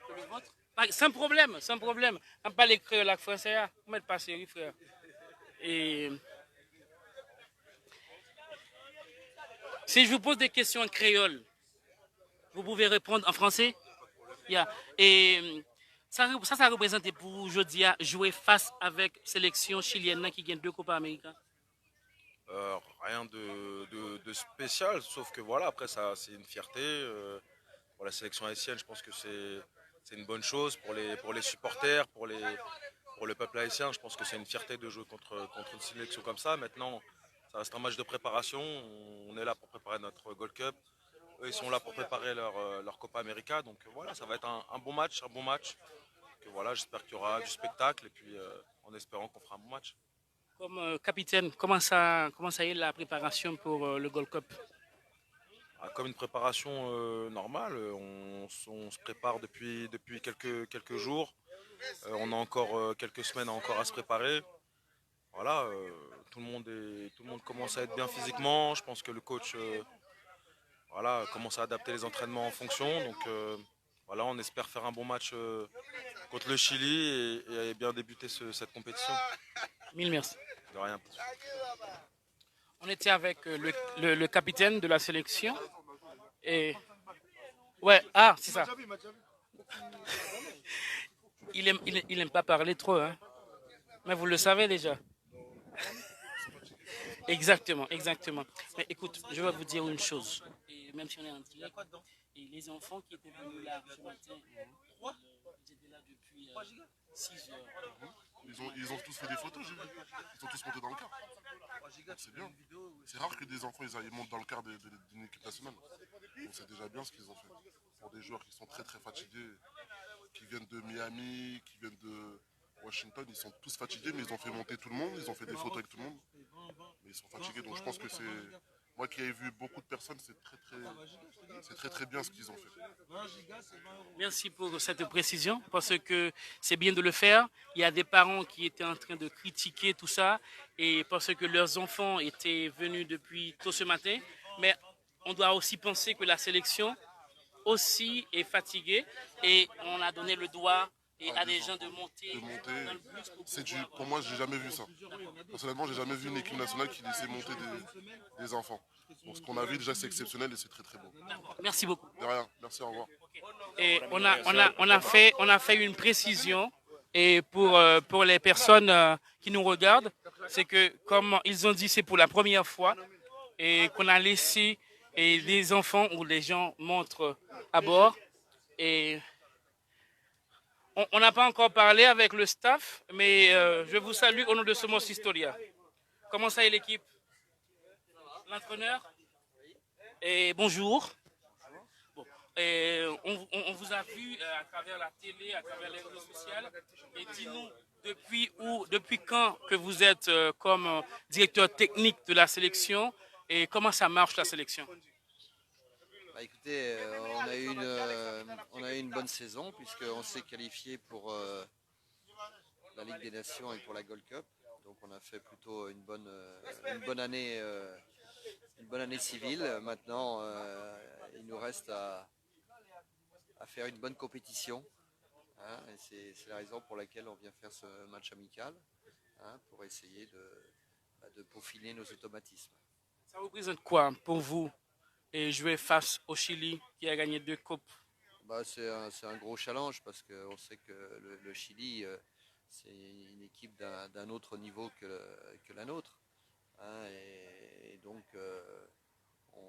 que le vôtre. Pas- Sans problème, sans problème. An pale kreyòl ak fransè a, ou mèt pase, wi, frè. Et si je vous pose des questions en créole, vous pouvez répondre en français? Yeah. Et ça, ça, ça représente pour vous aujourd'hui à jouer face avec sélection chilienne là, qui gagne deux Copa América? Euh, rien de, de- de spécial, sauf que voilà, après, ça, c'est une fierté. Euh, pour la sélection haïtienne, je pense que c'est c'est une bonne chose pour les, pour les supporters, pour, les, pour le peuple haïtien. Je pense que c'est une fierté de jouer contre, contre une sélection comme ça. Maintenant, ça reste un match de préparation. On est là pour préparer notre Gold Cup. Eux, ils sont là pour préparer leur, euh, leur Copa América. Donc euh, voilà, ça va être un, un bon match, un bon match. Que voilà, j'espère qu'il y aura du spectacle et puis euh, en espérant qu'on fera un bon match. Comme euh, capitaine, comment ça, comment ça est la préparation pour euh, le Gold Cup? Ah, comme une préparation euh, normale, euh, on, on se prépare depuis, depuis quelques, quelques jours. Euh, on a encore euh, quelques semaines encore à se préparer. Voilà, euh, tout, le monde est, tout le monde commence à être bien physiquement. Je pense que le coach euh, voilà, commence à adapter les entraînements en fonction. Donc euh, voilà, on espère faire un bon match euh, contre le Chili et, et bien débuter ce- cette compétition. Mille merci. De rien. On était avec euh, le, le- le capitaine de la sélection. Et... Ouais, ah, c'est ça. Il aime, il, il aime pas parler trop, hein. Mais vous le savez déjà. Exactement, exactement. Mais écoute, je vais vous dire une chose. Et même si on est en direct, et les enfants qui étaient venus là ce matin, euh, ils étaient là depuis euh, six heures. Ils ont, ils ont tous fait des photos, j'ai vu. Ils sont tous montés dans le car. Donc c'est bien. C'est rare que des enfants ils, ils montent dans le car de- de- d'une équipe nationale. Donc c'est déjà bien ce qu'ils ont fait. Pour des joueurs qui sont très très fatigués, qui viennent de Miami, qui viennent de Washington, ils sont tous fatigués, mais ils ont fait monter tout le monde, ils ont fait des photos avec tout le monde. Mais ils sont fatigués, donc je pense que c'est. Moi qui ai vu beaucoup de personnes, c'est très très, c'est très très bien ce qu'ils ont fait. Merci pour cette précision, parce que c'est bien de le faire. Il y a des parents qui étaient en train de critiquer tout ça, et parce que leurs enfants étaient venus depuis tôt ce matin. Mais on doit aussi penser que la sélection aussi est fatiguée, et on a donné le droit et à des gens de monter De monter, dans le bus pour c'est du, pouvoir- pour moi, j'ai jamais vu ça. Personnellement, j'ai jamais vu une équipe nationale qui laissait monter des, des enfants. Donc ce qu'on a vu déjà, c'est exceptionnel et c'est très très beau. Merci beaucoup. De rien, merci, au revoir. Et on a, on a, on a fait, on a fait une précision et pour, euh, pour les personnes euh, qui nous regardent, c'est que comme ils ont dit, c'est pour la première fois et qu'on a laissé et des enfants ou les gens montrent à bord. Et on on n'a pas encore parlé avec le staff, mais euh, je vous salue au nom de Somos Historia. Comment ça est l'équipe? L'entraîneur? Et bonjour. Bon, et on, on- on vous a vu euh, à travers la télé, à travers les réseaux sociaux. Et dis-nous, depuis où, depuis quand que vous êtes euh, comme euh, directeur technique de la sélection et comment ça marche la sélection? Bah, écoutez, euh, on a eu une, euh, on a eu une bonne saison puisqu'on s'est qualifié pour euh, la Ligue des Nations et pour la Gold Cup. Donc on a fait plutôt une bonne, euh, une bonne année, euh, une bonne année civile. Maintenant, euh, il nous reste à, à faire une bonne compétition. Hein, et c'est c'est la raison pour laquelle on vient faire ce match amical, hein, pour essayer de, bah, de peaufiner nos automatismes. Ça représente quoi pour vous et jouer face au Chili qui a gagné deux coupes? Bah, c'est un, c'est un gros challenge parce qu'on sait que le, le Chili, euh, c'est une équipe d'un d'un autre niveau que, le- que la nôtre. Hein, et, et donc, euh, on,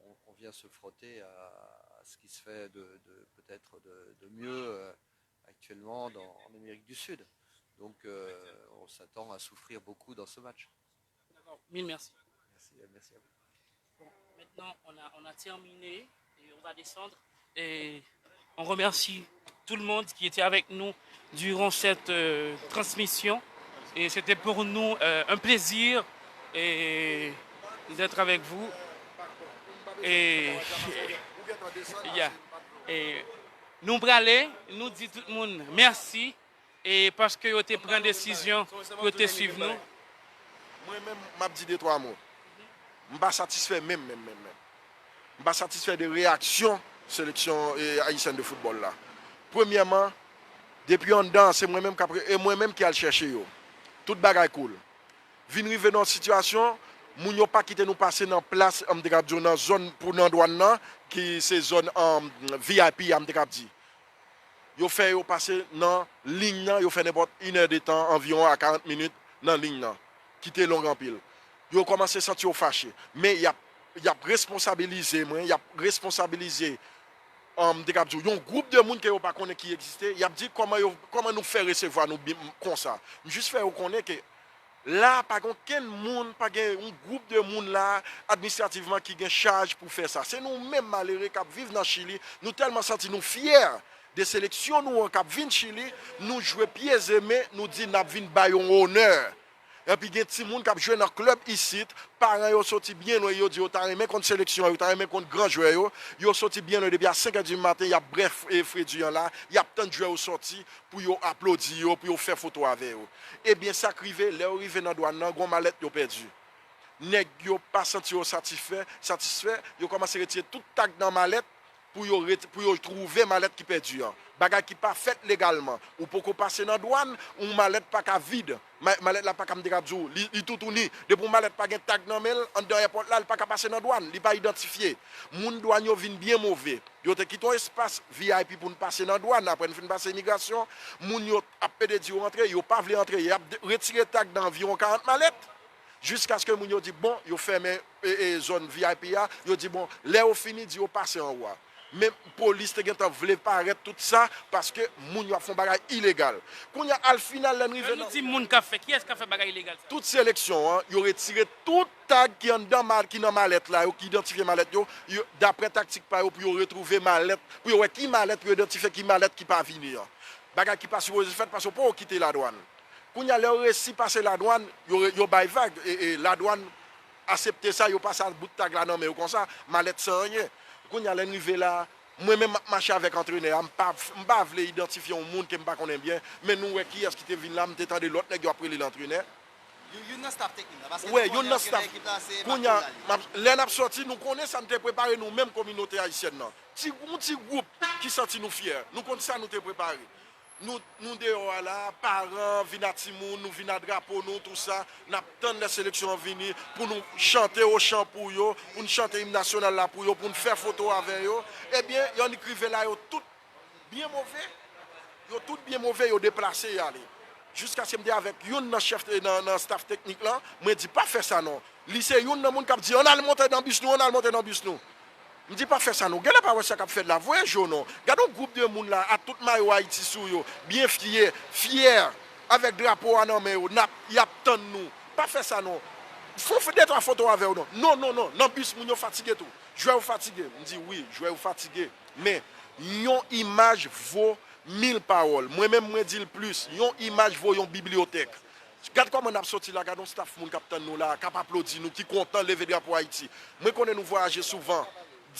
on- on vient se frotter à, à ce qui se fait de, de- peut-être de, de mieux euh, actuellement dans- en Amérique du Sud. Donc, euh, on s'attend à souffrir beaucoup dans ce match. D'accord, mille merci. Merci, merci à vous. Bon, maintenant, on a, on a terminé et on va descendre. Et on remercie tout le monde qui était avec nous durant cette euh, transmission. Et c'était pour nous euh, un plaisir et d'être avec vous. Et, yeah. Et nou prale, nou di tout moun mèsi. E paske yo te pran desizyon pou yo te swiv nou. Mwen menm, m ap di de twa mo. M pa satisfè menm, menm, menm, menm. M pa satisfè de reyaksyon seleksyon eh, ayisyèn de foutbòl la. Premyèman, depi anndan, se mwen menm k ap re- e mwen menm ki al chèche yo. Tout bagay cool. Vin rive nan yon sitiyasyon, moun yo pa kite nou pase nan plas, m te kab di w, nan zòn pou nan dwàn nan, ki se zòn um, V I P a, m te kab di. Yo fè yo pase nan liy nan, yo fè nenpòt inè de tan, anviwon a karant minit nan liy nan, ki te long anpil. Yo kòmanse santi yo fache. Men y ap, y ap responsabilize mwen, y ap responsabilize um, m te kab di w, yon gwoup de moun ke yo pa konnen ki egziste, y ap di kòman, yo, kòman nou fè resevwa nou bi- konsa. M jis fè yo konnen ke la, pa gen okenn moun, pa gen yon gwoup de moun la, administrativman, ki gen chaj pou fè sa. Se nou menm malere k ap viv nan Chili, nou tèlman santi nou fyè de seleksyon nou an k ap vin Chili, nou jwe pye e men, nou di n ap vin bay yon onè. Epi gen timoun k ap jwe nan klèb isit, paran yo soti byen lwen, yo di yo ta renmen konn seleksyon, yo ta renmen konn gran jwè yo, yo soti byen lwen depi a senk è di maten, y ap bwè f- e fredi an la, y ap tann jwè yo soti pou yo aplodi yo, pou yo fè foto avè yo. Ebyen, sa k rive, lè yo rive nan dwàn nan, gon malèt yo pèdi. Nèg yo pa santi yo satisfè, satisfè, yo kòmanse retire tout tag nan malèt pou yo, ret- pou yo twouve malèt ki pèdi an. Bagay ki pa fèt legalman. Ou poko pase nan dwàn, yon malèt pa ka vid. Ma- Malèt la pa ka, m te ka di w, li, li toutouni. Depi yon malèt pa gen tag nan men l, anndan èpòt la, li pa ka pase nan dwàn. Li pa idantifye. Moun dwàn yo vin byen move. Yo te kite yon espas V I P pou n pase nan dwàn. Apre n fin pase imigrasyon, moun yo ap pede di yo antre, yo pa vle antre. Y ap de- retire tag nan anviwon karant malèt. Jiskaske moun yo di, bon, yo fèmen e, e, zòn V I P a, yo di, bon, lè yo fini, di yo pase anwo a. Men polis te gentan vle parèt tout sa, paske moun yo ap fè yon bagay ilegal. Kounye a, al final, lè n rive Lè nou di moun k ap fè, kiyès k ap fè bagay ilegal sa? Tout seleksyon an, yo retire tout tag ki anndan mal, ki nan malèt la, yo ki idantifye malèt yo, yo daprè taktik pa yo pou yo retwouve malèt, pou yo wè ki malèt, pou yo idantifye ki malèt ki pa vini an. Bagay ki pa sipoze fèt paske w poko kite ladwàn. Kounye a lè yo resi pase ladwàn, yo, yo bay vag, e, e ladwàn asepte sa, yo pase ak bout tag la nan men yo konsa, malèt san anyen. Kounye a lè n rive la, mwen menm m ap mache avèk antrenè a, m pa, m pa vle idantifye yon moun ke m pa konnen byen, men nou wè kiyès ki te vin la, m te tande lòt nèg yo ap rele l antrenè. Youn nan staff teknik la. Wè, youn nan staff. Kounye a, lè n ap sòti, nou konnen sa n te prepare nou menm kominote ayisyèn nan. Ti, yon ti gwoup ki santi nou fyè. Nou konn sa nou te prepare. Nou, nou deyò a la, paran, vin a timoun, nou vin a drapo nou, tou sa. N ap tann lè seleksyon an vini pou nou chante ochan pou yo, pou n chante im nasyonal la pou yo, pou n fè foto avè yo. Ebyen, y annik rive la, yo tout byen move. Yo tout byen move, yo deplase, y ale. Jiskaske m te avèk youn nan chèf, nan, nan staff teknik lan, mwen di, pa fè sa non. Li se youn nan moun k ap di, ann al monte nan bis nou, ann al monte nan bis nou. M di, pa fè sa non. Genlè pa wè sa k ap fèt la. Voye je w non. Gade yon gwoup de moun la, ak tout mayo Ayiti sou yo, byen fyè, fyè, avèk drapo a nan men yo, n ap, y ap tann nou. Pa fè sa non. Fè, fè de twa foto avè yo non. Non, non, non. Nan bis, moun yo fatige tou. Jwè yo fatige. M di, wi, jwè yo fatige. Men, yon imaj vo mil pawòl. Mwen menm, mwen di l plis. Yon imaj vo yon bibliyotèk. Gad kòman n ap sòti la, gad yon staff moun k ap tann nou la, k ap aplodi nou, ki kontan leve drapo Ayiti. Mwen konnen nou vwayaje souvan.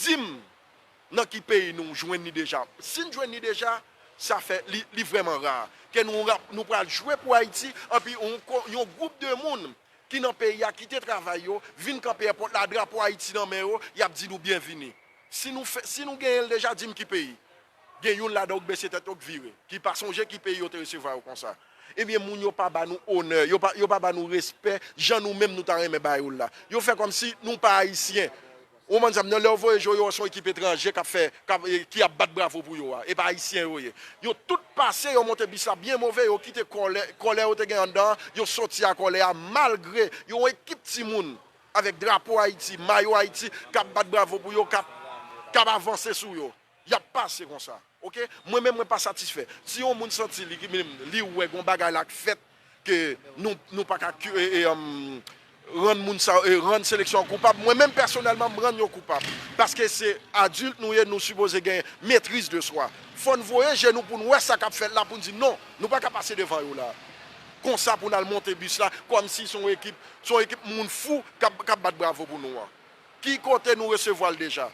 Di m nan ki peyi nou jwenn li deja. Si n jwenn li deja, sa fè li, li vrèman ra. Ke nou, nou pral jwe pou Ayiti, anpi yon, yon gwoup de moun ki nan peyi a kite travay yo, vin kanpe èpòt la, drapo Ayiti nan men yo, y ap di nou byenvini. Si nou, fè, si nou genyen l deja, di m ki peyi. Gen youn ladan yo k bese tèt yo k vire, ki pa sonje ki peyi yo te resevwa yo konsa. Ebyen, moun yo pa ba nou onè, yo pa, yo pa ba nou respè, jan nou menm nou ta renmen ba yo l la. Yo fè kòmsi nou pa ayisyen. Ou konprann sa m di w, lè yo voye je yo, yo wè se yon ekip etranje k ap fè, k ap, ki ap bat bravo pou yo a. E pa ayisyen yo ye. Yo tout pase, yo monte bis la byen move, yo kite kòlè, kòlè yo te gen anndan an, yo sòti a kòlè a, malgre yon ekip timoun avèk drapo Ayiti, mayo Ayiti, k ap bat bravo pou yo, k ap, k ap avanse sou yo. Y ap pase konsa. Oke? Mwen menm, mwen pa satisfè. Si yon moun santi li, li, li wè gon bagay la k fèt, ke nou, nou pa ka ki, e, e, um, rann moun sa, e, rann seleksyon an koupab, mwen menm pèsonèlman, m rann yo koupab. Paske se adilt nou ye, nou sipoze gen metriz de swa. Fò n voye je nou pou n wè sa k ap fèt la, pou n di non, nou pa ka pase devan yo la. Konsa pou n al monte bis la, kòmsi se yon ekip, se yon ekip moun fou k ap, k ap bat bravo pou nou an. Ki kote nou resevwa l deja?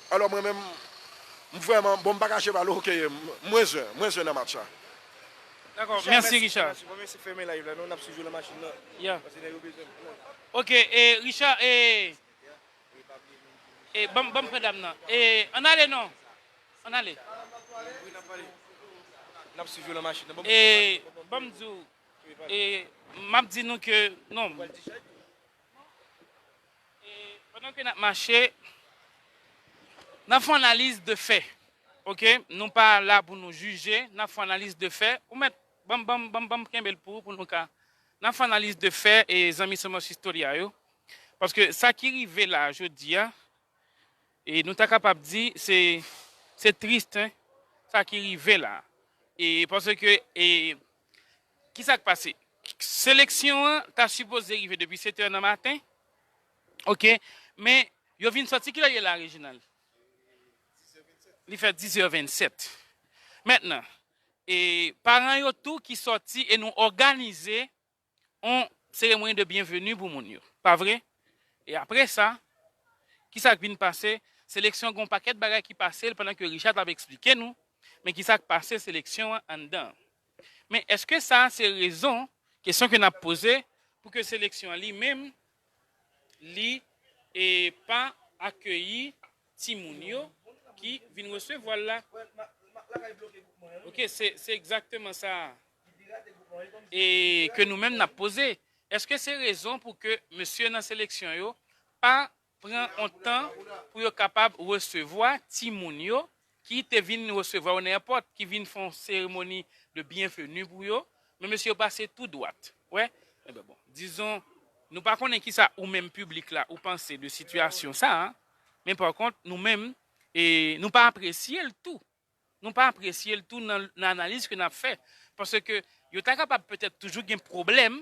Alò mwen menm, m vrèman, bon, m pa kache pa l, oke, mwen zen, mwen zen nan match la. Dakò, mèsi Richard. Mwen mèsi, fèmen live la non, n ap swiv yo nan machin nan. Ya. Paske nèg yo bezwen nou. Oke, e Richard, e, e ban m, ban m pran dam nan. E, ann ale non. Ann ale. N ap swiv yo nan machin nan. Ban m E, ban m di w, e, m ap di nou ke, non. E, pandan ke n ap mache, n ap fè analiz de fè. Oke? Nou pa la pou nou jije, n ap fè analiz de fè. Ou mèt, ban m, ban m, ban m, ban m kenbe l pou ou, pou nou ka. N ap fè analiz de fè, e zanmi Somos Historia yo. Paske sa ki rive la, jodi a, e nou ta kapab di, se, se tris, en, sa ki rive la. E paske, e, ki sa k pase? Seleksyon an ta sipoze rive depi sèt è nan maten. Oke? Men, yo vin sòti kilè l ye la, Reginald? Li fè dis è vennsèt. Mentnan, e paran yo tou ki sòti e nou òganize yon seremoni de byenveni pou moun yo. Pa vre? E apre sa, ki sa k vin pase? Seleksyon gen yon pakèt bagay ki pase l pandan ke Richard t ap eksplike nou, men ki sa k pase seleksyon an anndan. Men èske sa a se rezon, kesyon ke n ap poze, pou ke seleksyon an li menm, li, e, pa akeyi timoun yo ki vin resevwa l la? Oke, se, se egzakteman sa. E ke nou menm n ap poze. Èske se rezon pou ke mesye nan seleksyon yo pa pran yon tan pou yo kapab resevwa timoun yo ki te vin resevwa yo nan èpòt, ki vin fè yon seremoni de byenveni pou yo, men mesye yo pase tou dwat. Wè? Enben bon, dizon, nou pa konnen kisa ou menm piblik la ou panse de sitiyasyon sa a, men pa kont, nou menm, E nou pa apresye l tou. Nou pa apresye l tou nan, nan analiz ke n ap fè. Paske yo ta kapab petèt toujou gen pwoblèm,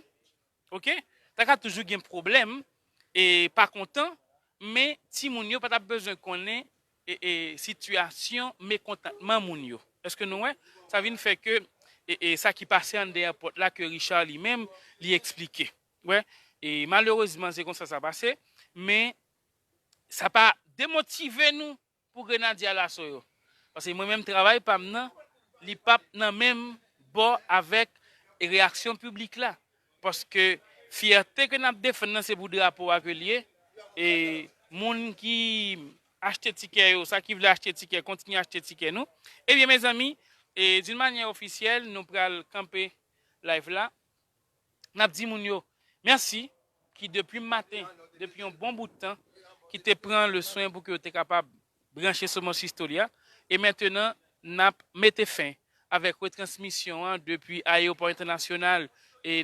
oke? Ta ka toujou gen pwoblèm, e pa kontan, men timoun yo pa t ap bezwen konnen e, e, sitiyasyon mekontantman moun yo. Èske nou wè? Sa vin fè ke e, e, sa ki pase anndan èpòt la ke Richard li menm li eksplike. Wè, e malerezman se konsa sa pase, men sa pa demotive nou pou Grenadye Alaso yo. Paske mwen menm travay pa m nan, li p ap nan menm bò avèk reyaksyon piblik la. Paske fyète ke n ap defann nan se pou drapo a ke l ye. E moun ki achte tikè yo, sa ki vle achte tikè, kontinye achte tikè nou. Ebyen mezanmi, e d'une manière officielle, nou pral kanpe live la. N ap di moun yo mèsi ki depi maten, depi yon bon bout tan, ki te pran le swen pou ke yo te kapab branche sou Mons Historia. E mentenan, n ap mete fen avèk retransmisyon an depi ayewopò entènasyonal e